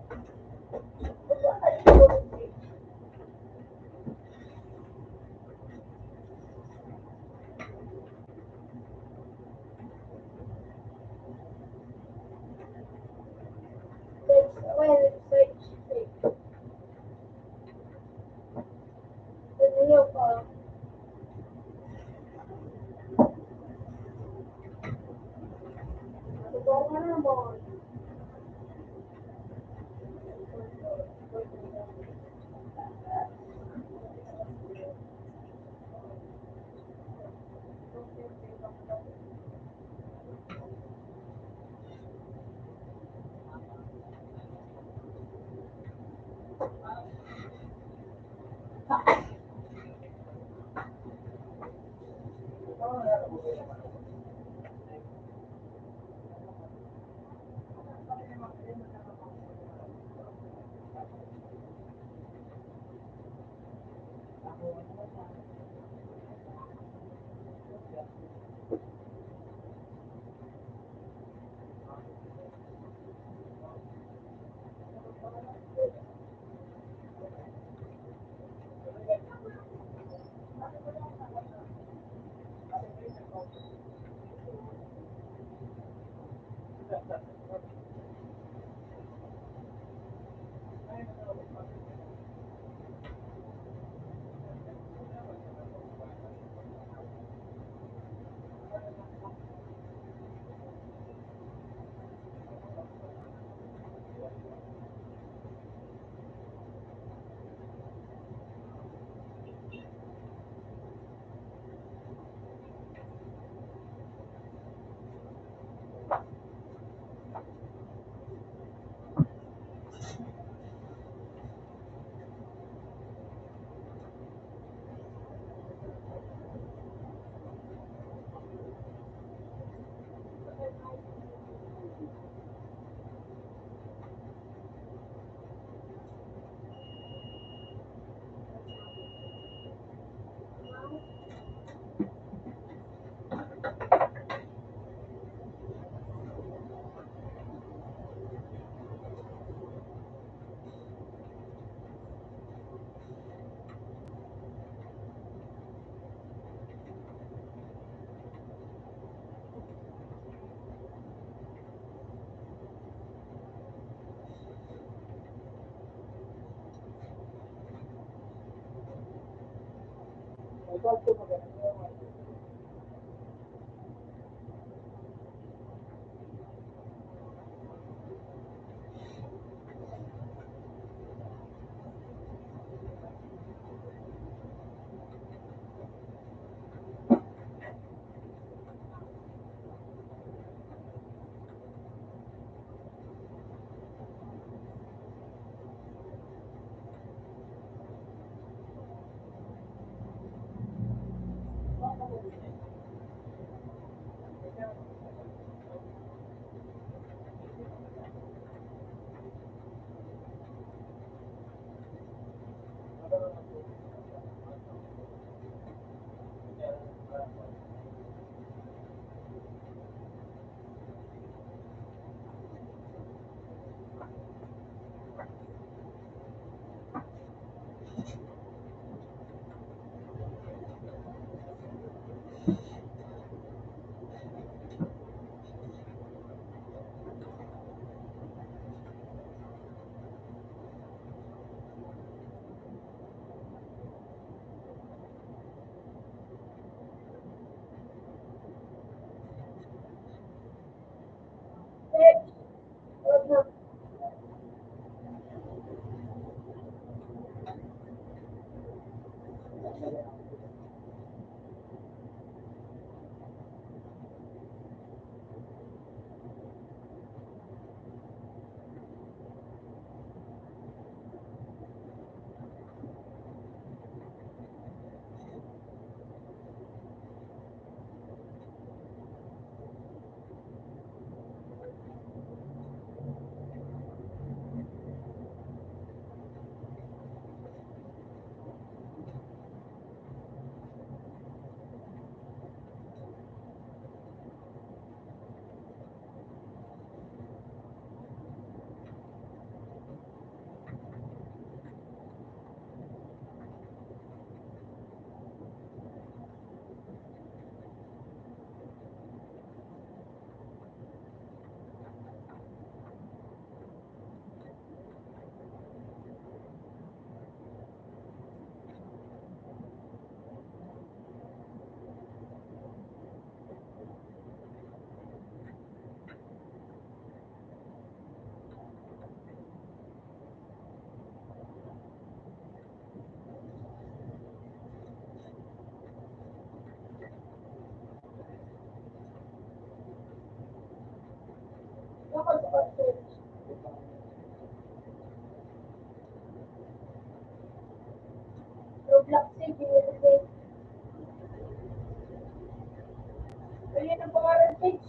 Ayan ang pangalan, Teach.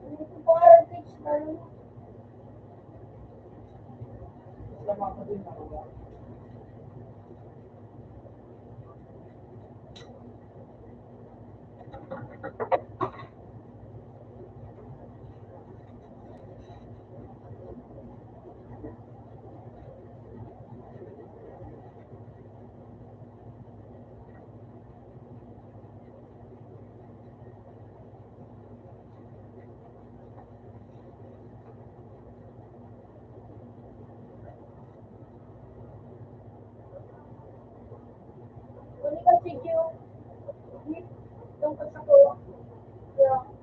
Ayan ang pangalan, Teach, Maru. Kunin ko si Q. Tungkol sa kuya. Yeah.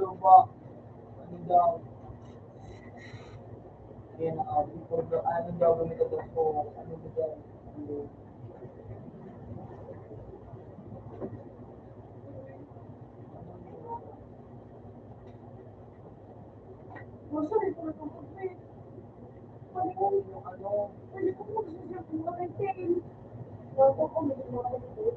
Ano ba? Ano daw? Yan ang output ko. Ano daw gamitin ko? Ano ba daw? Masakit na ito. Pwede ko, pwede ko magsisip ng mga pain. Bago ko may mga pain.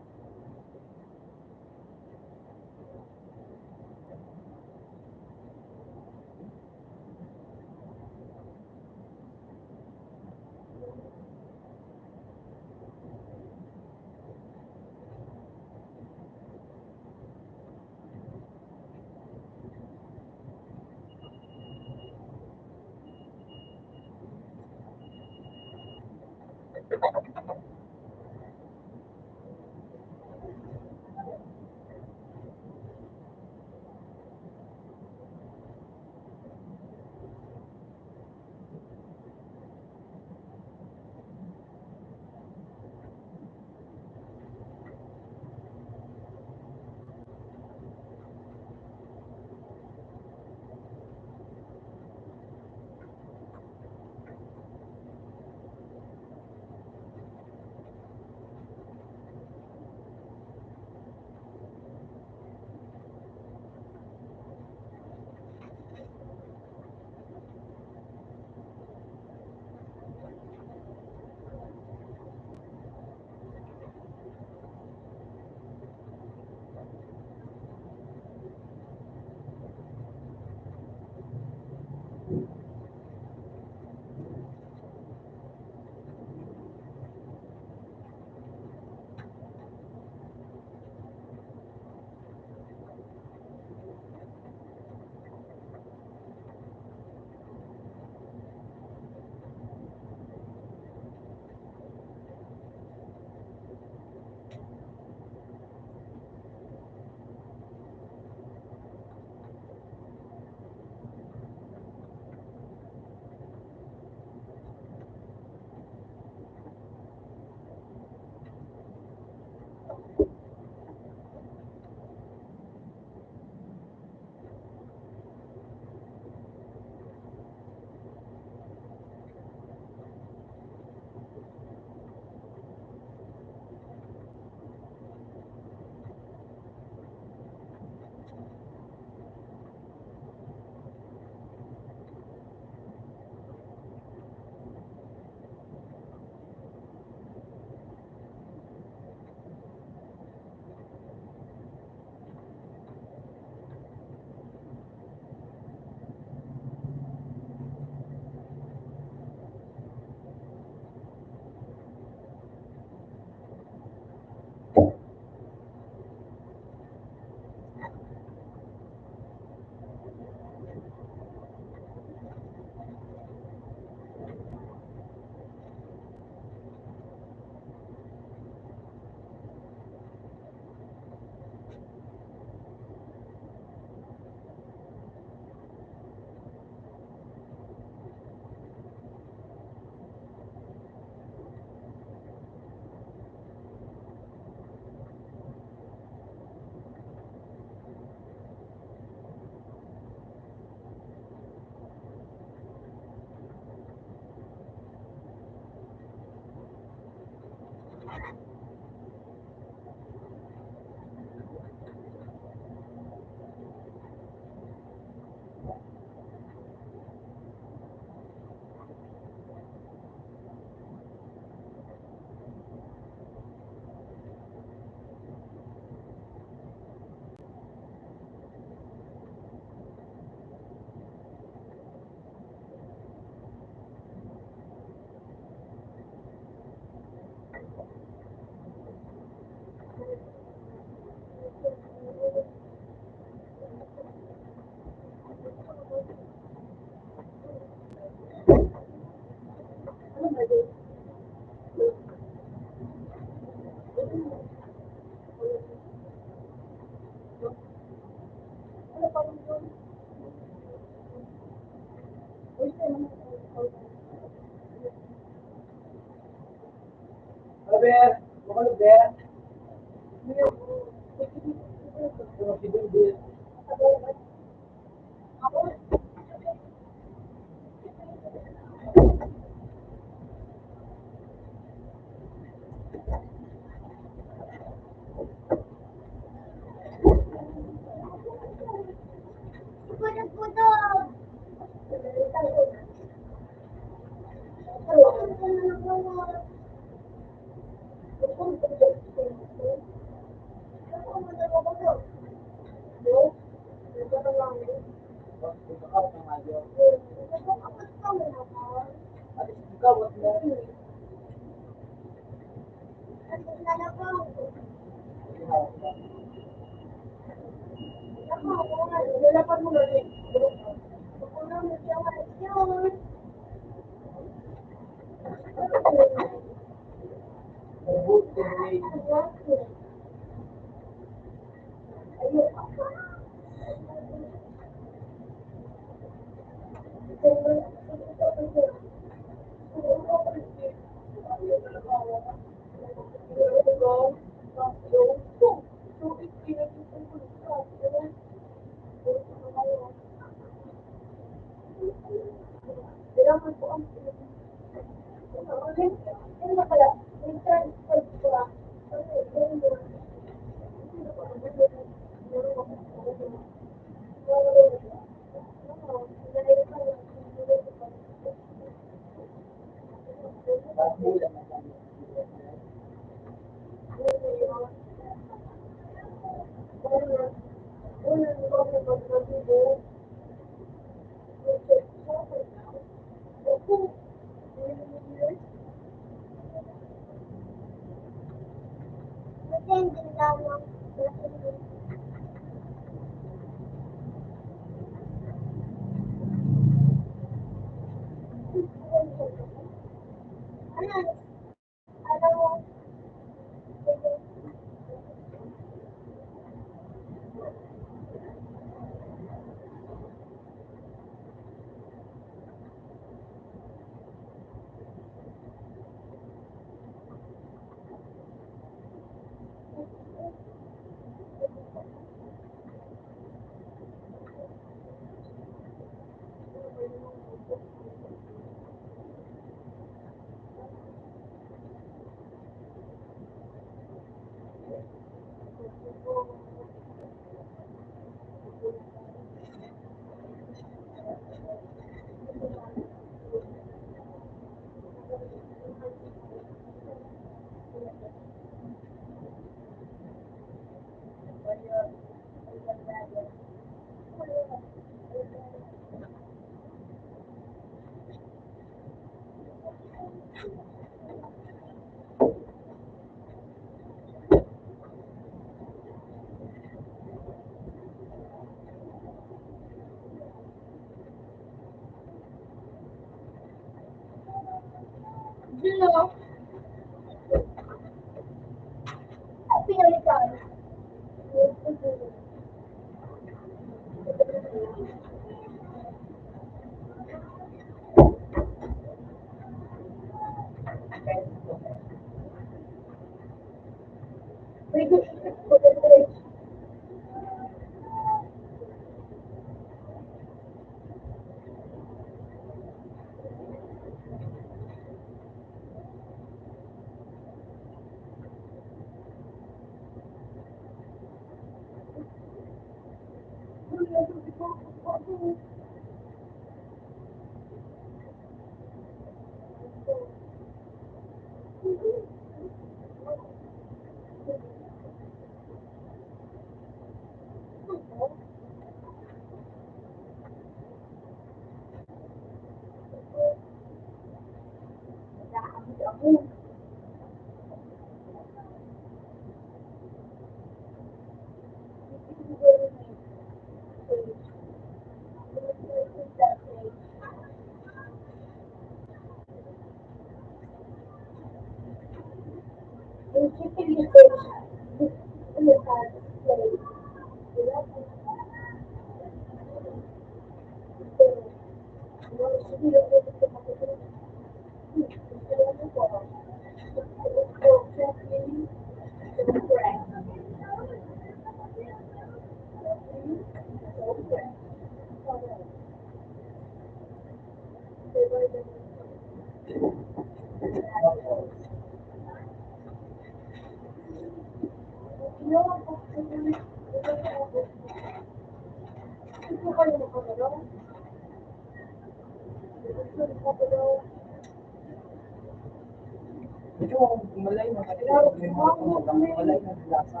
Ito, malay mo, malay mo, malay mo, lasa.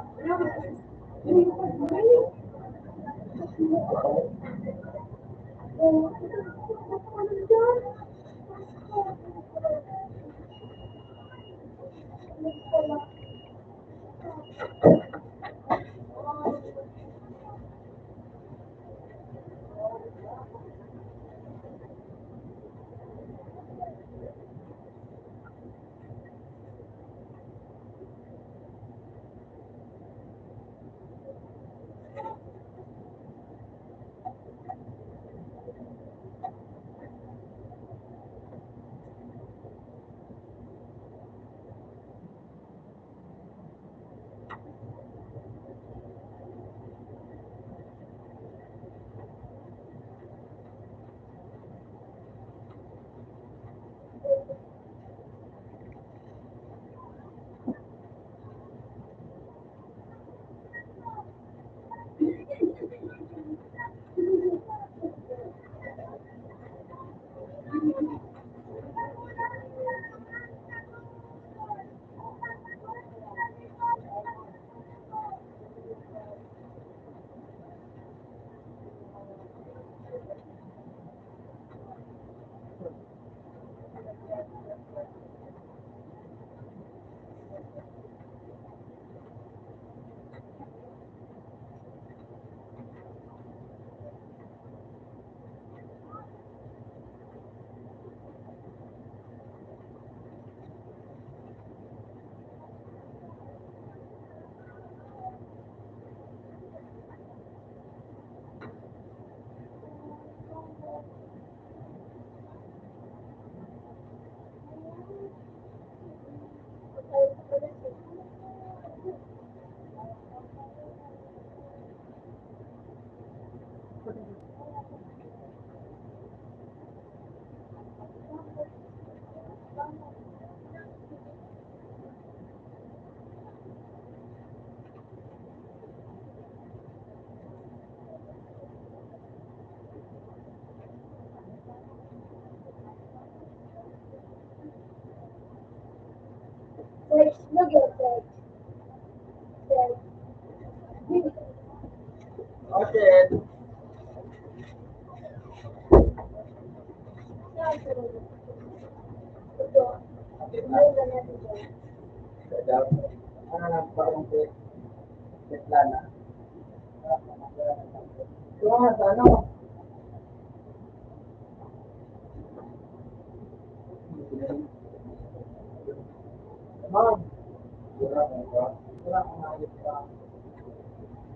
Okay. Ano na, parang Svetlana. Ito nga, sa ano? Ma'am, wala akong ba? Wala akong ayos ba?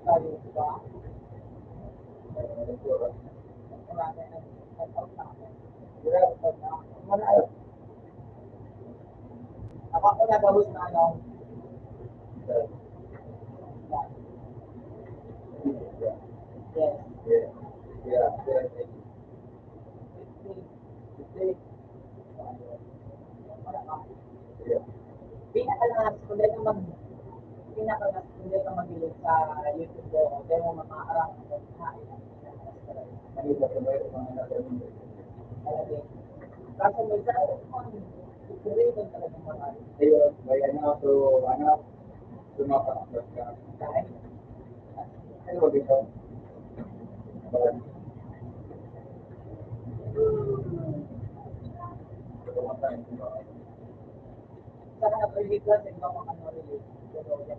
Ayos ba? Wala akong ayos. Ako po nagahos na ano. Yes. Yeah. Yeah. Yeah. Yeah. Pinaka-last ko din ang mag-, pinaka-last ko din ang mag-ilis sa YouTube ko. Pero mga arang ko, ha, talaga. Kaso may sa, may ano, may ano, so, ano, sumapatakot ka. Ay, wag ito. Sa mga pelikula, sa iba mga ano, release. Pero, yan,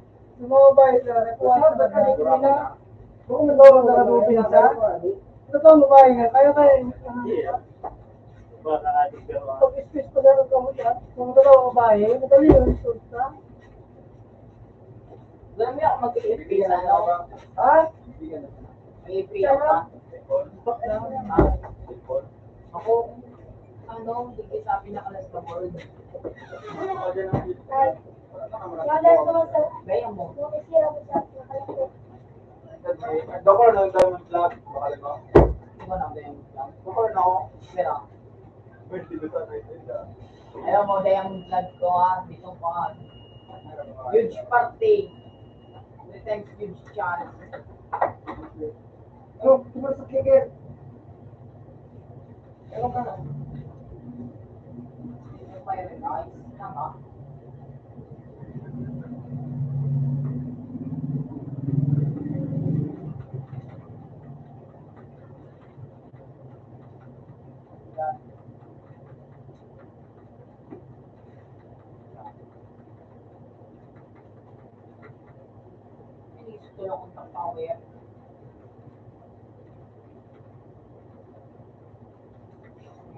Sa mga babae, sir, nagkuha sa mga kanina. Bukong nagkaroon na nagpipinsa. Ito ang babae nga, kaya kaya, ah, pag-stress pa gano'n ka mo siya. Kung ito ang babae, madali yun, resulta. Alam niyo, mag-i-F P sa ano? Ha? May F P ka? Ah, ako, ano, hindi sa pinakalas na board. Gaya mo. Doktor, no, diamond plug. Baka lang, no? Hindi ko na diamond plug. Doktor, no? Meron. Pwede ba tayo, pwede, ah? Ayaw mo, diamond plug ko, ha? Dito pa. Huge party. Three times huge chance. So,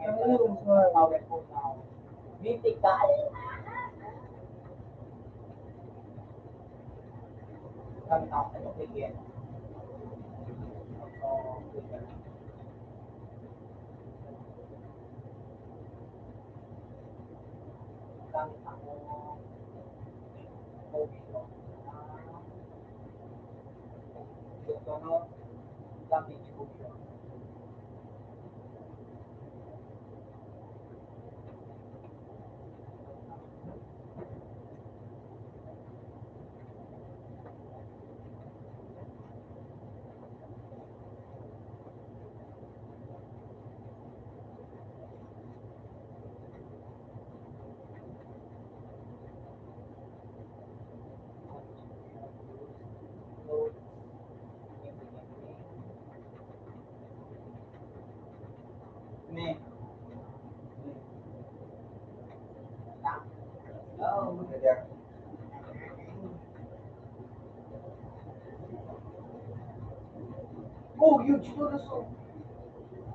Ano yung sa PowerPoint na mythical? Kanta ko sa weekend. Gamit ako. Ito, no? Gamit ko siya. Oh, huge to na so.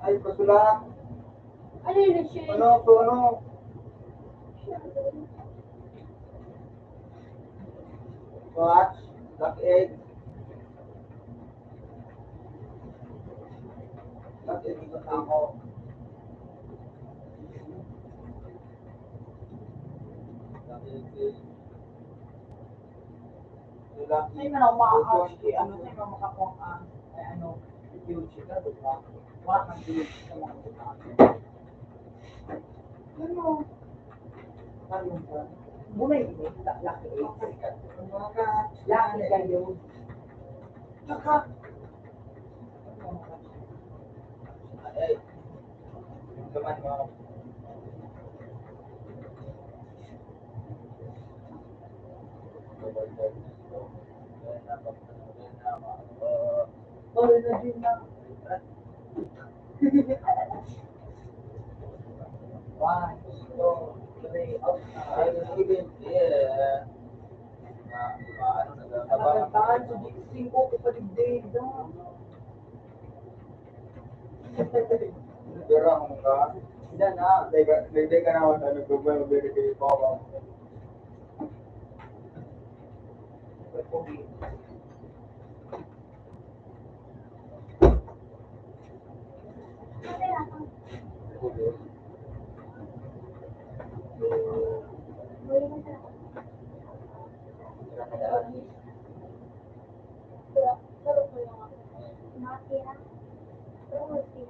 Ay, pasulat. Ano yun, Shane? Ano, so ano? Watch, black egg. Black egg, black egg. Black egg. Ay, man ako makakawin, ano, ay, man makakuha ka, ay, ano, huge ka, di ba? Wala kang huge sa mga tao. Ano? Ano ba? Bunay mo, la-, laki eh. Laki kayo. Tsaka, ay, naman, mga Sorry na din na. One, two, three, out na. Ay, sige. Yeah. Ma-, ma-, ano na, nabangan. Nabangan, so, di, singko ko pa digdig, no? Pero ang mga, sila na, nagday ka, nagday ka naman, ano, gumay, magbibigay pa ako.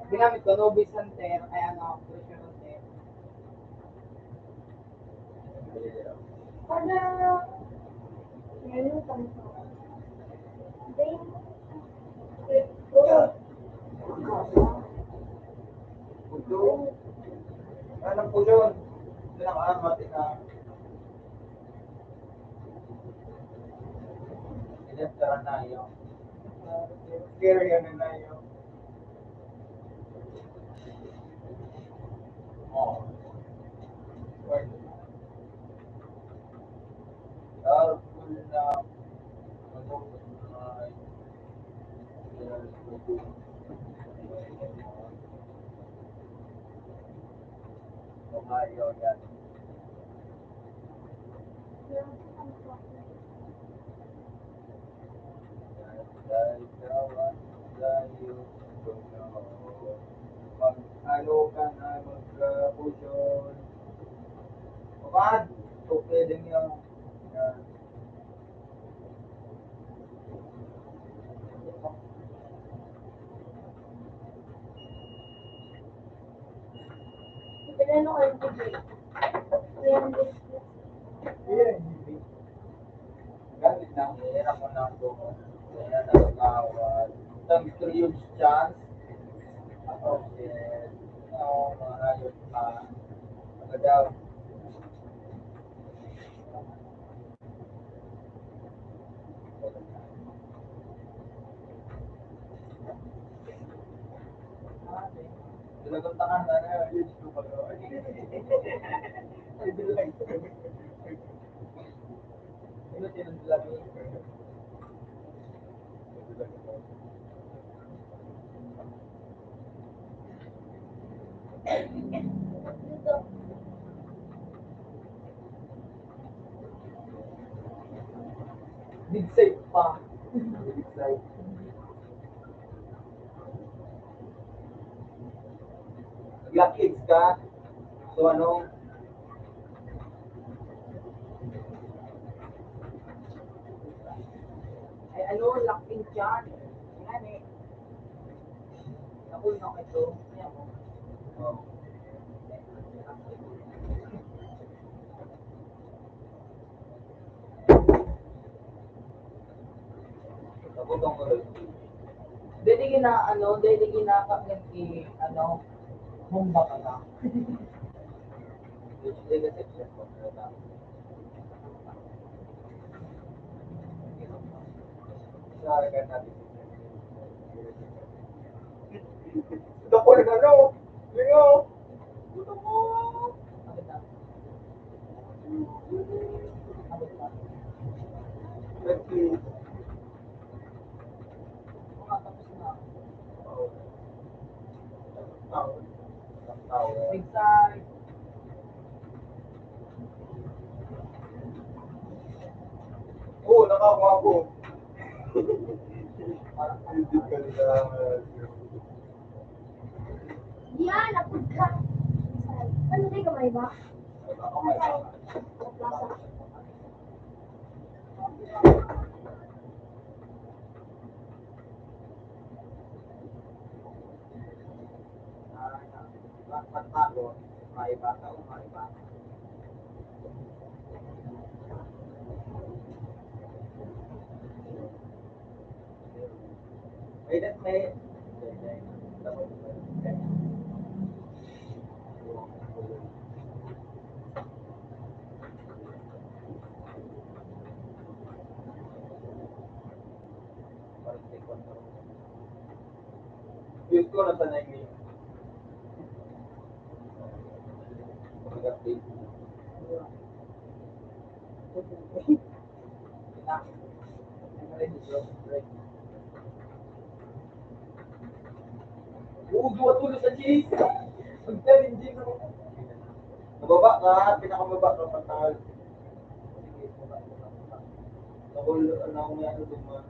Ginamit ko, Nobis Hunter, kaya ano, Treasure Hunter. Ano? Ngayon, kami sa Puto. Anong puyon? Ito lang, ah, mati na. Ito, tara na, yun. Kaya yan na, yun. Mag-ano ka na, mag-, ah, puyon. Paano? So, pwede niya. Yan. Ano ang G B? Ayan, G B. Gamit na. Ayan ako na po. Ayan, nakakawal. Thanks to huge chance. Ako, eh, oh, mga hayop pa. Magadaw. Safe pa. Safe. Nag-lock-in ka. So, ano? Ay, ano, lock-in dyan. Yan eh. Ako yung ito. Ayan mo. Oh. Dili gina, ano, dili gina, ano, humba ka na. Dako na, no? Yun, no? Gutom mo. Oo, nakakuha ko. Hindi ka nila. Yan, apod ka. Ano kayo kamay ba? Sa plaza. Diyos ko, nasa na yung Udo at ulo sa chase. Ang galing din, no? Nababa ka, pinakamaba ka, patal. Nakulo, ano, may ano, duman.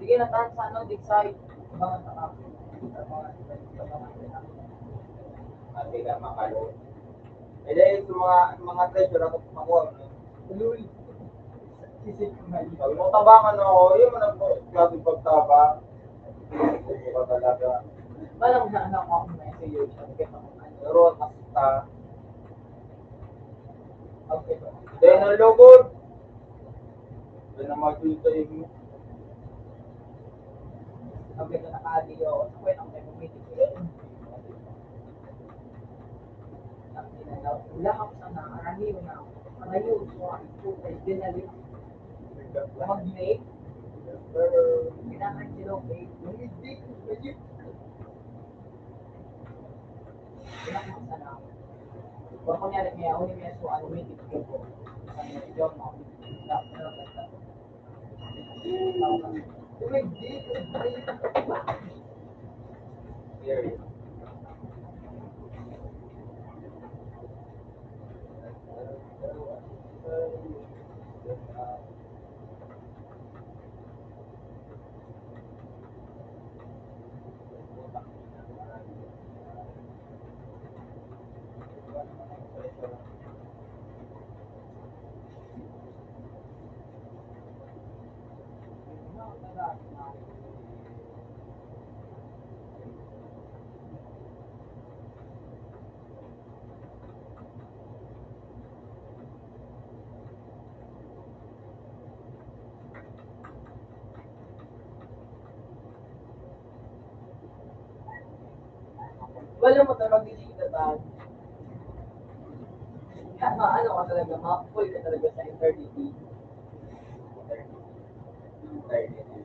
Sige, natahan sa ano, Digsay. Abangan ka pa. Ate ka, makalo. Eh, dahil sa mga, mga treasure ako makuha, no? Lul. Isip ko na yun. Sabi mo, tabangan ako. Yun mo nang klase pagtabang. Hindi ka talaga. Parang na, na, ako na sa iyo. Sabi ka, ano? Pero basta. Okay. Dahil ang lugod. Yan ang magiging sa inyo. Ang ganda na kadi, oh. Sa kwentang may community. Ang ginagawa, wala kang sana, arangin na, malayo, so, ang ito, ay dinali. Mag-make, kailangan sila, okay? Yung hindi, yung hindi. Wala kang sana. Kung kunyari, may ako ni Meso, ano, may tipo ko. Sa mga idioma, na, na, na, Wala mo talaga dito, Dad. Ma-, ano ka talaga, ma-fall ka talaga sa eternity. Eternity. Eternity.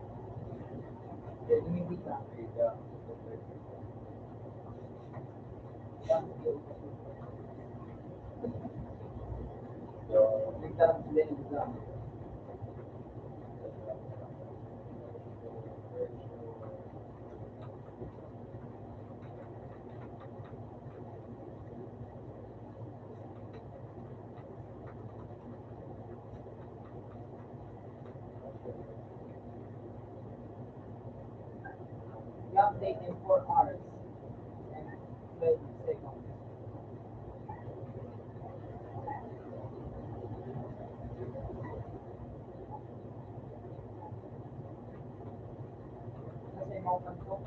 You have taken four hours and twelve seconds. Kasi maupan ko.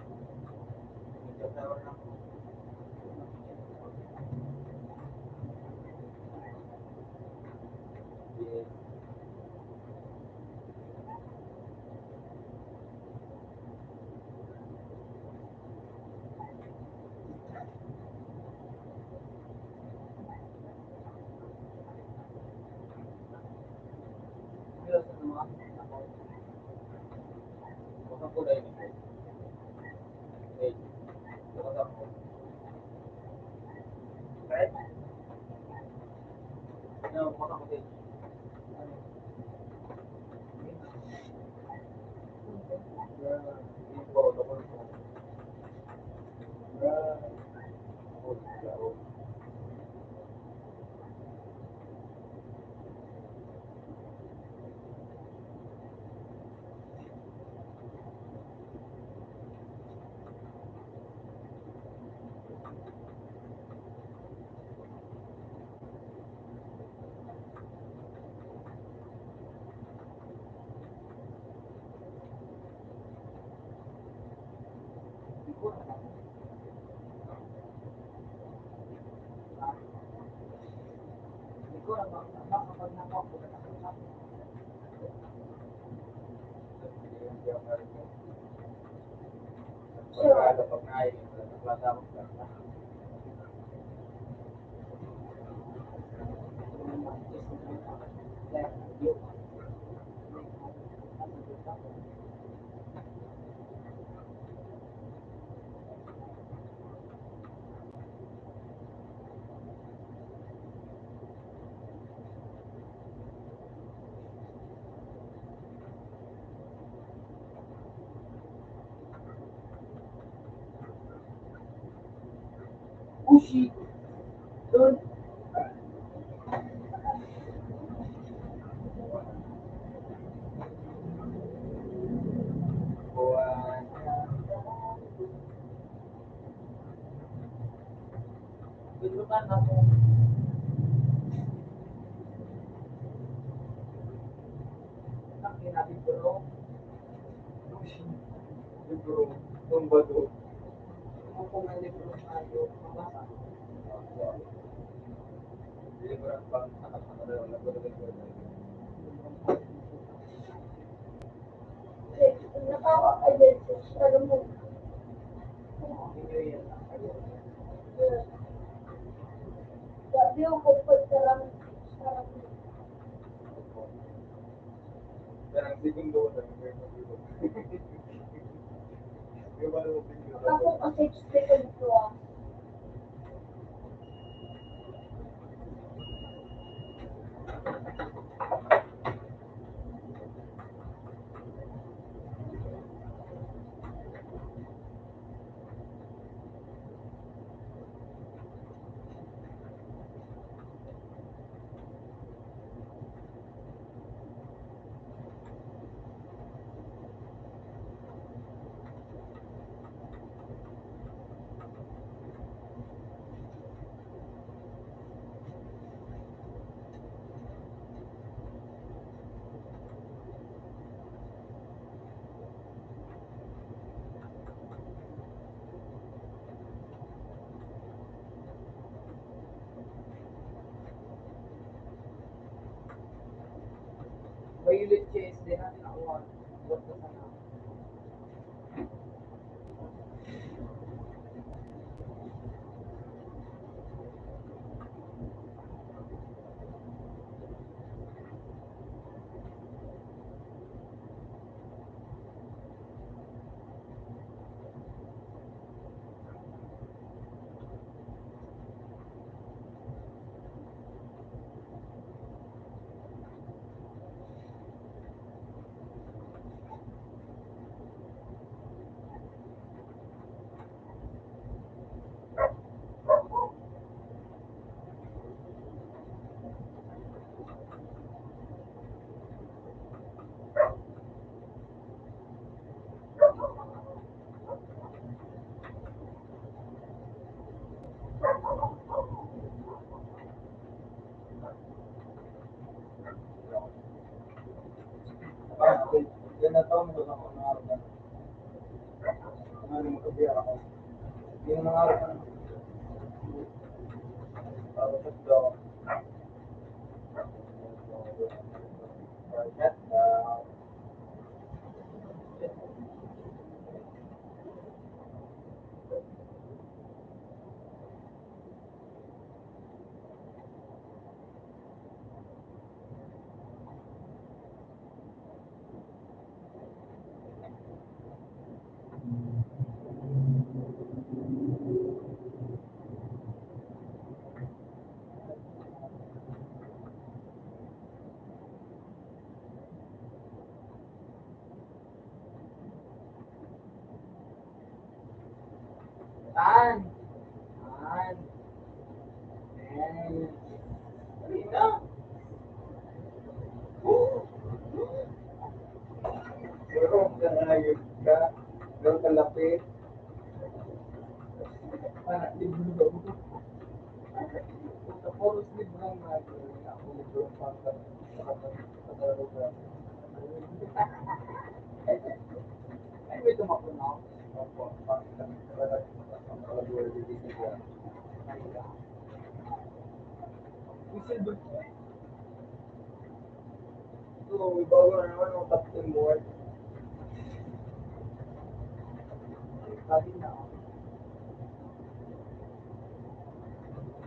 Ushi. Doon. Violet chest, they have that one. What the fuck? Tan. Tan. Ayan. Dali na. Oo. Pero ang kanayod ka, pero kalapit. Para libro. Sa puros libro ang mga ako libro ang pangkat-, pangkat-, pangkat-, Ay, may tumakbo na ako. Yung silver. Ito, may bago na naman ang Captain Boy. Sabi na ako.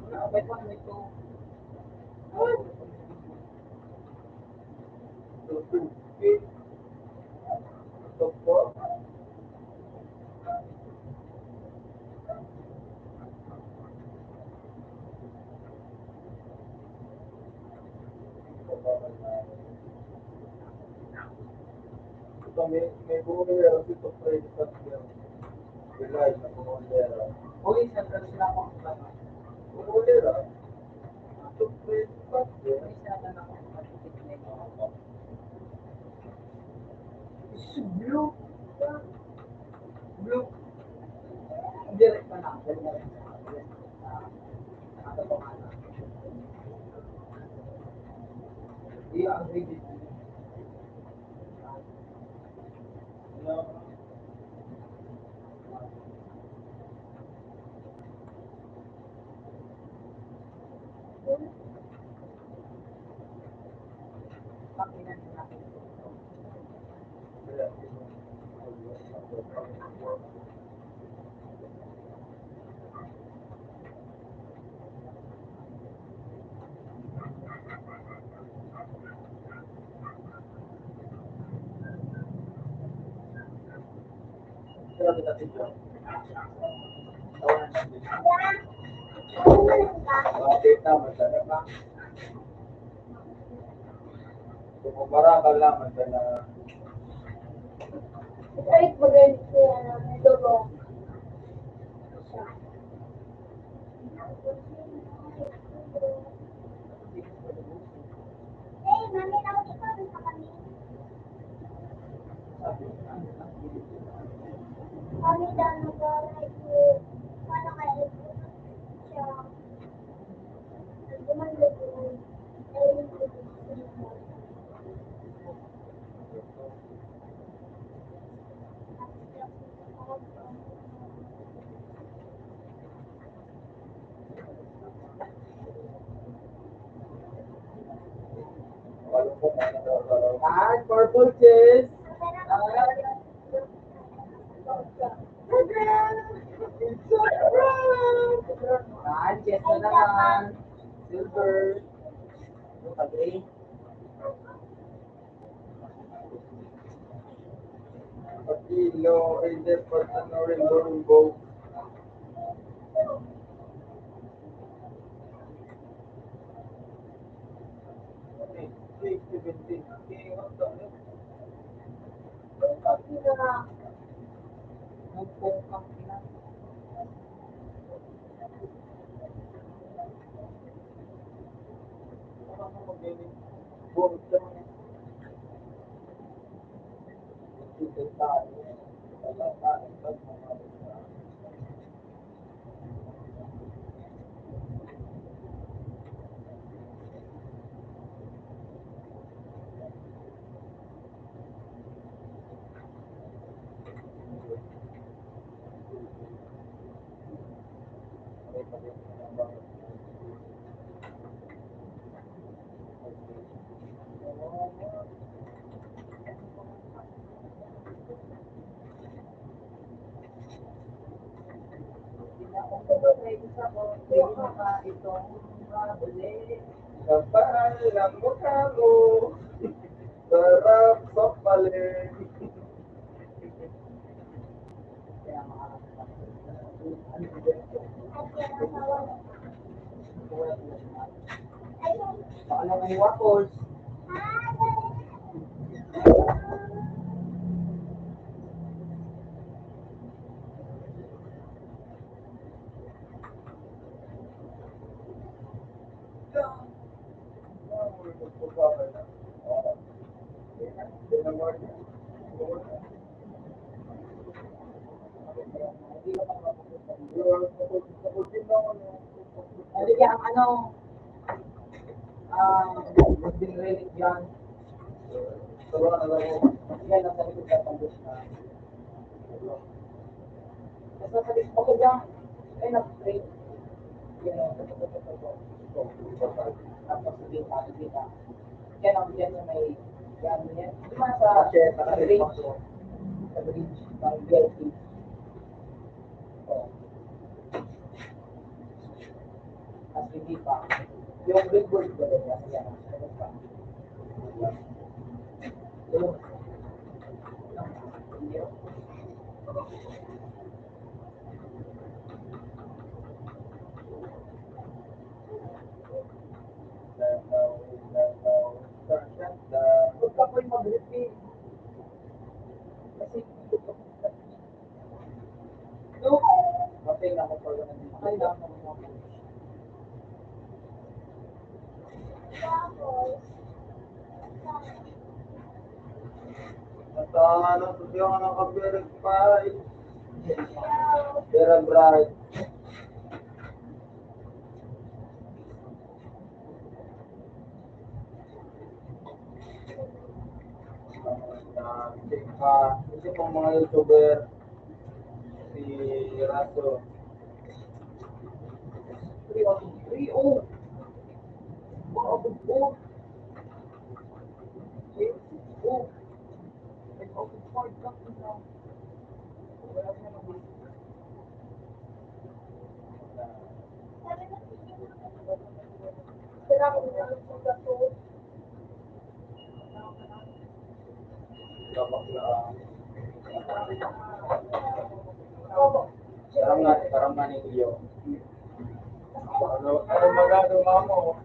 Wala, may pa, may to. Ay! Ito, may, may buong nila, ito, credit card nila. Rely na buong nila. Uy, sa personal ko, ano? Buong nila. Ito, credit card nila. Uy, sa ano na ako, Blue. Blue. Direct pa na. Iya, ang rigid. Kung marakal naman ka na. Kahit magaling siya, ano, lobo. Hey, mami, tawag ikaw dun sa kami. Kami daw nag-aaral ko. Paano kaya siya? Tan, purple chest. Tan, chest na naman. Silver. Pag-green. Pag-ilo, hindi, pag ano, rainbow, rainbow. Six, seventeen. Kapal ang mukha mo. Sarap sa paling. Baka lang may waffles. Hindi ang ano, ah, building relic yan. Pero ano lang po, yan ang sabi ko sa pag-, na. Basta sabi ko, okay lang. Ay, na-pray. Yan ang sabi ko sa pag-, tapos sabi ko, sabi ko, yan ang yan sa may, yan, yan. Di ba sa bridge? Sa bridge, ng V I P. Oh. Mas hindi pa. Yung billboard ko din, kasi yan, ano pa. Yung, huwag ka po'y mag-repeat. Kasi hindi ko pa. Natahanan ko siya nga naka-very bright. Very bright. Ah, check pa. Isa pang mga YouTuber, si Raso. Three oh, three oh. Wow, good boy. Three oh. Like, oh, good boy, good boy. Sarang nga, sarang nga ni Iyo. Ano, ano magagawa mo?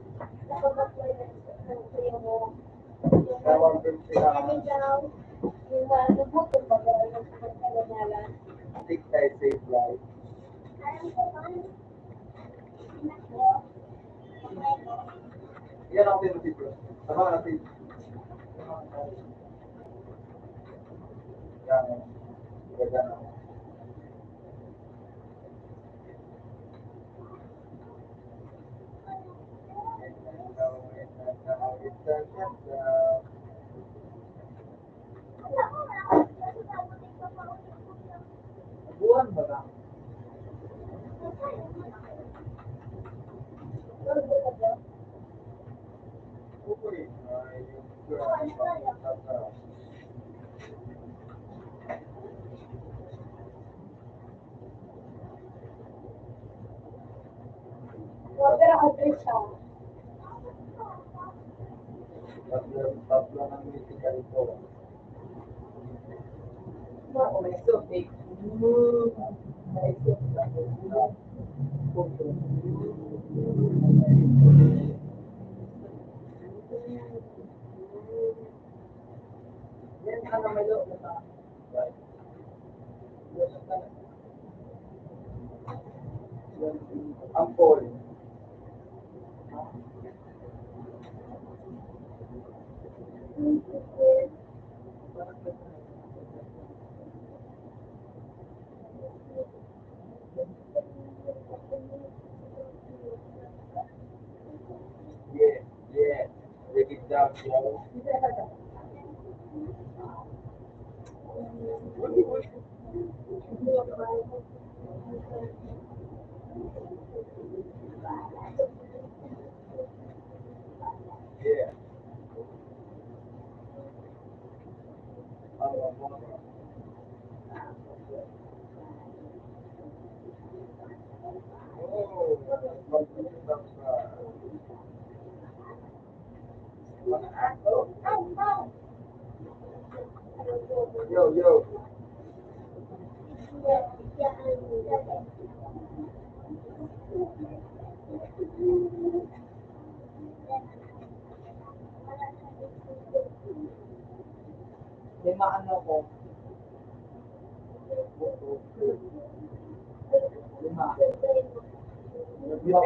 Tawag din sila. Take tayo, save life. Yan ang pinatid ko. Tama natin. Yan. Ganda na. Buwan ba ka? Pero address siya. Tatlo, tatlo ng medical ko. Mao, may subject. May subject. Yan, ano, may loob na ba? Ampol. Yeah, yeah. Break it down, yo. Yeah. Lima ano ko. Lima. Lima.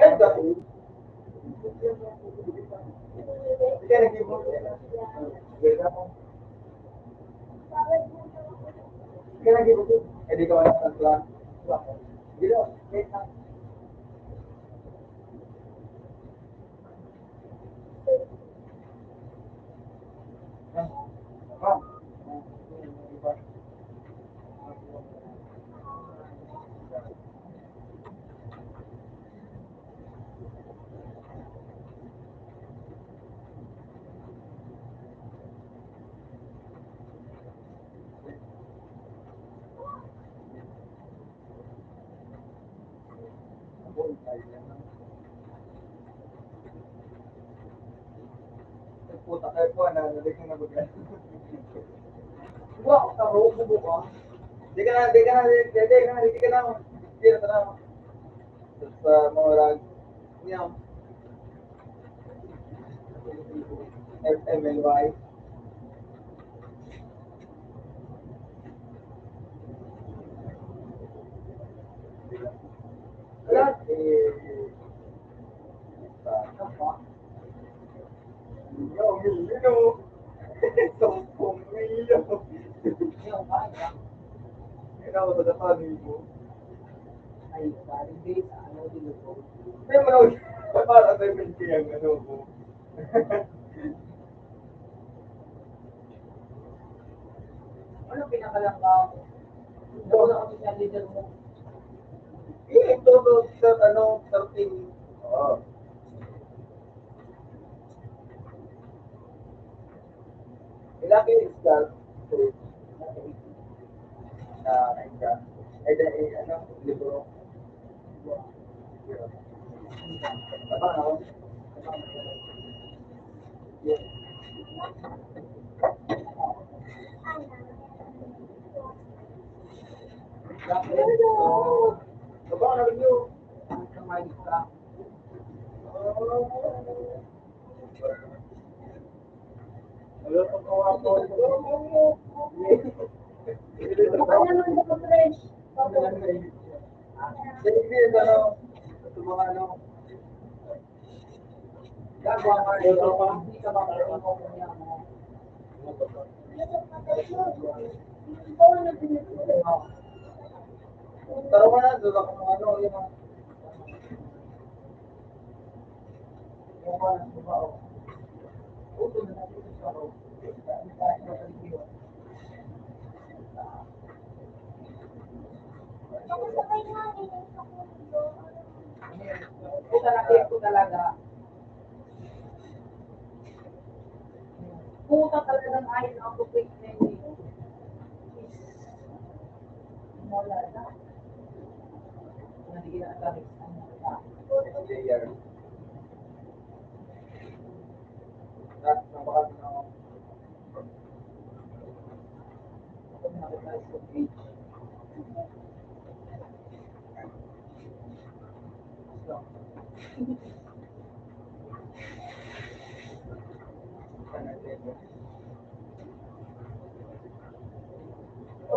Kaya nag-ibon. Kaya nag-ibon. Eh, di ko alam ang plan. Di ko. Puta kayo po, ano, ano, di ko na baga. Wa, ako, bubo ka. Di ka na, di ka na, di, di, di ka na, di ka na. Tira ka na. Sa mga rag, niya. F M L Y. Wala, eh, sa, Yo, yo, yo. Sampung milyon. Kaya ako sa Japan, eh, mo. Ay, pare, hindi, sa ano, di ba? Hindi mo na, para sa M N K ang ano mo. Ano pinakalangka? Wala kami sa leader mo. Eh, ito, ito, sa ano, thirteen. Oo. Ilaki yung start. Na, ay, ka. Ay, da, eh, ano, libro. Tama, no? Hello! Tama, ano yun? Ang kamay ka. Wala pa kawa ko. Ano naman sa fresh? Sige, ano, sa mga ano. Gagawa ka rin. Hindi ka makaroon ko niya. Pero wala, doon ako ng ano, yung mga Puta na ko talaga. Puta talaga ng ayos ang tubig na yun. Wala na. Hindi na kami.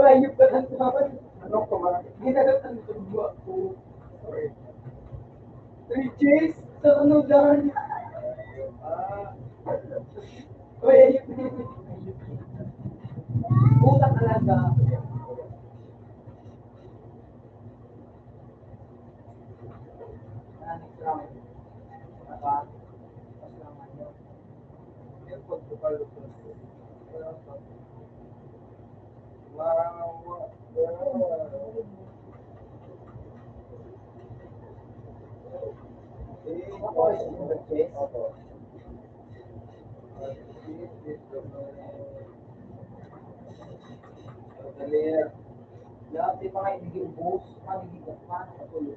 Ay, yung pala naman. Ano ko ba? Ginagatan ko buwa ko. Three J's sa ano dyan? Ah. Uy, puta talaga. Dati pa nga, hindi ubos, hindi ka pa, nakatulog.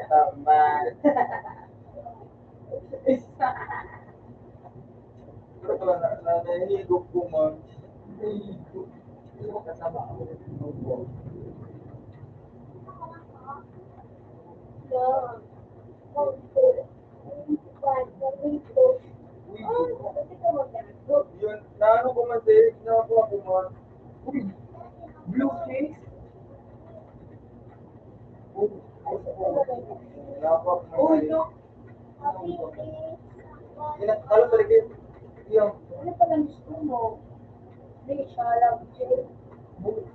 Tama. Pero pala na, na, nahihigop ko, ma'am. Nahihigop. Hindi ko kasama ako. Opo. Yun, naano ko man sa'yo, ginawa ko ako, ma'am. Uy, blue face? Uy, ay, sa ko. Ginawa ko ako, ma'am. Uy, no. Ina-, ano talaga yun? Yung ano palang gusto mo? Hindi, siya lang, Jay. Bu-,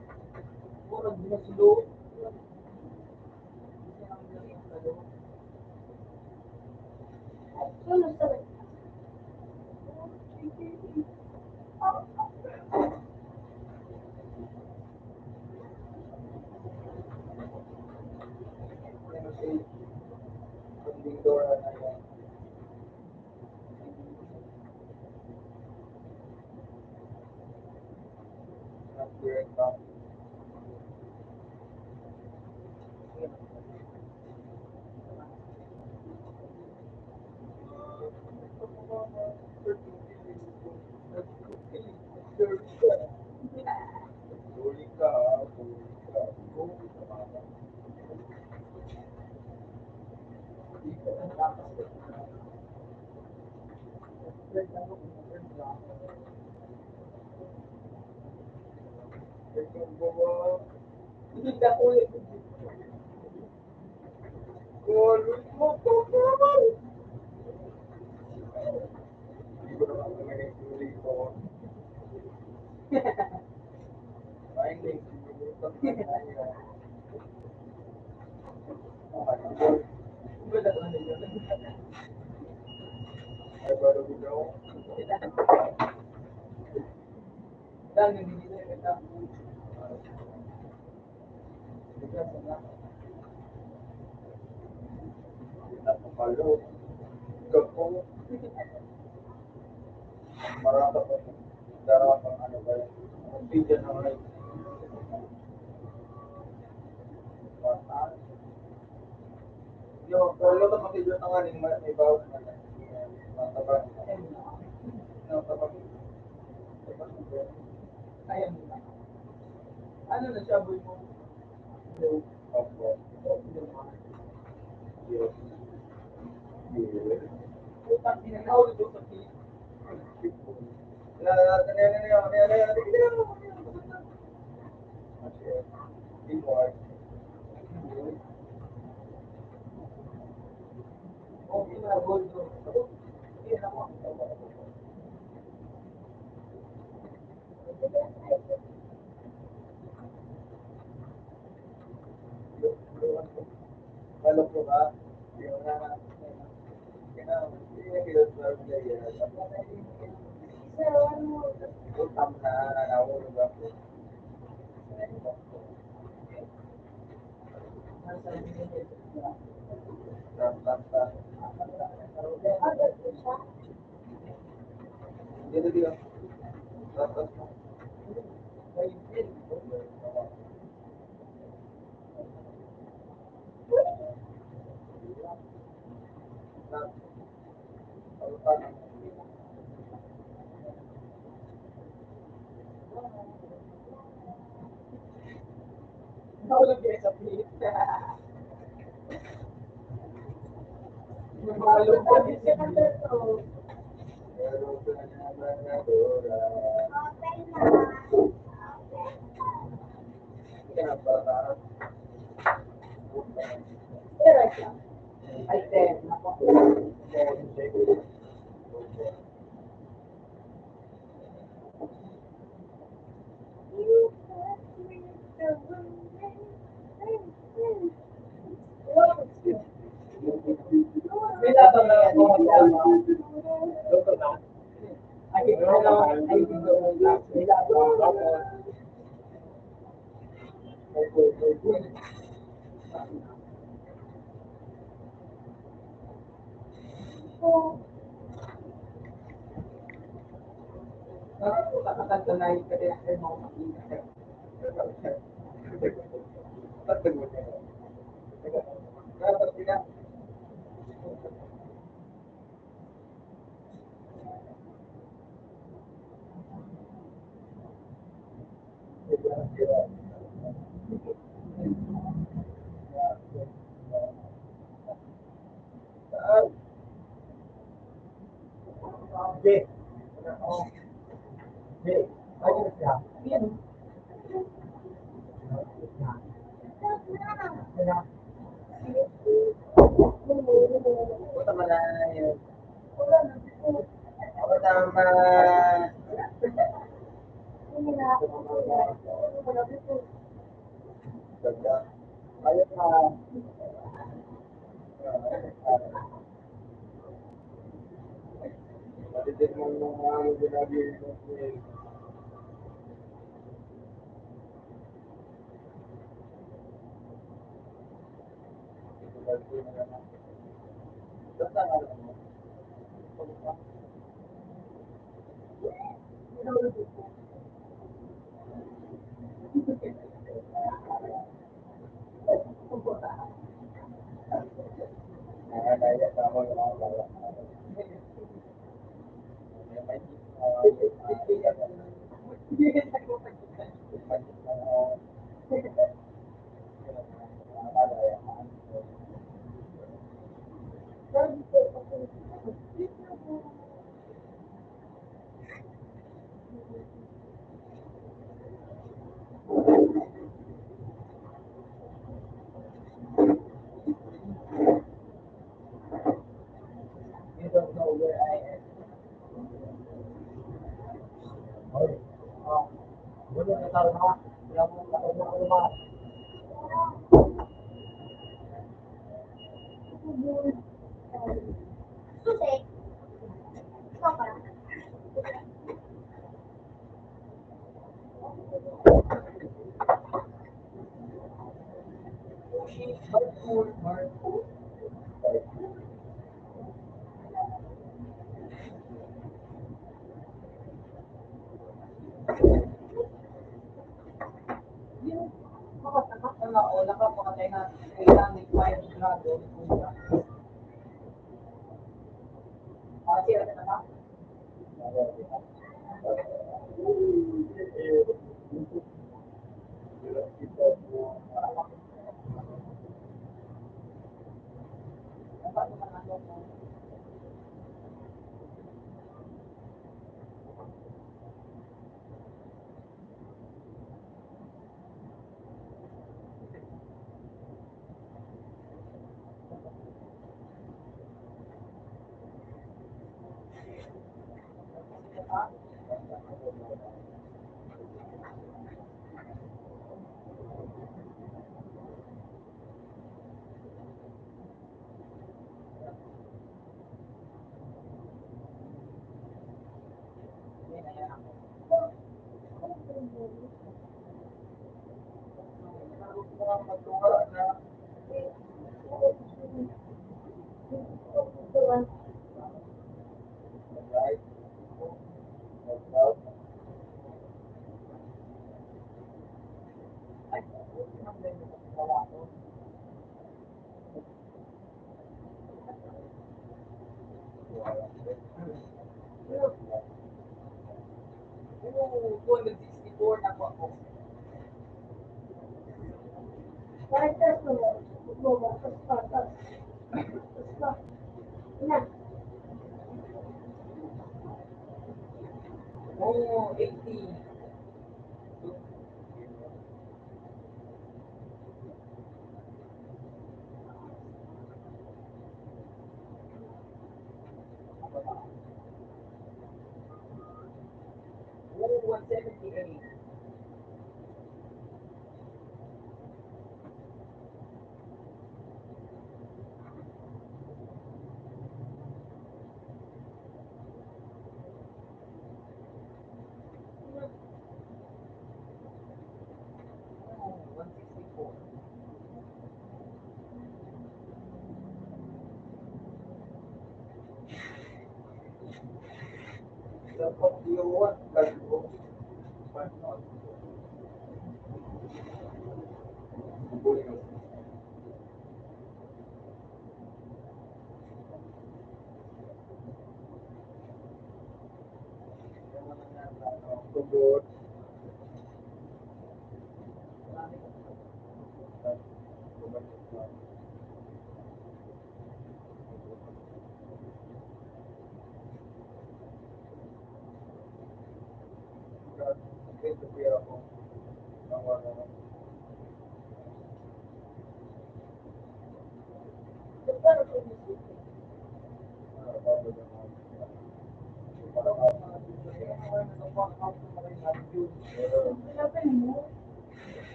bu-, nagmasulo. Ay, yun, ang sarap. Marata pa. Dara pa, ano ba yun? Ang video na ngayon. Yo, pero ito pati dyan ang aning may, may bawal na lang. Mataba. Mataba. Ayan. Ano na siya, boy mo? Opo. Yes. Yes. Putang ina, nahulog ko sa feet. Ano po ba? Yung na, Puta, malayo. Tama. Ayun na. Matitik man mga ano, ginagawa mo. Oh, eighty. Oh, one seventy-eight.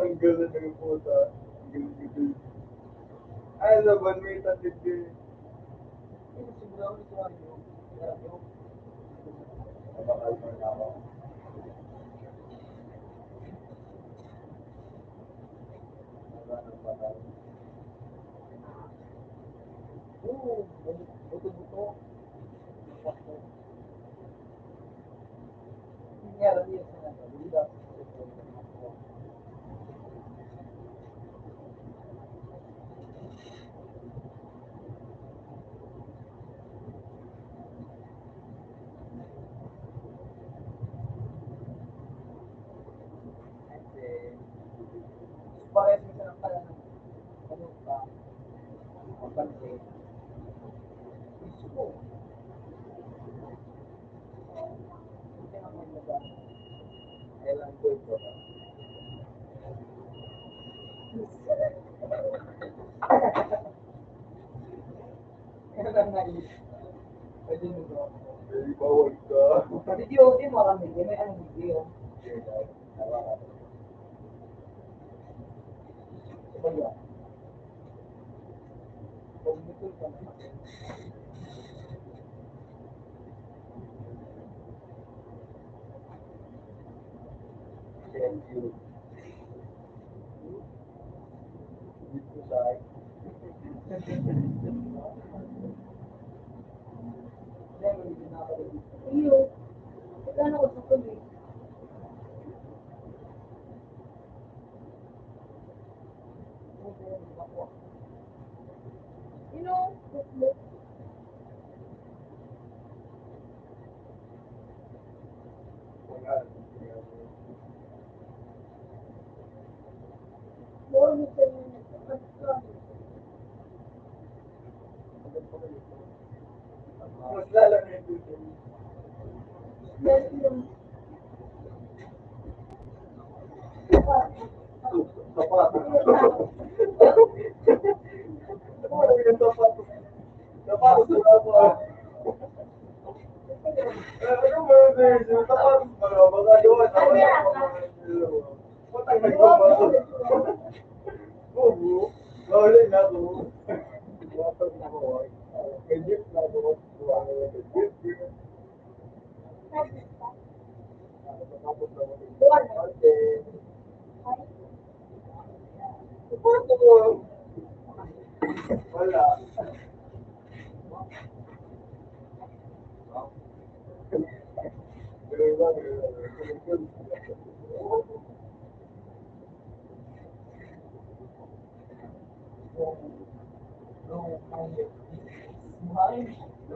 Ang galing ng puta. Ang galing ng puta. Ay, laban mo yung tatid ko eh. Pwede mo ba? Pwede bawal ka. Pati D O T mo kami, di may anong video. Sabay ba? Pag dito ka na. Thank you. Iyo. Wala na ko sa tuloy. You know, Sapatos. Sapatos. Sapatos. Ano ba yun, eh? Yung sapatos ba? Baka doon. Patay na yung sapatos. Oo. Wala na ako. May gift na ako. Wala.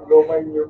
Roman yung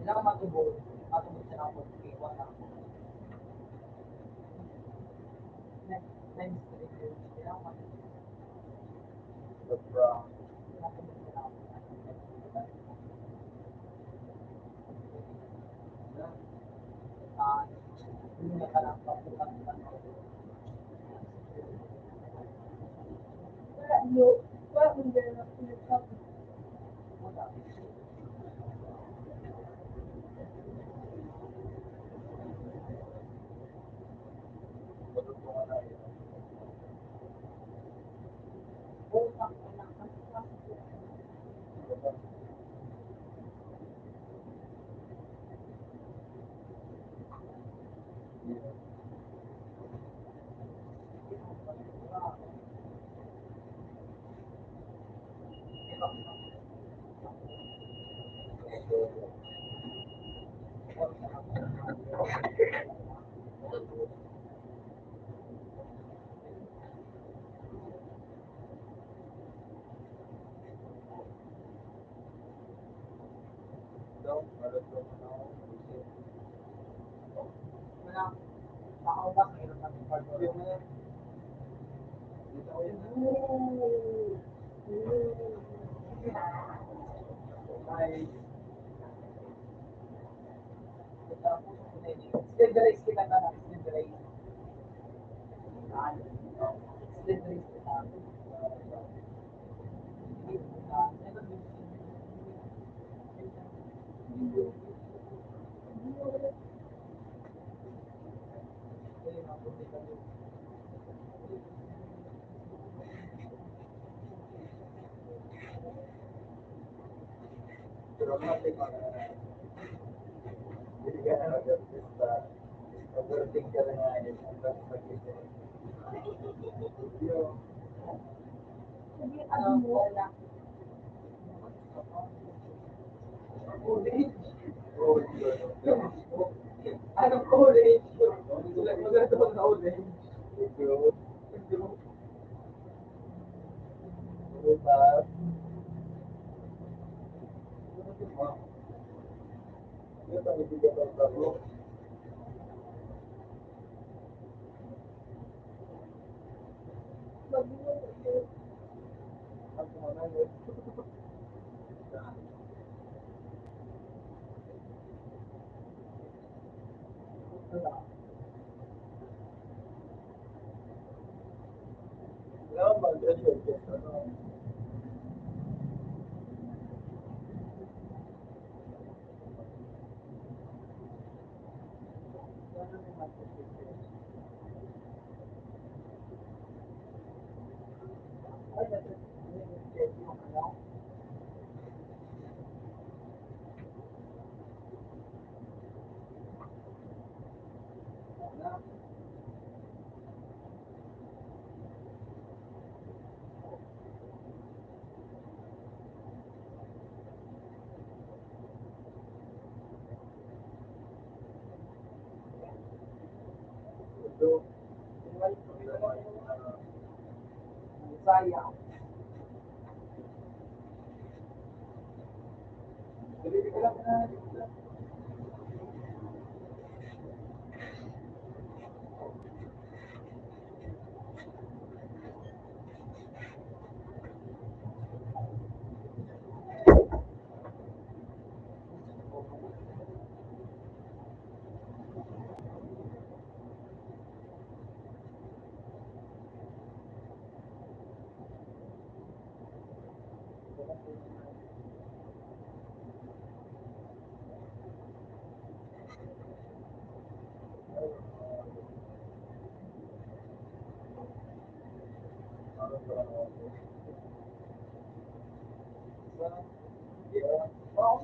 Kailangan matubod, matubod sa kapag-iwan na. Next, next, kailangan matubod. Ako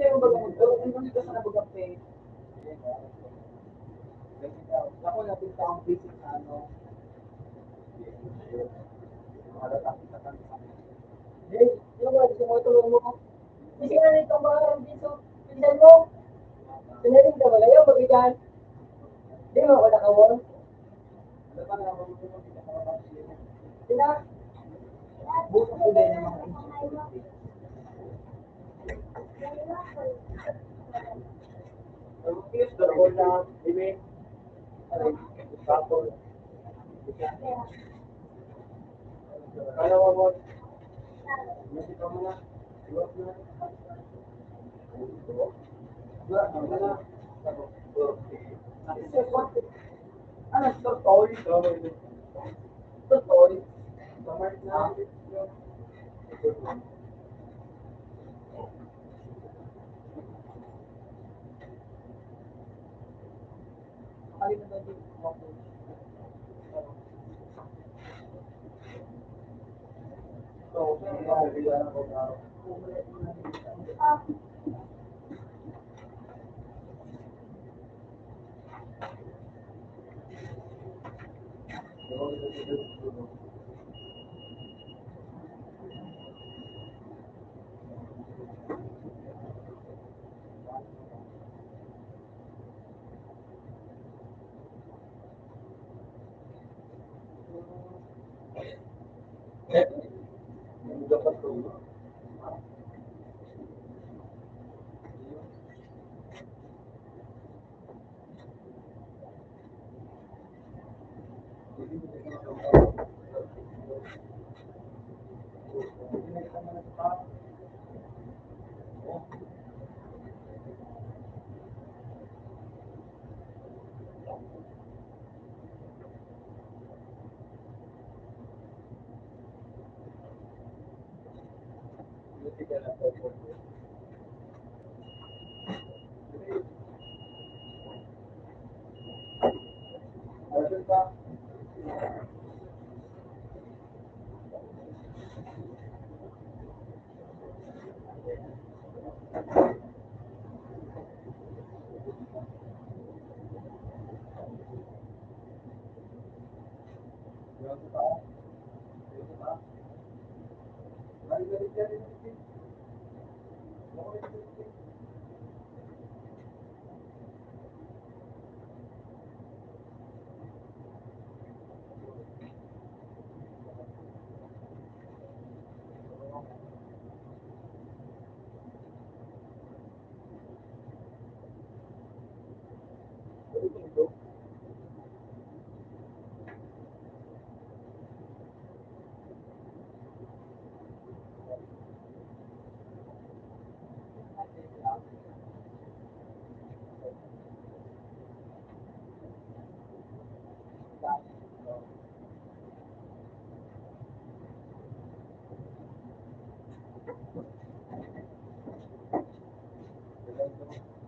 sa'yo, baga, baga, baga, baga, baga, Ako na, punta ang basic sa ano. Para takita kami sa kanila. Hey, ano ba, gusto mo itulong mo? Kasi nga nito, mga dito, pinsan mo. Sinaling ka, malayo, mabigat. Di mo, wala ka, won. Ano, sa tawid, tawid. Sa tawid. Sa mark na.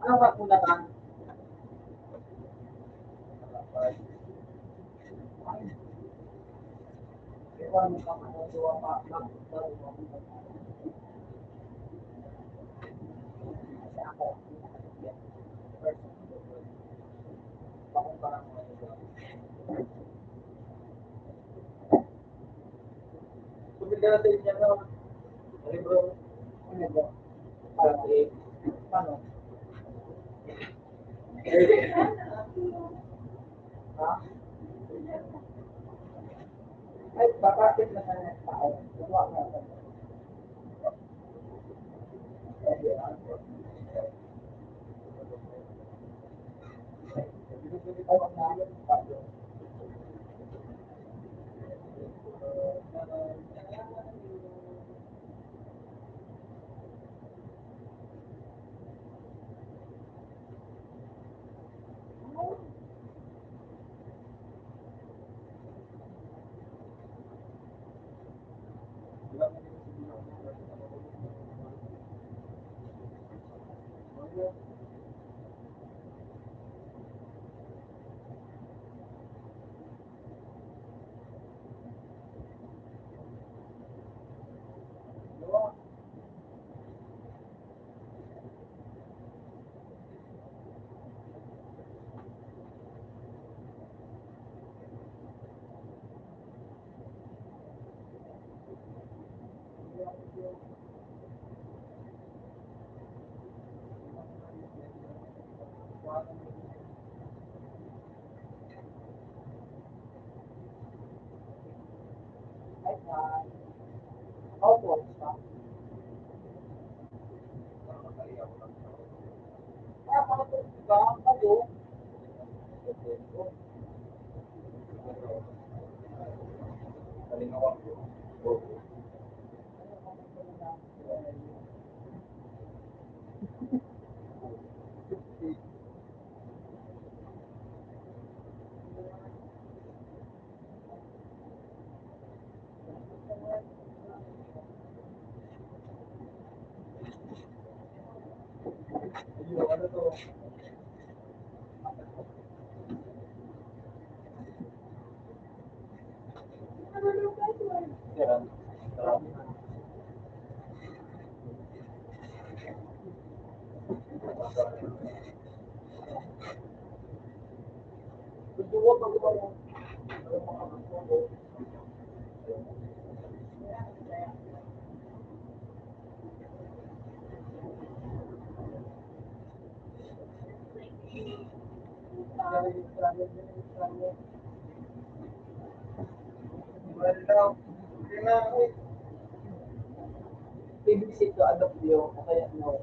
Ano ba kung natan? Sumigil na sa inyo, no? Ano, bro? Ano ba? Pati, paano? Ha? Ay, bakit na sa next tao? Kumuha ka. Ibig sabihin, adopt yun, o kaya no.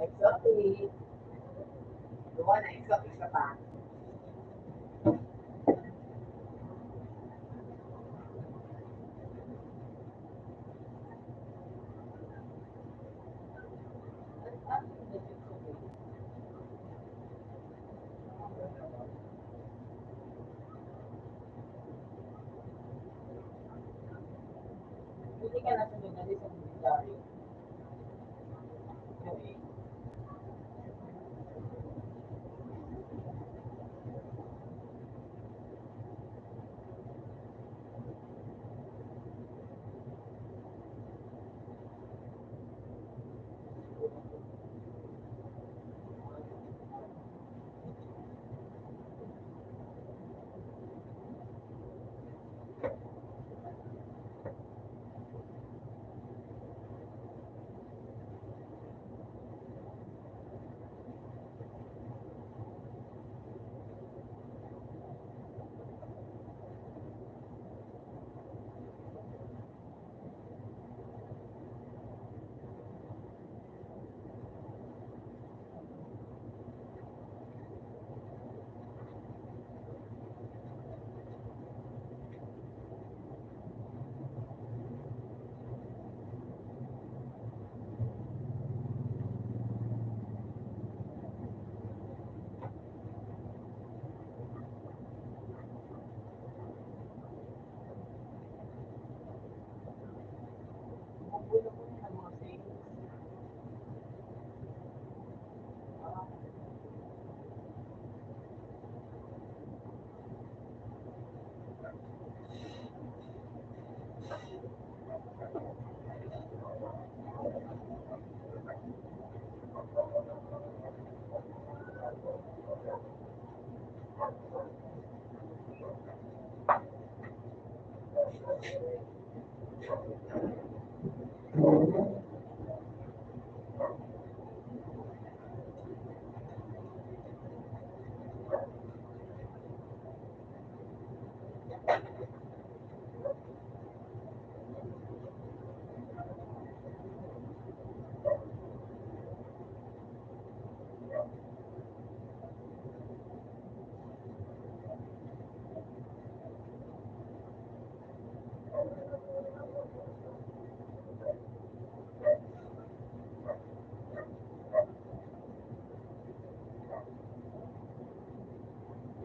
Exactly. Duwa na, exactly siya pa. Hindi ka nasunod na rin sa komentaryo.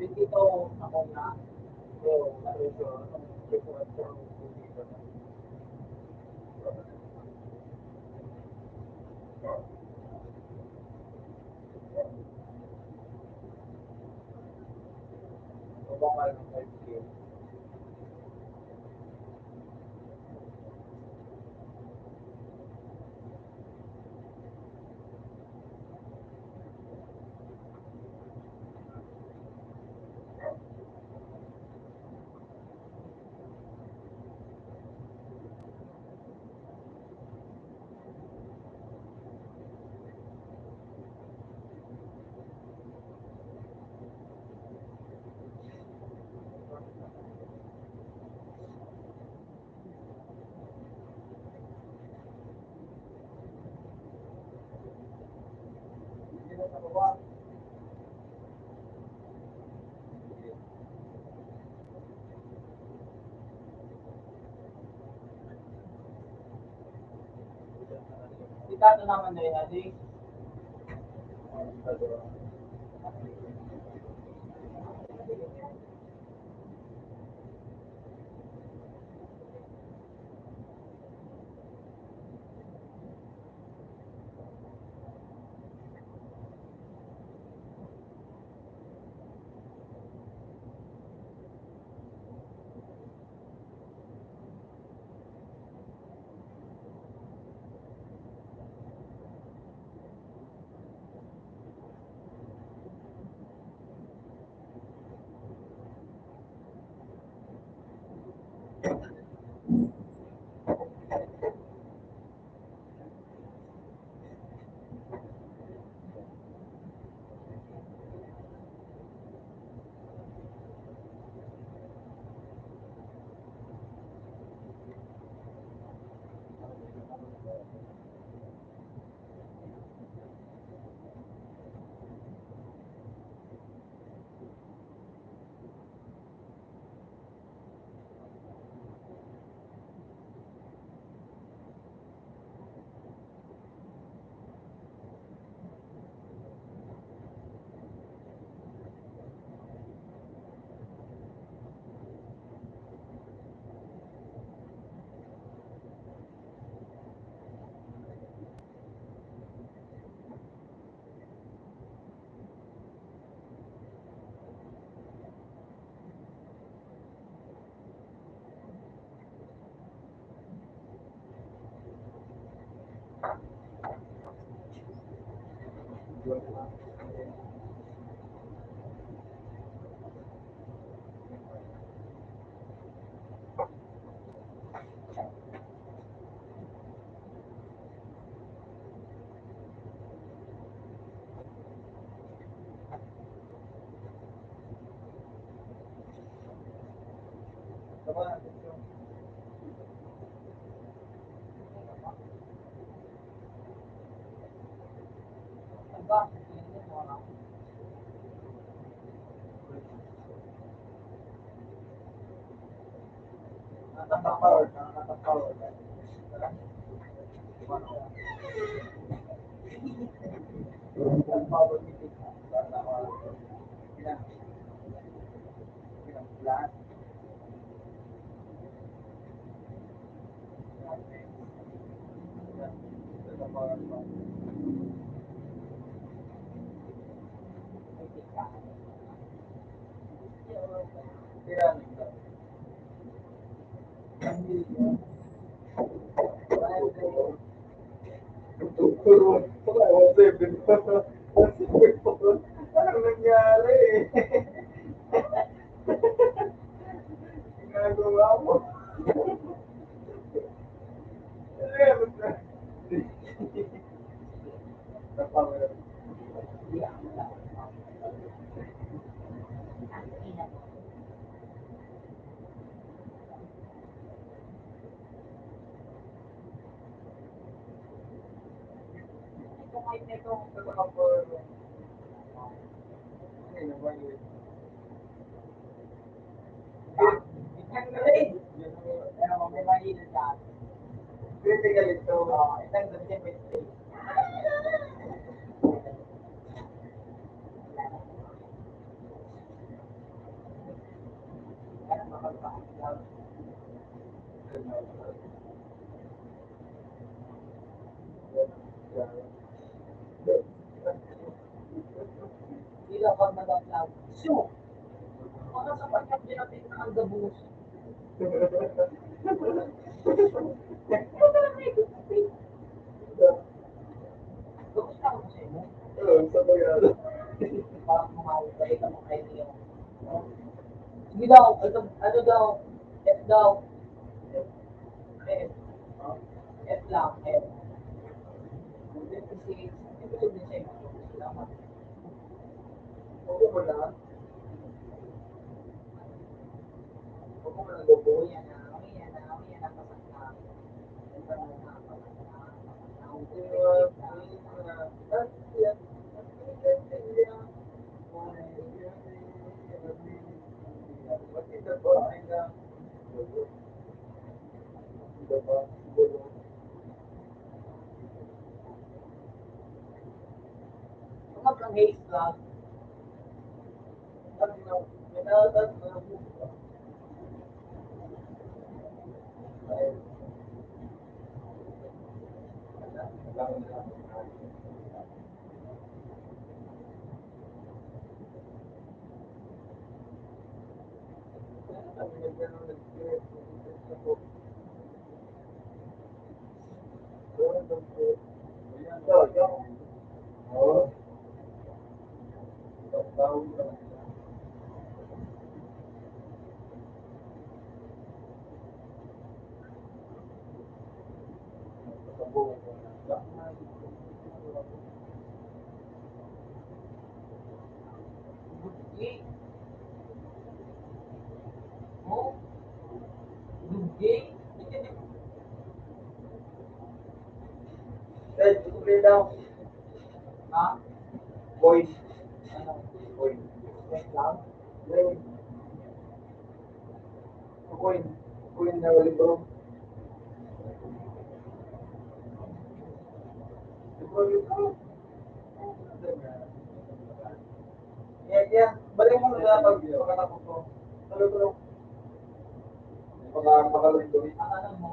Dito ako na, so, na-pressure, report ko. Ikaw na naman na yun, adi. Anong nangyari? Ginagawa mo. Sila pag nag-upload. So, mga sa pagkakapit na ang gabos. Gabos na ako sa inyo. Oo, sa Tagalog. Parang kumain kayo, kamukha niyo. Sige daw, ano, ano daw, F daw. F. F lang, F. Kasi, hindi ko din siya yung salamat. Okay mo na? Okay mo na, Gobo? Yan na, yan na, yan na, pasok na. Yan na, pasok na, pasok na. Ano kang haze lang? Red, sukli daw. Ha? Boy. Ano? Boy. Wait lang. Wait. Coin. Coin na libro. Libro, libro. Yan, yan. Balik mo na pag pagkatapos ko. Tuloy-tuloy. Baka, baka luwi-luwi. Ang ano mo?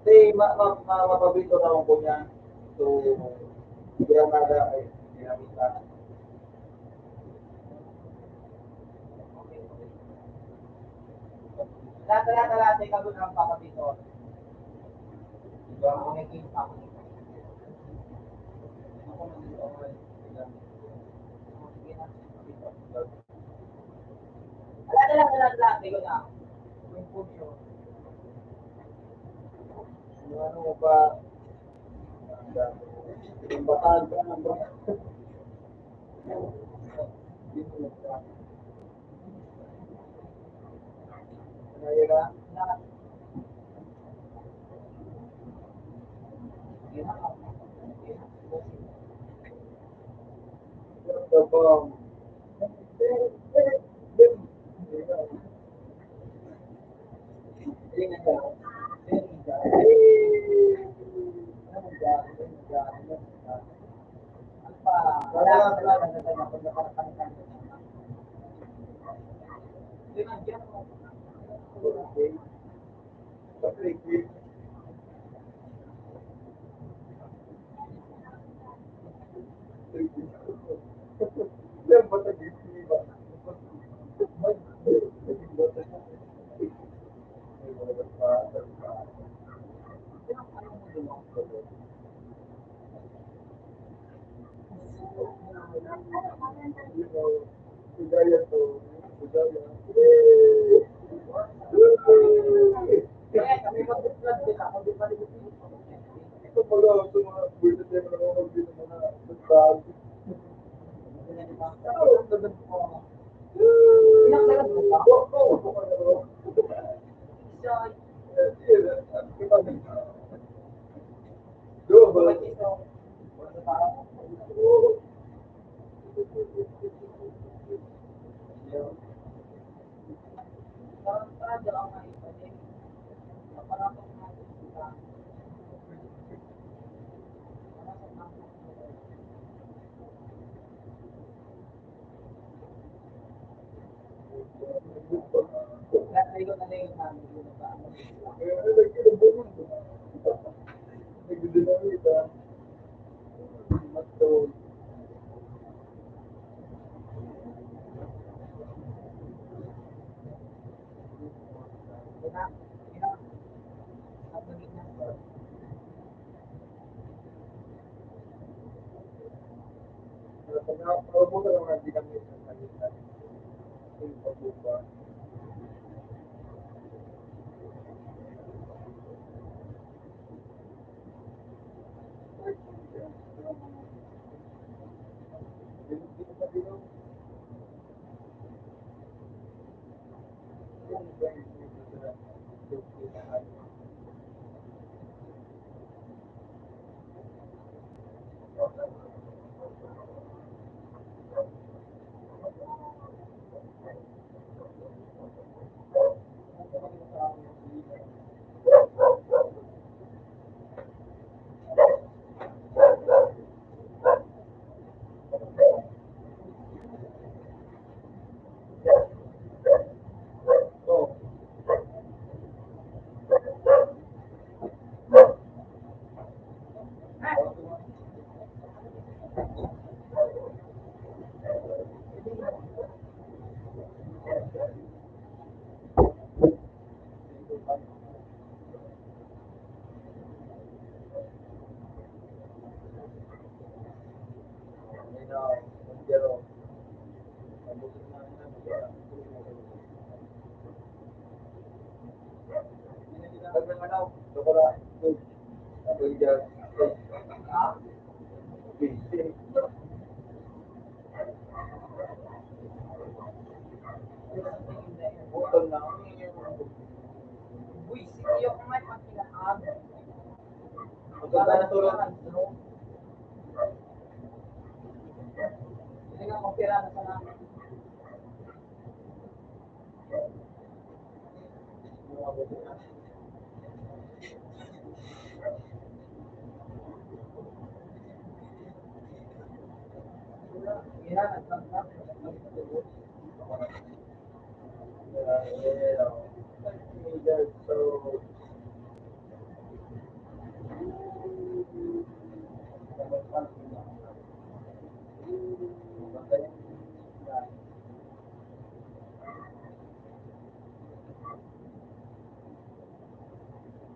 Di, ma-, ma-, ma-, mapabito na ako po niya. So, hindi ako nada-, ay, hindi namin sa Lahat, lahat, lahat, ikaw doon ang papapito. Ikaw ang naging papapito. Ako nandito ako. Ano ba? Ang bataan ka ng ba?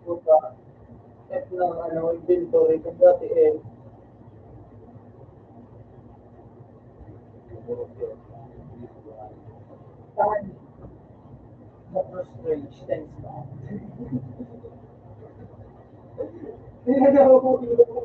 Puta. Set ng, ano, inventory. Kung dati, eh, Thanks, God. Tinanong ko yun.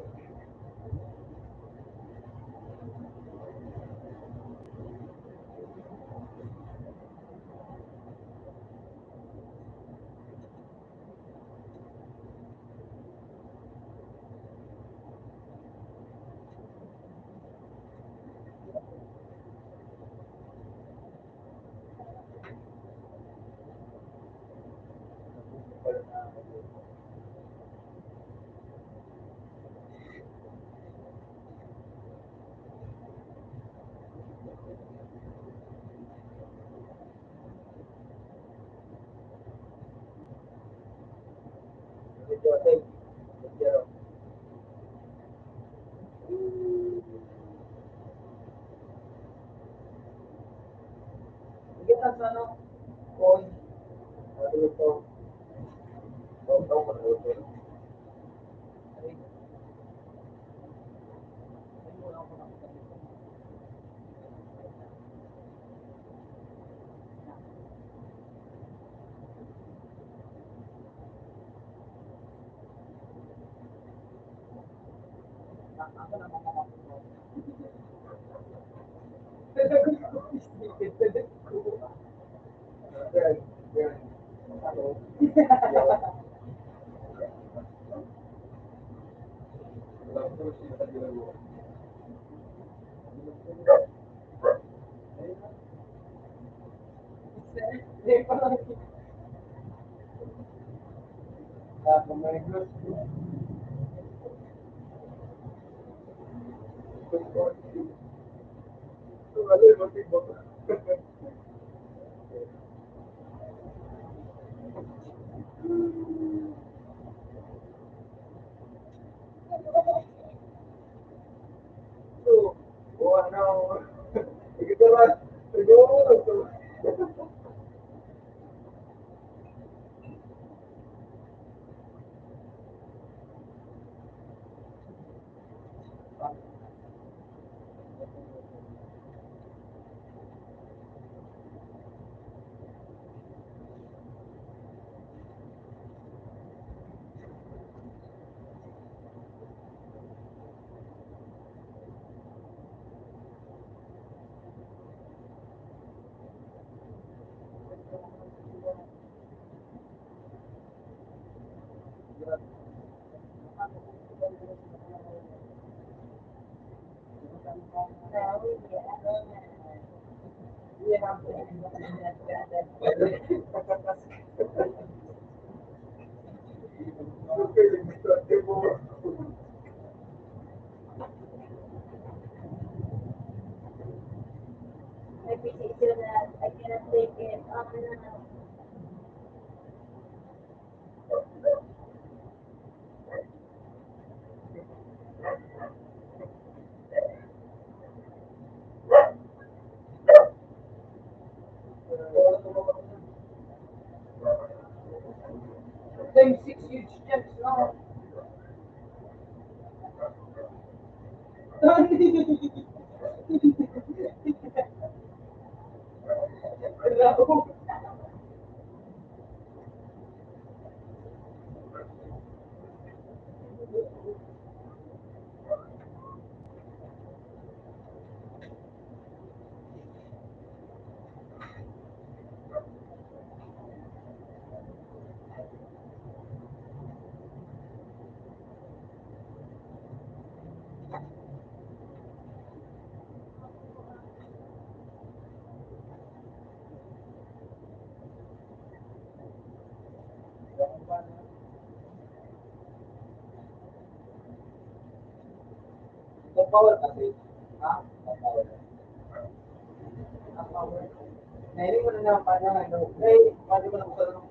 Six huge steps now. Power kasi. Ha? Power. Power. Nailing mo na nga pa na, ano, eh, pwede mo na usarin.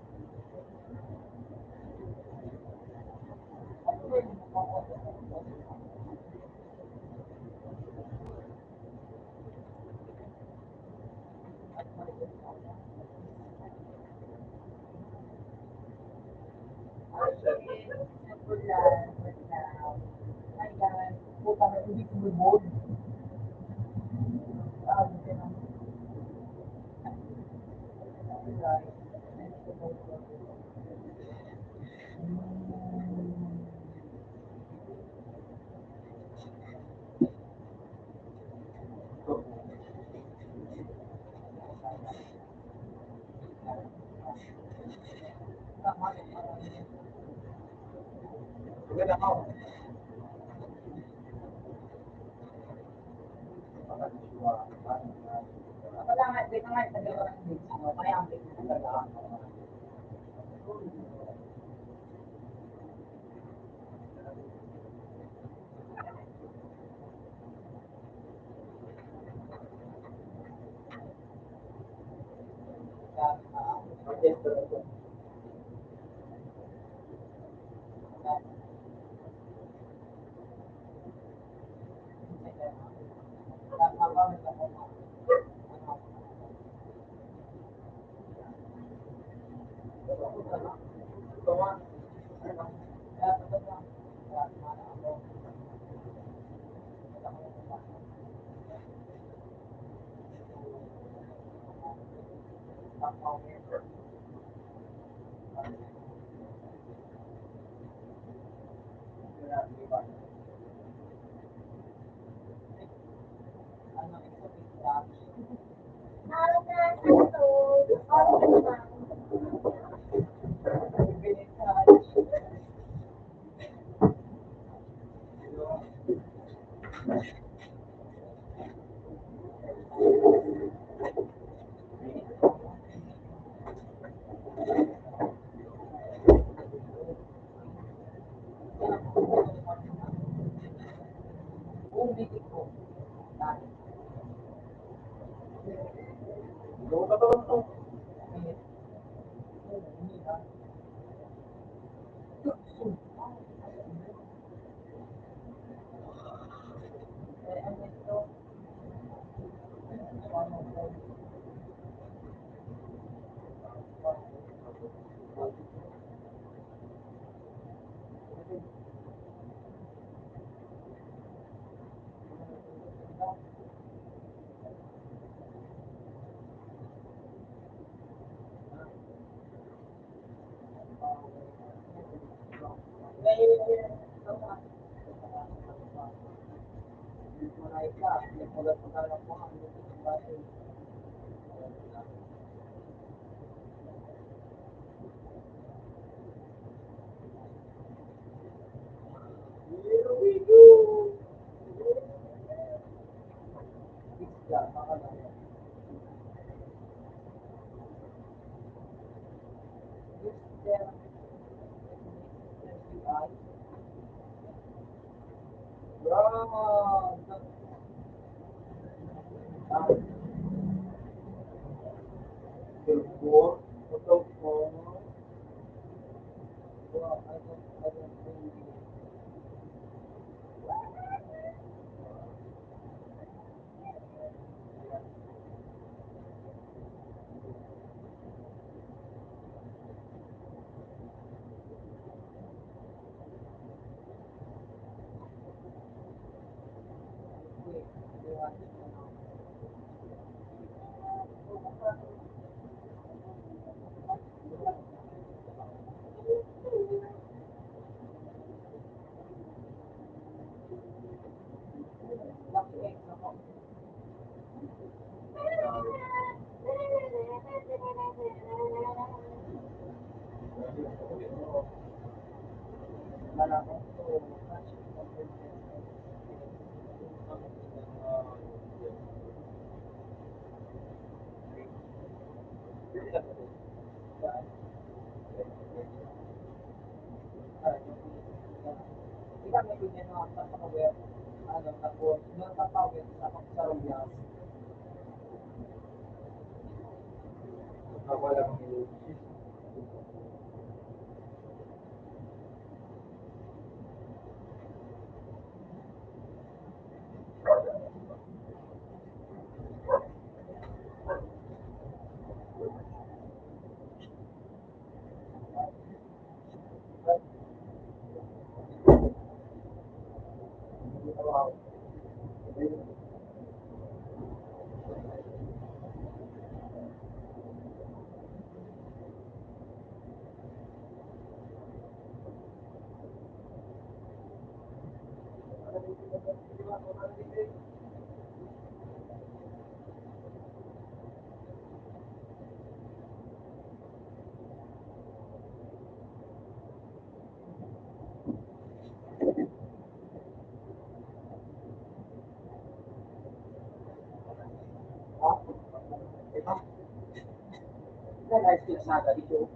High school sa dito.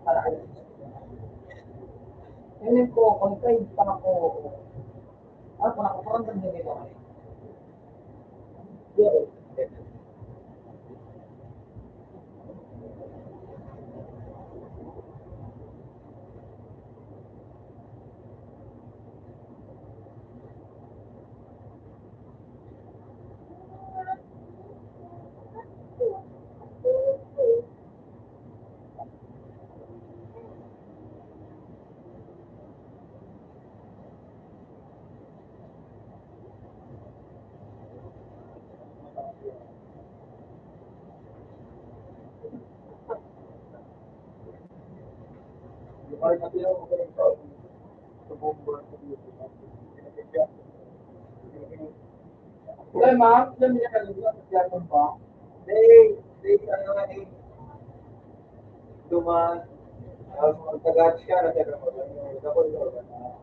Para ano? Feeling ko, kung kayo pa ako, ah, kung ako, parang ganda nito. Wala, ma'am. Alam niya kanina, sa teatro ba? They, they, ano nga, eh, duman, ah, magtagat siya, nagtagat mo, ano, double door, ano.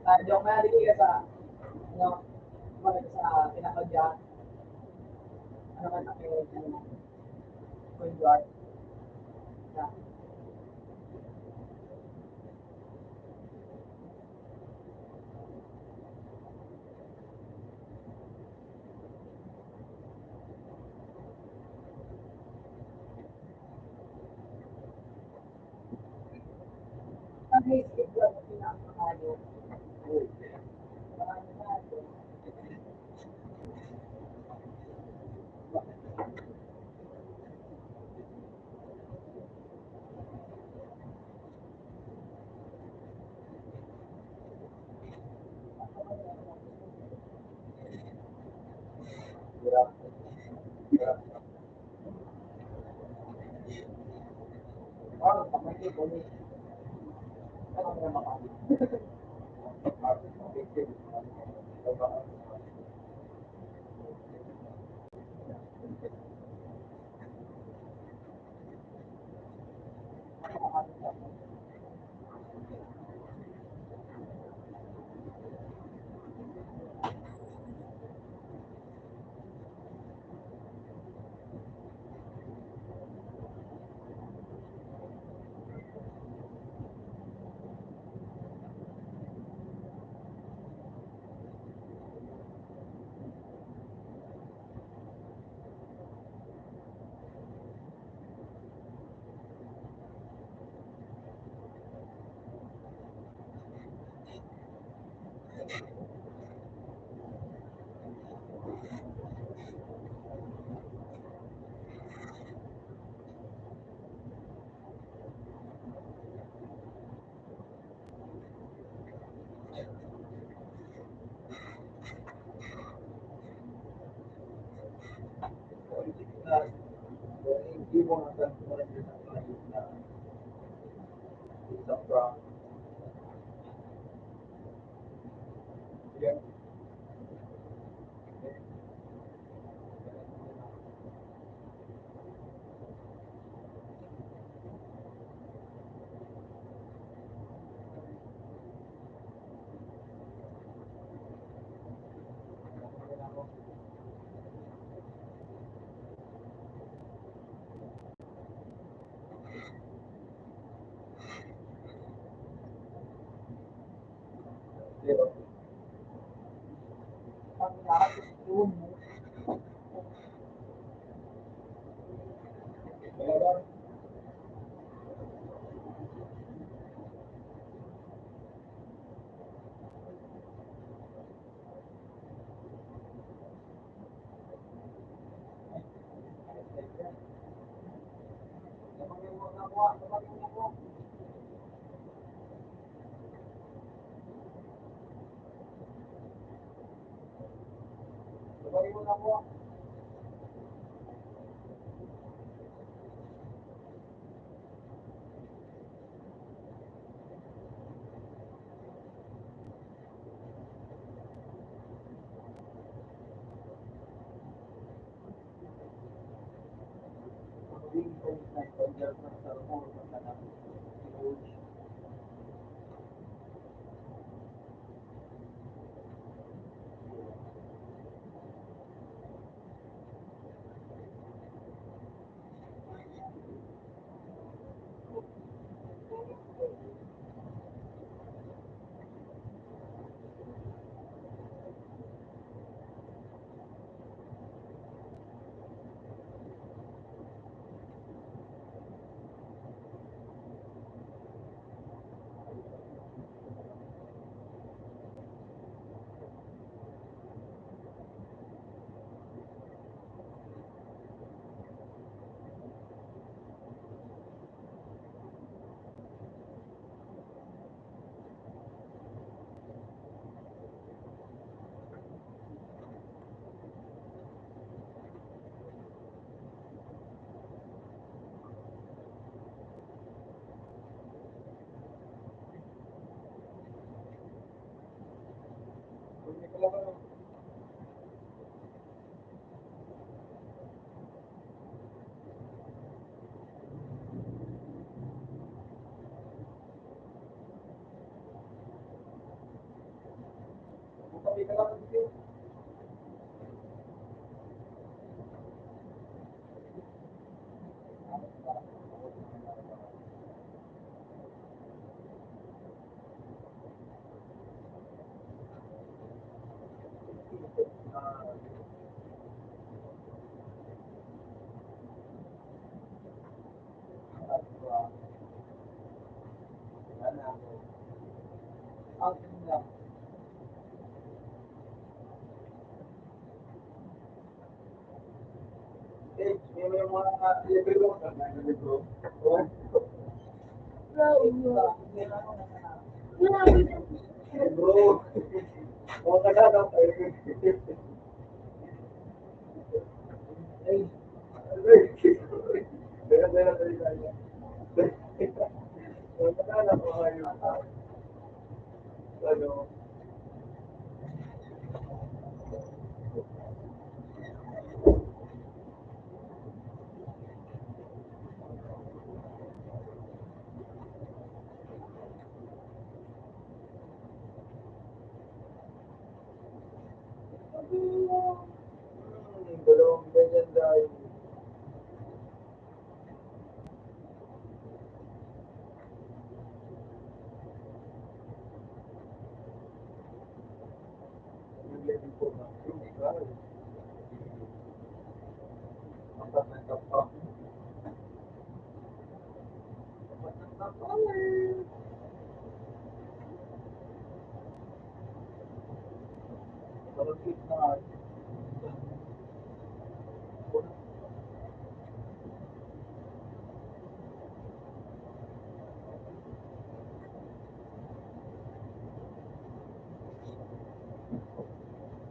Ah, joke na, dili ka sa, ano, balik sa pinakadya. Ano ka na, eh, ano, Coin Guard. Yeah.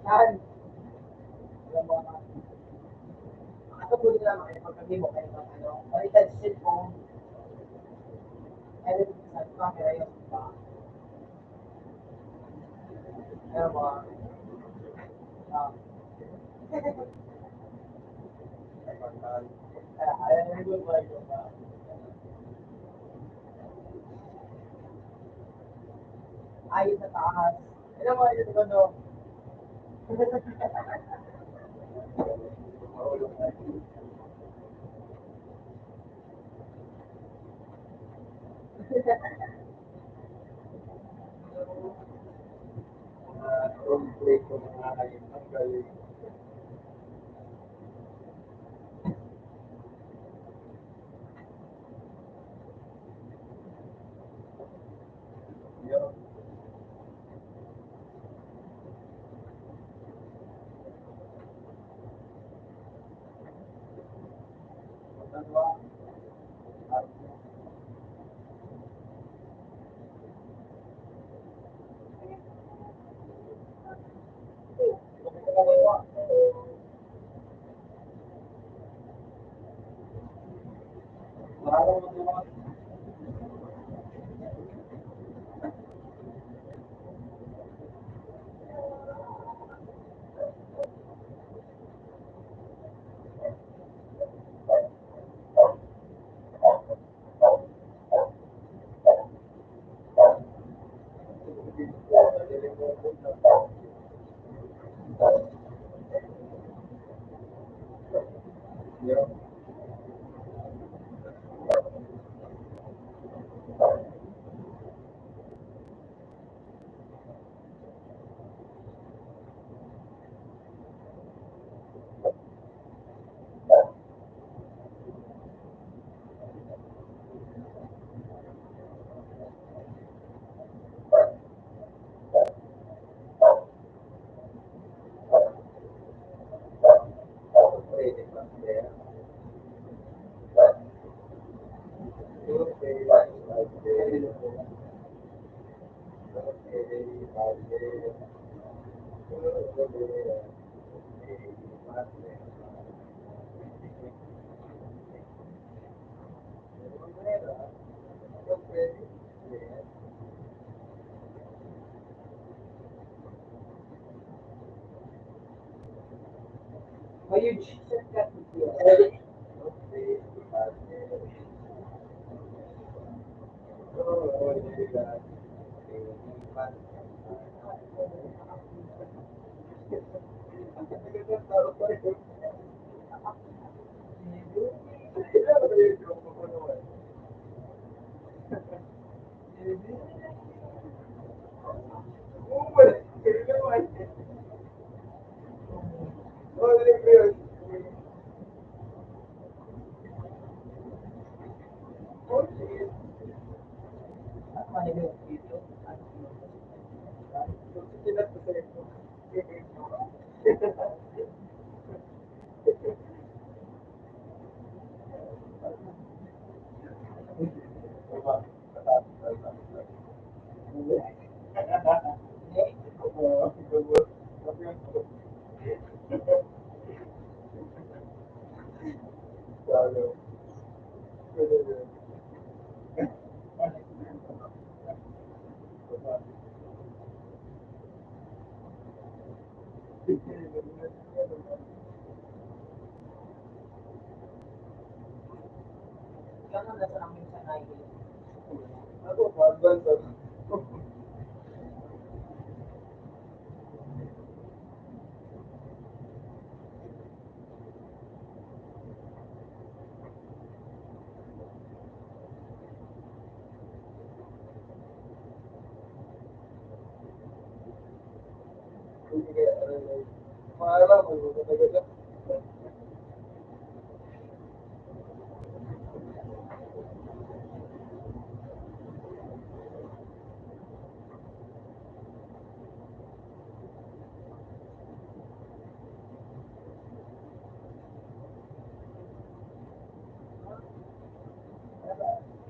Saan? Yung mga, ano po nila, mga pagkakimo, kayo bang ano? Sa cellphone. Ay, sa camera yun. Pero mga, ah, ayos sa taas. Alam mo, ayos sa bundok.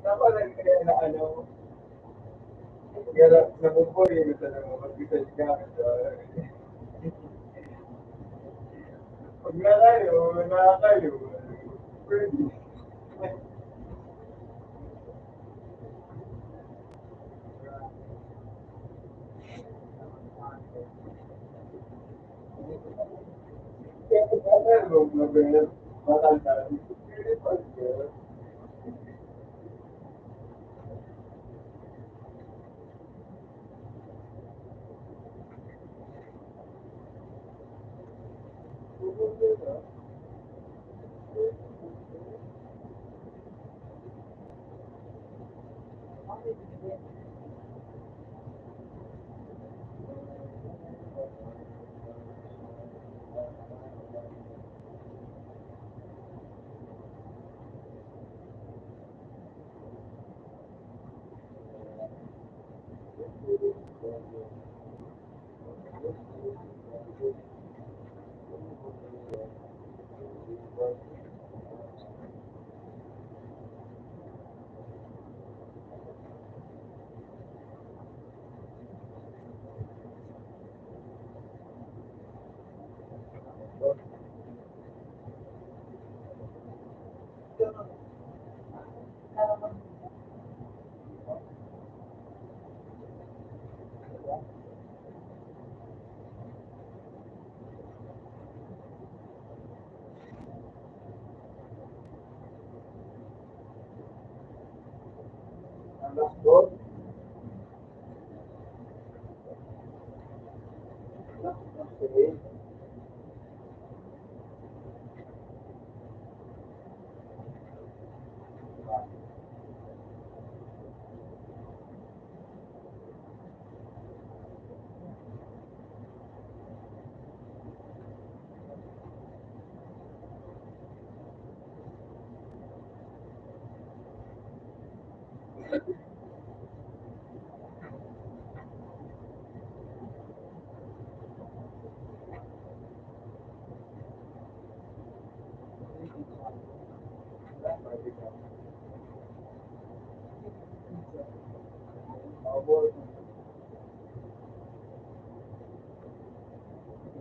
Dapat lang kaya na ano, kaya na, nabuburi na talaga mag-isa yung gamit, ah. Pag nakayo, nakayo, pwede.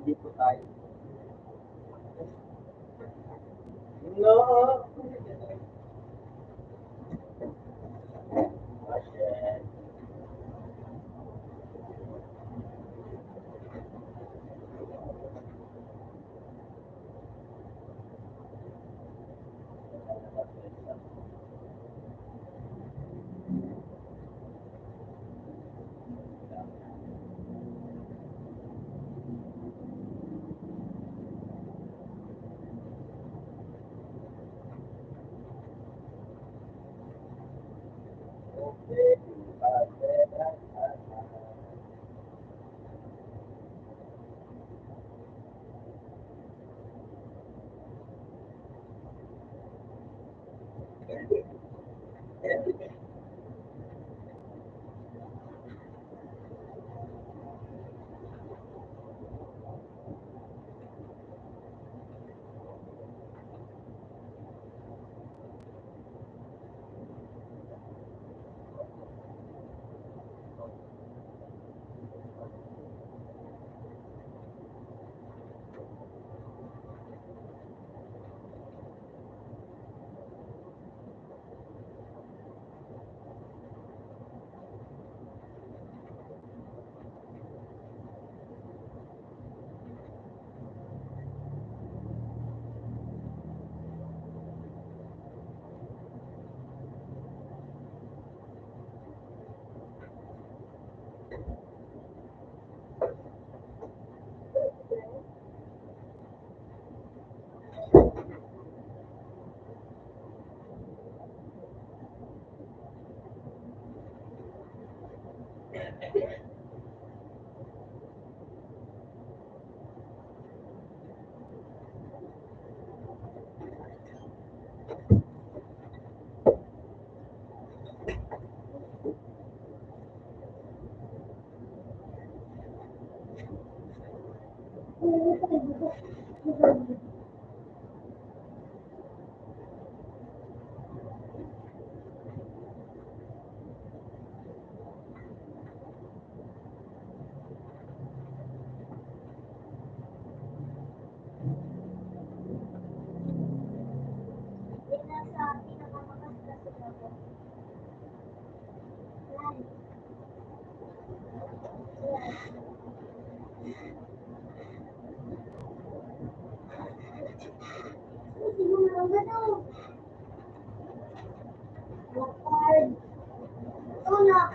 Hindi po tayo. No.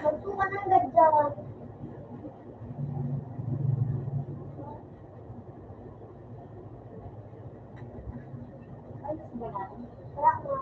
Magtukan ang gadyawan. Ay, mas marami. Wala na.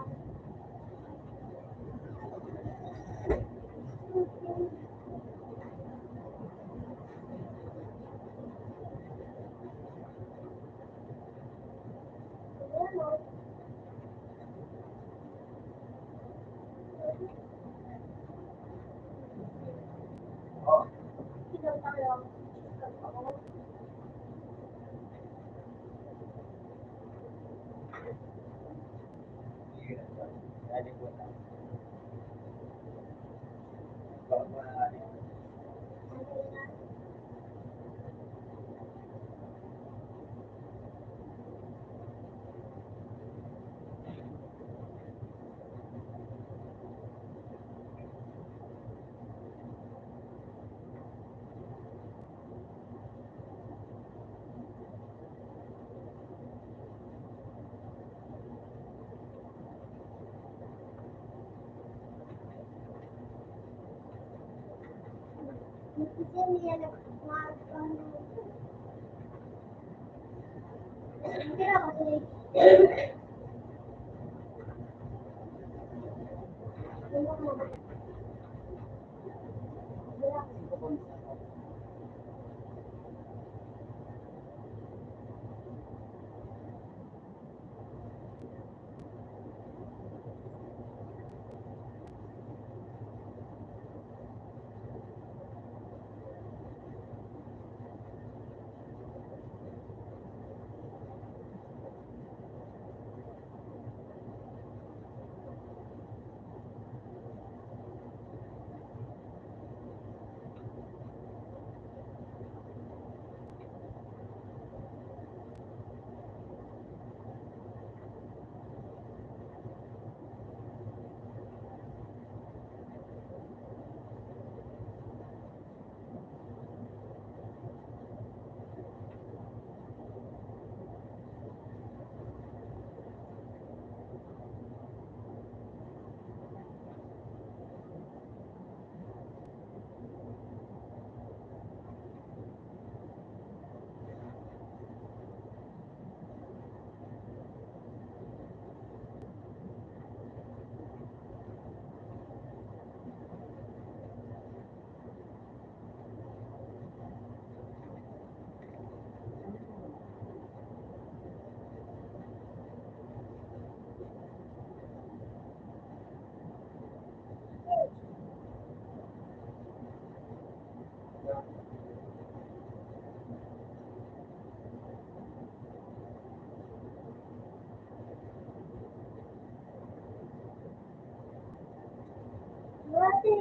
Dati,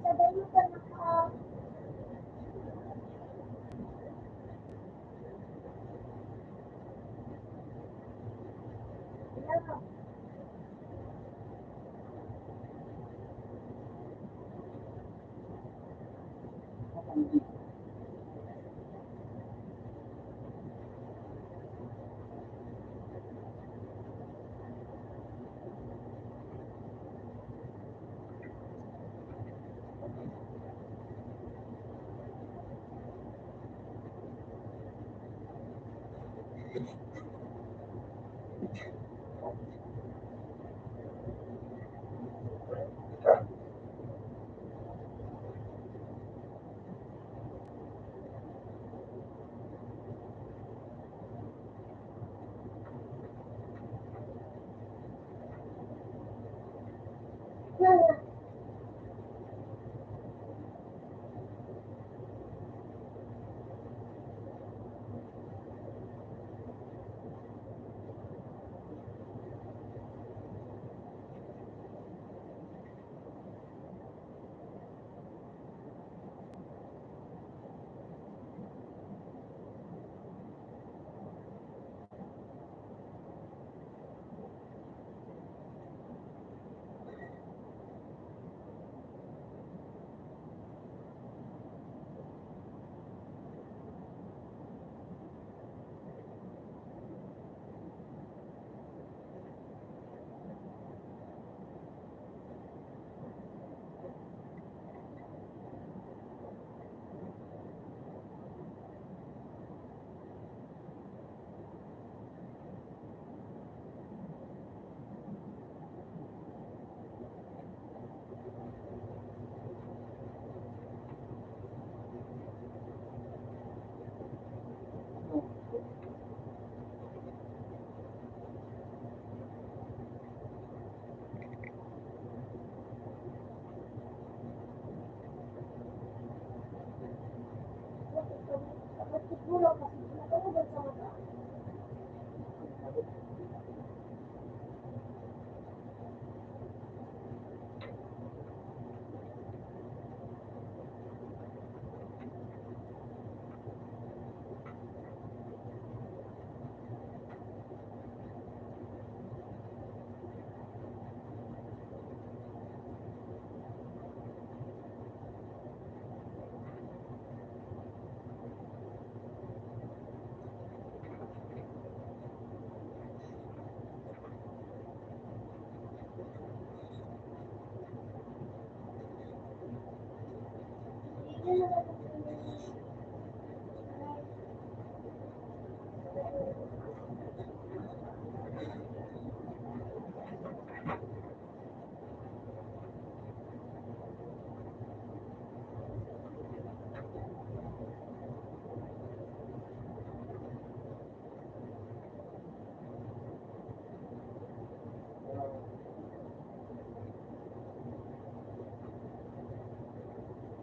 sa dayo pa naka-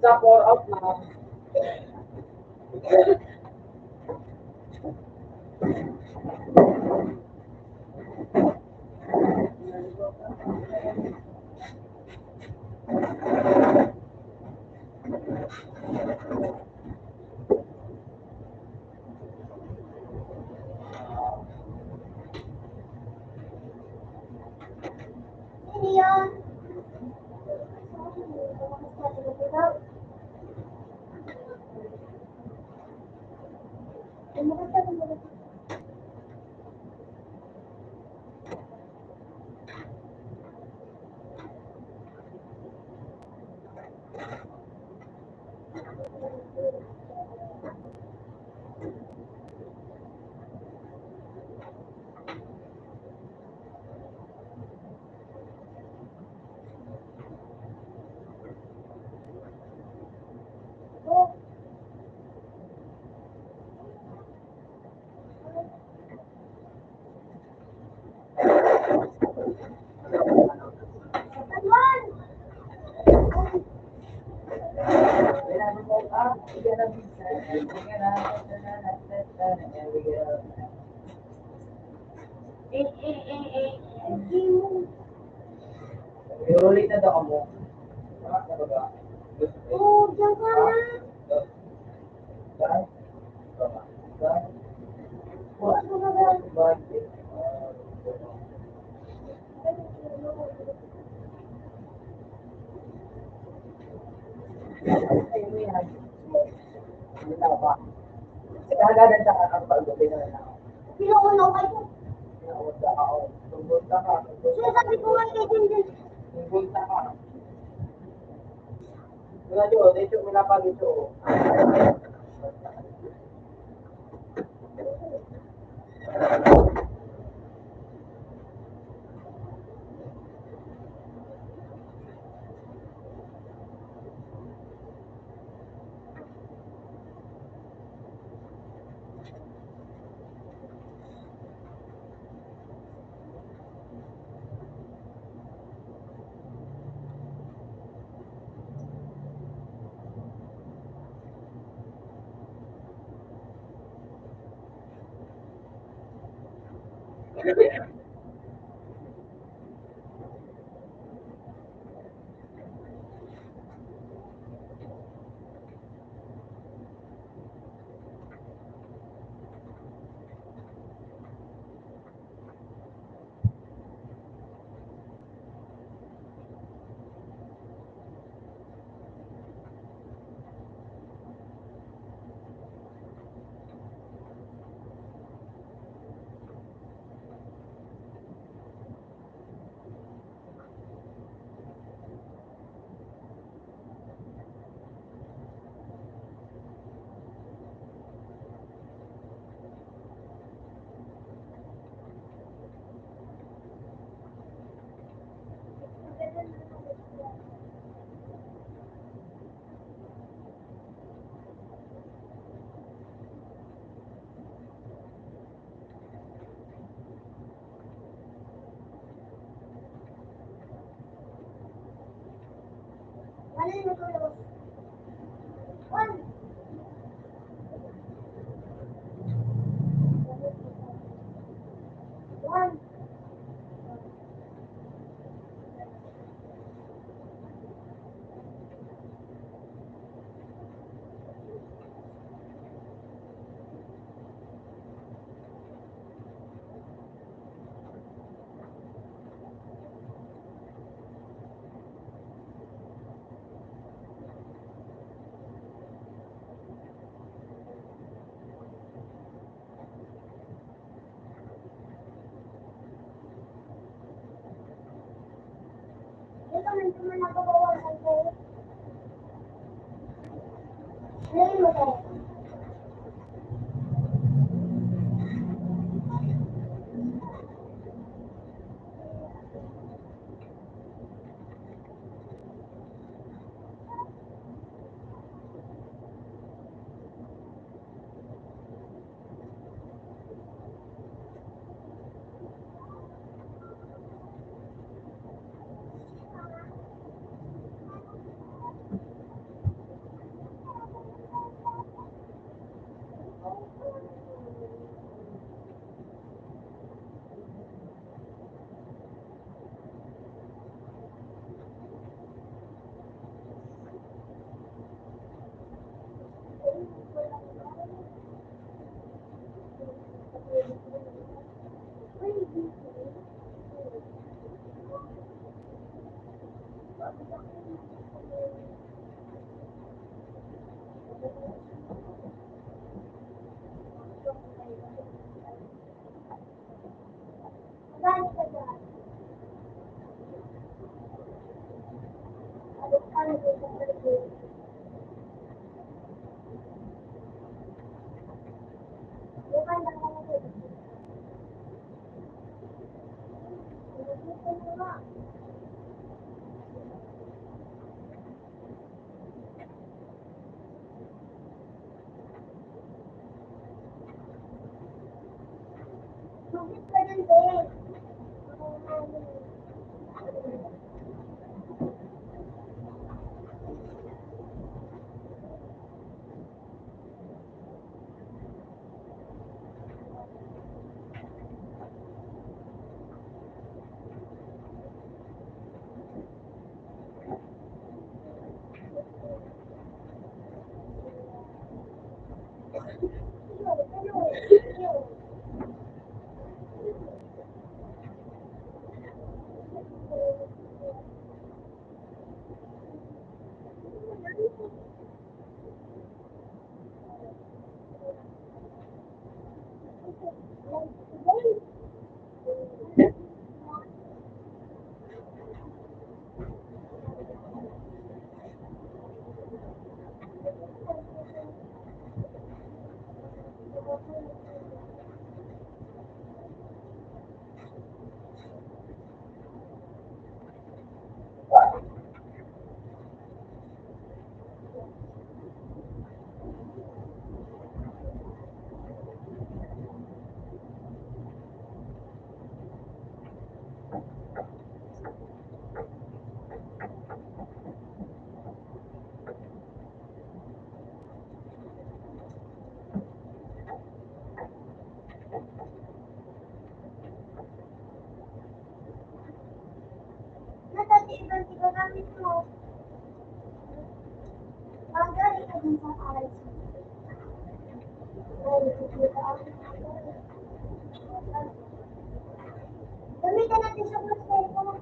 Sa four out na. Pero late na daw kamo. Tama na ba? Oo, diyan ka na. Sinasabi ko nga kay Junjun. Gamitan natin siya ng cellphone.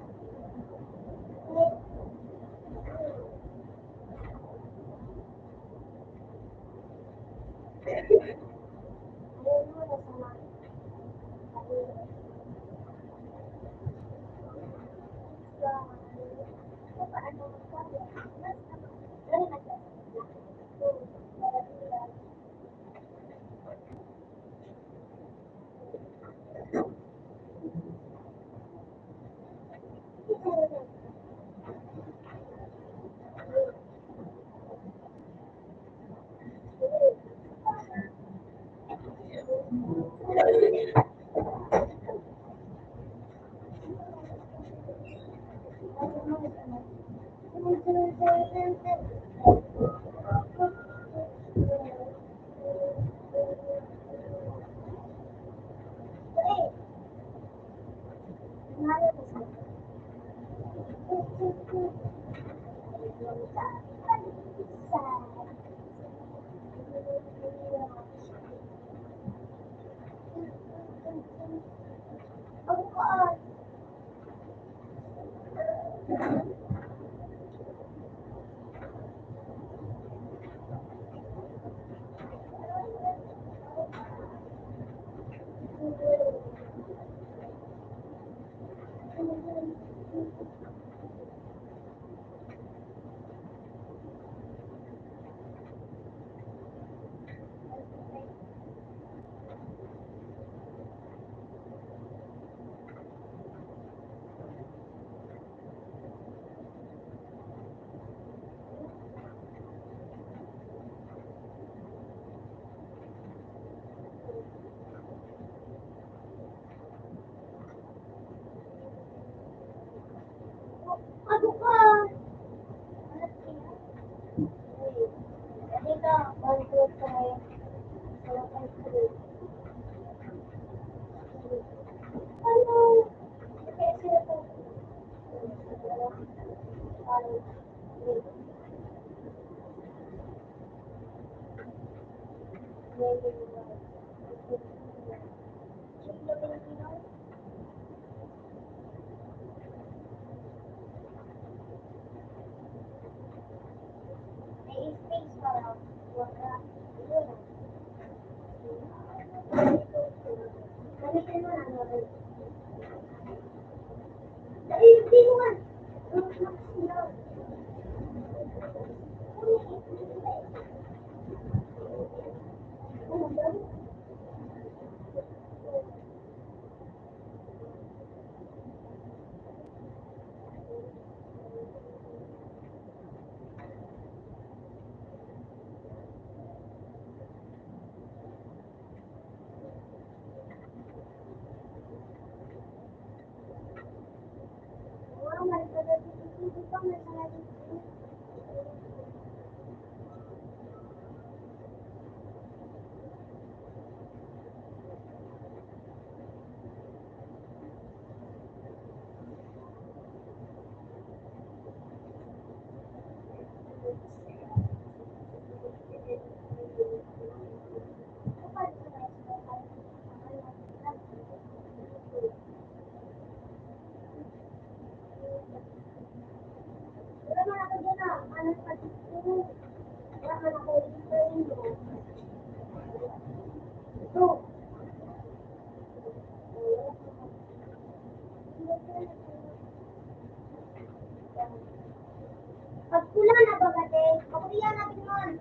Pagpula na baga, te. Pagpula na, Timon.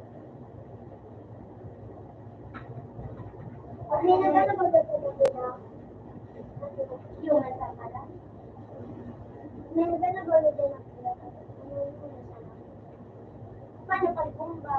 Pag may nagano baga, Timon, na? Yung nasa pala. May nagano baga, Timon, na? Paano pag bomba?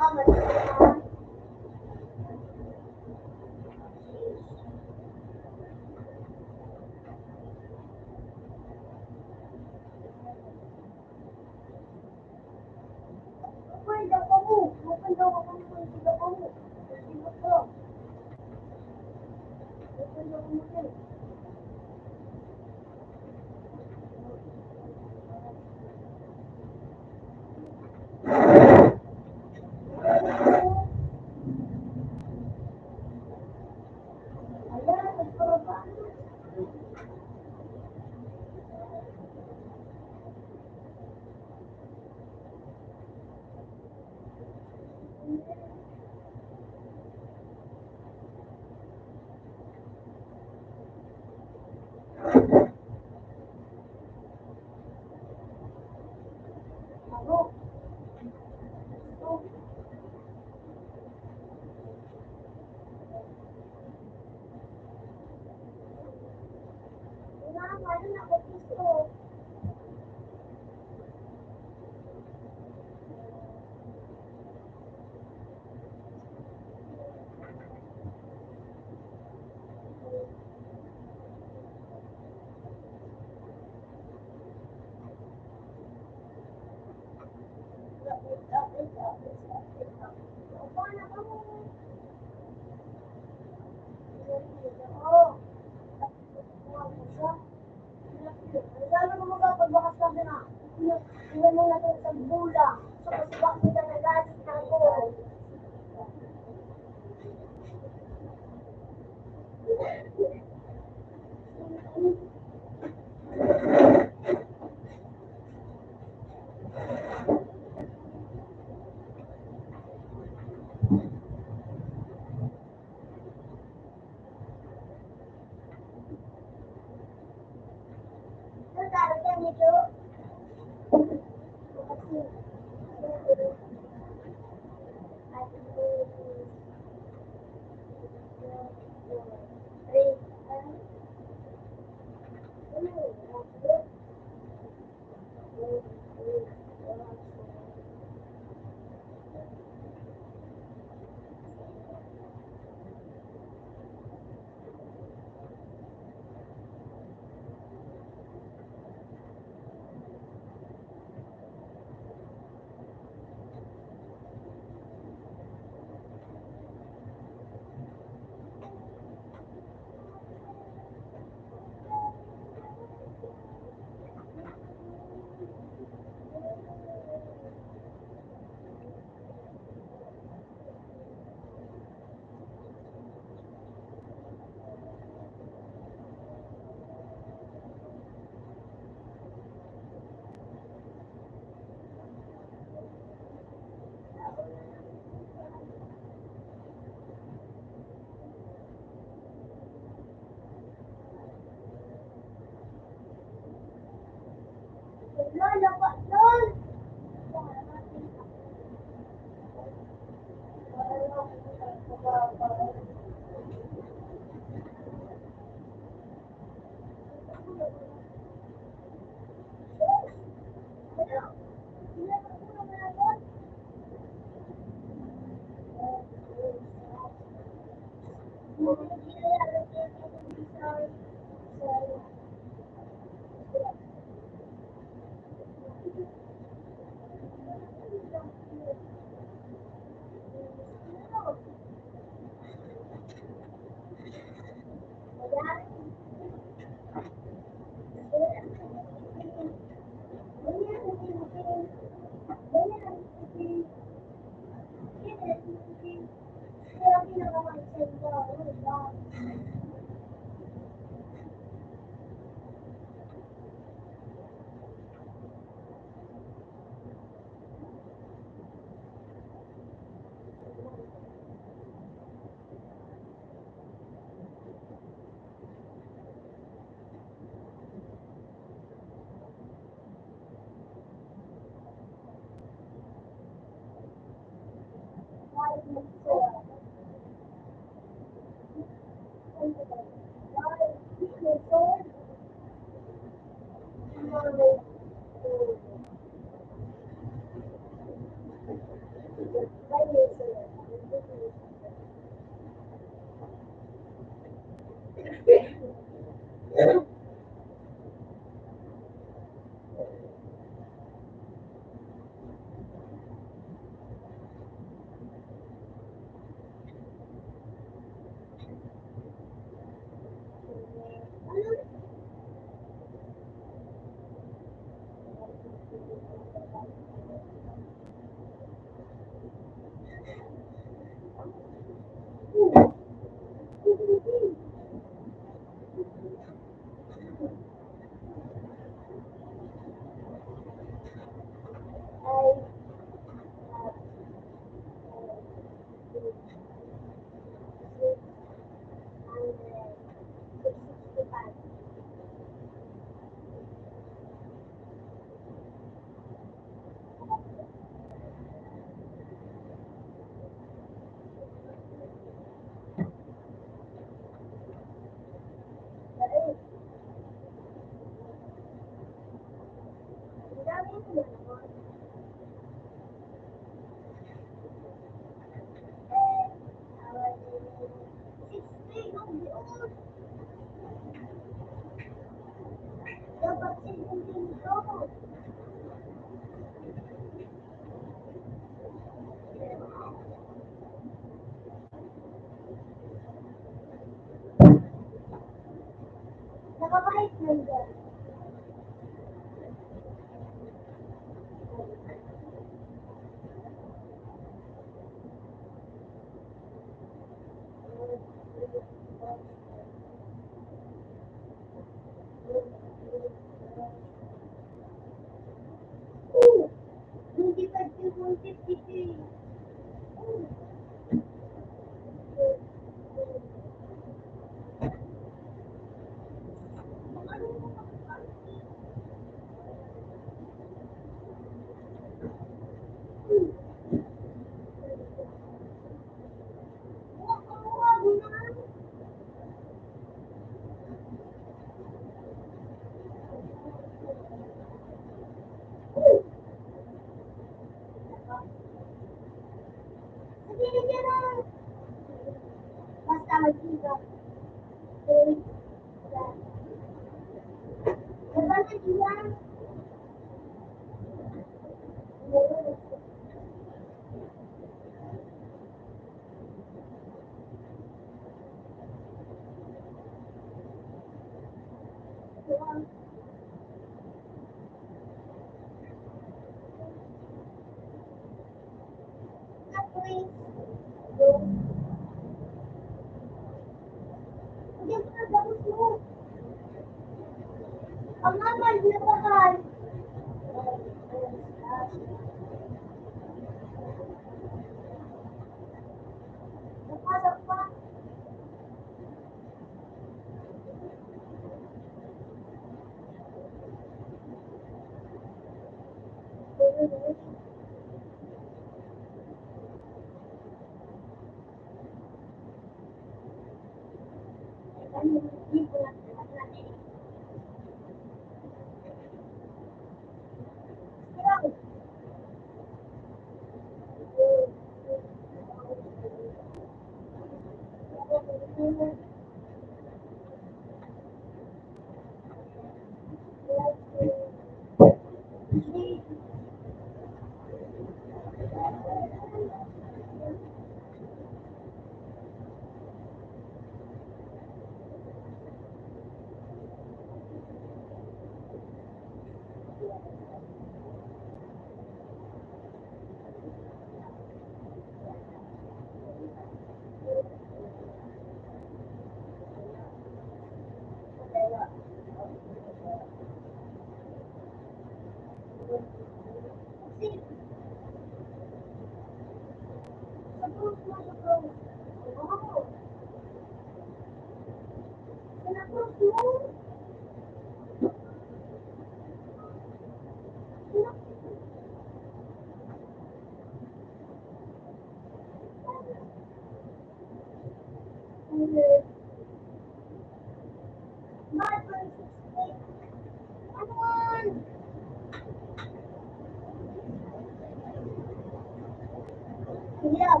Hilaw.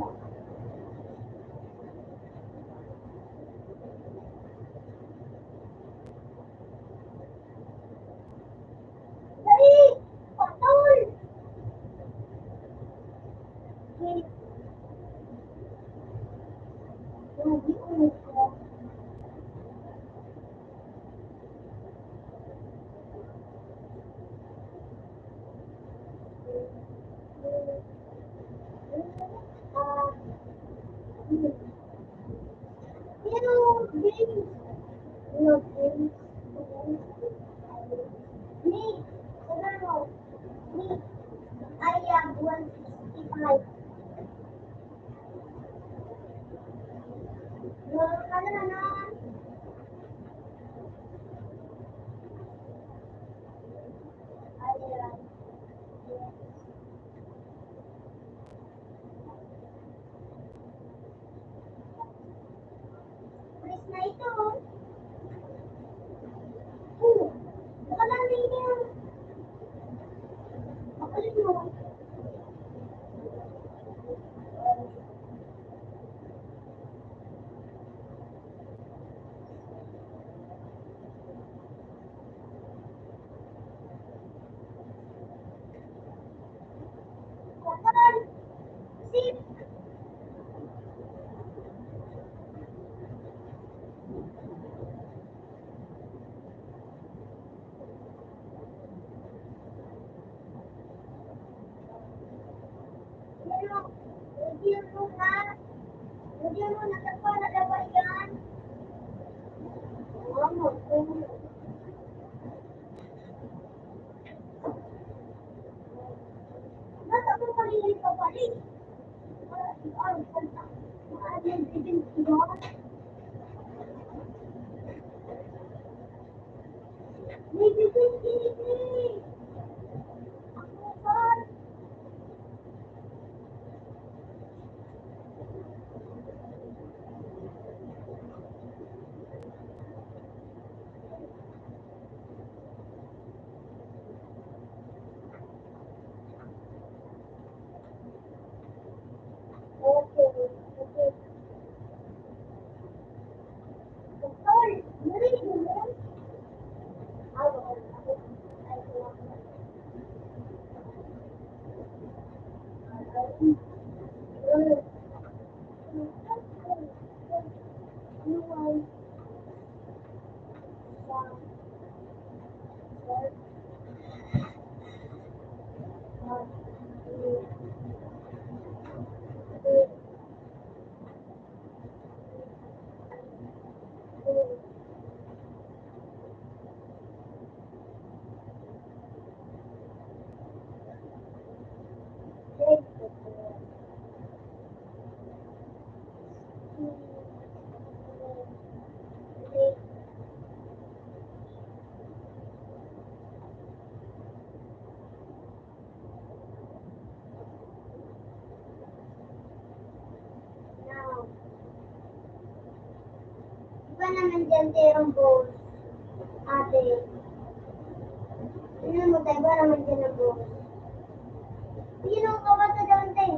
Dali! Patol! Wait. Lugi, oh. Pulis na ito, oh. Oh, baka lang na yun. Baka lang yun. Iba naman dyan, Tero Boss. Ate. Ano mo, iba naman dyan ang boss. Sino ka ba sa dante?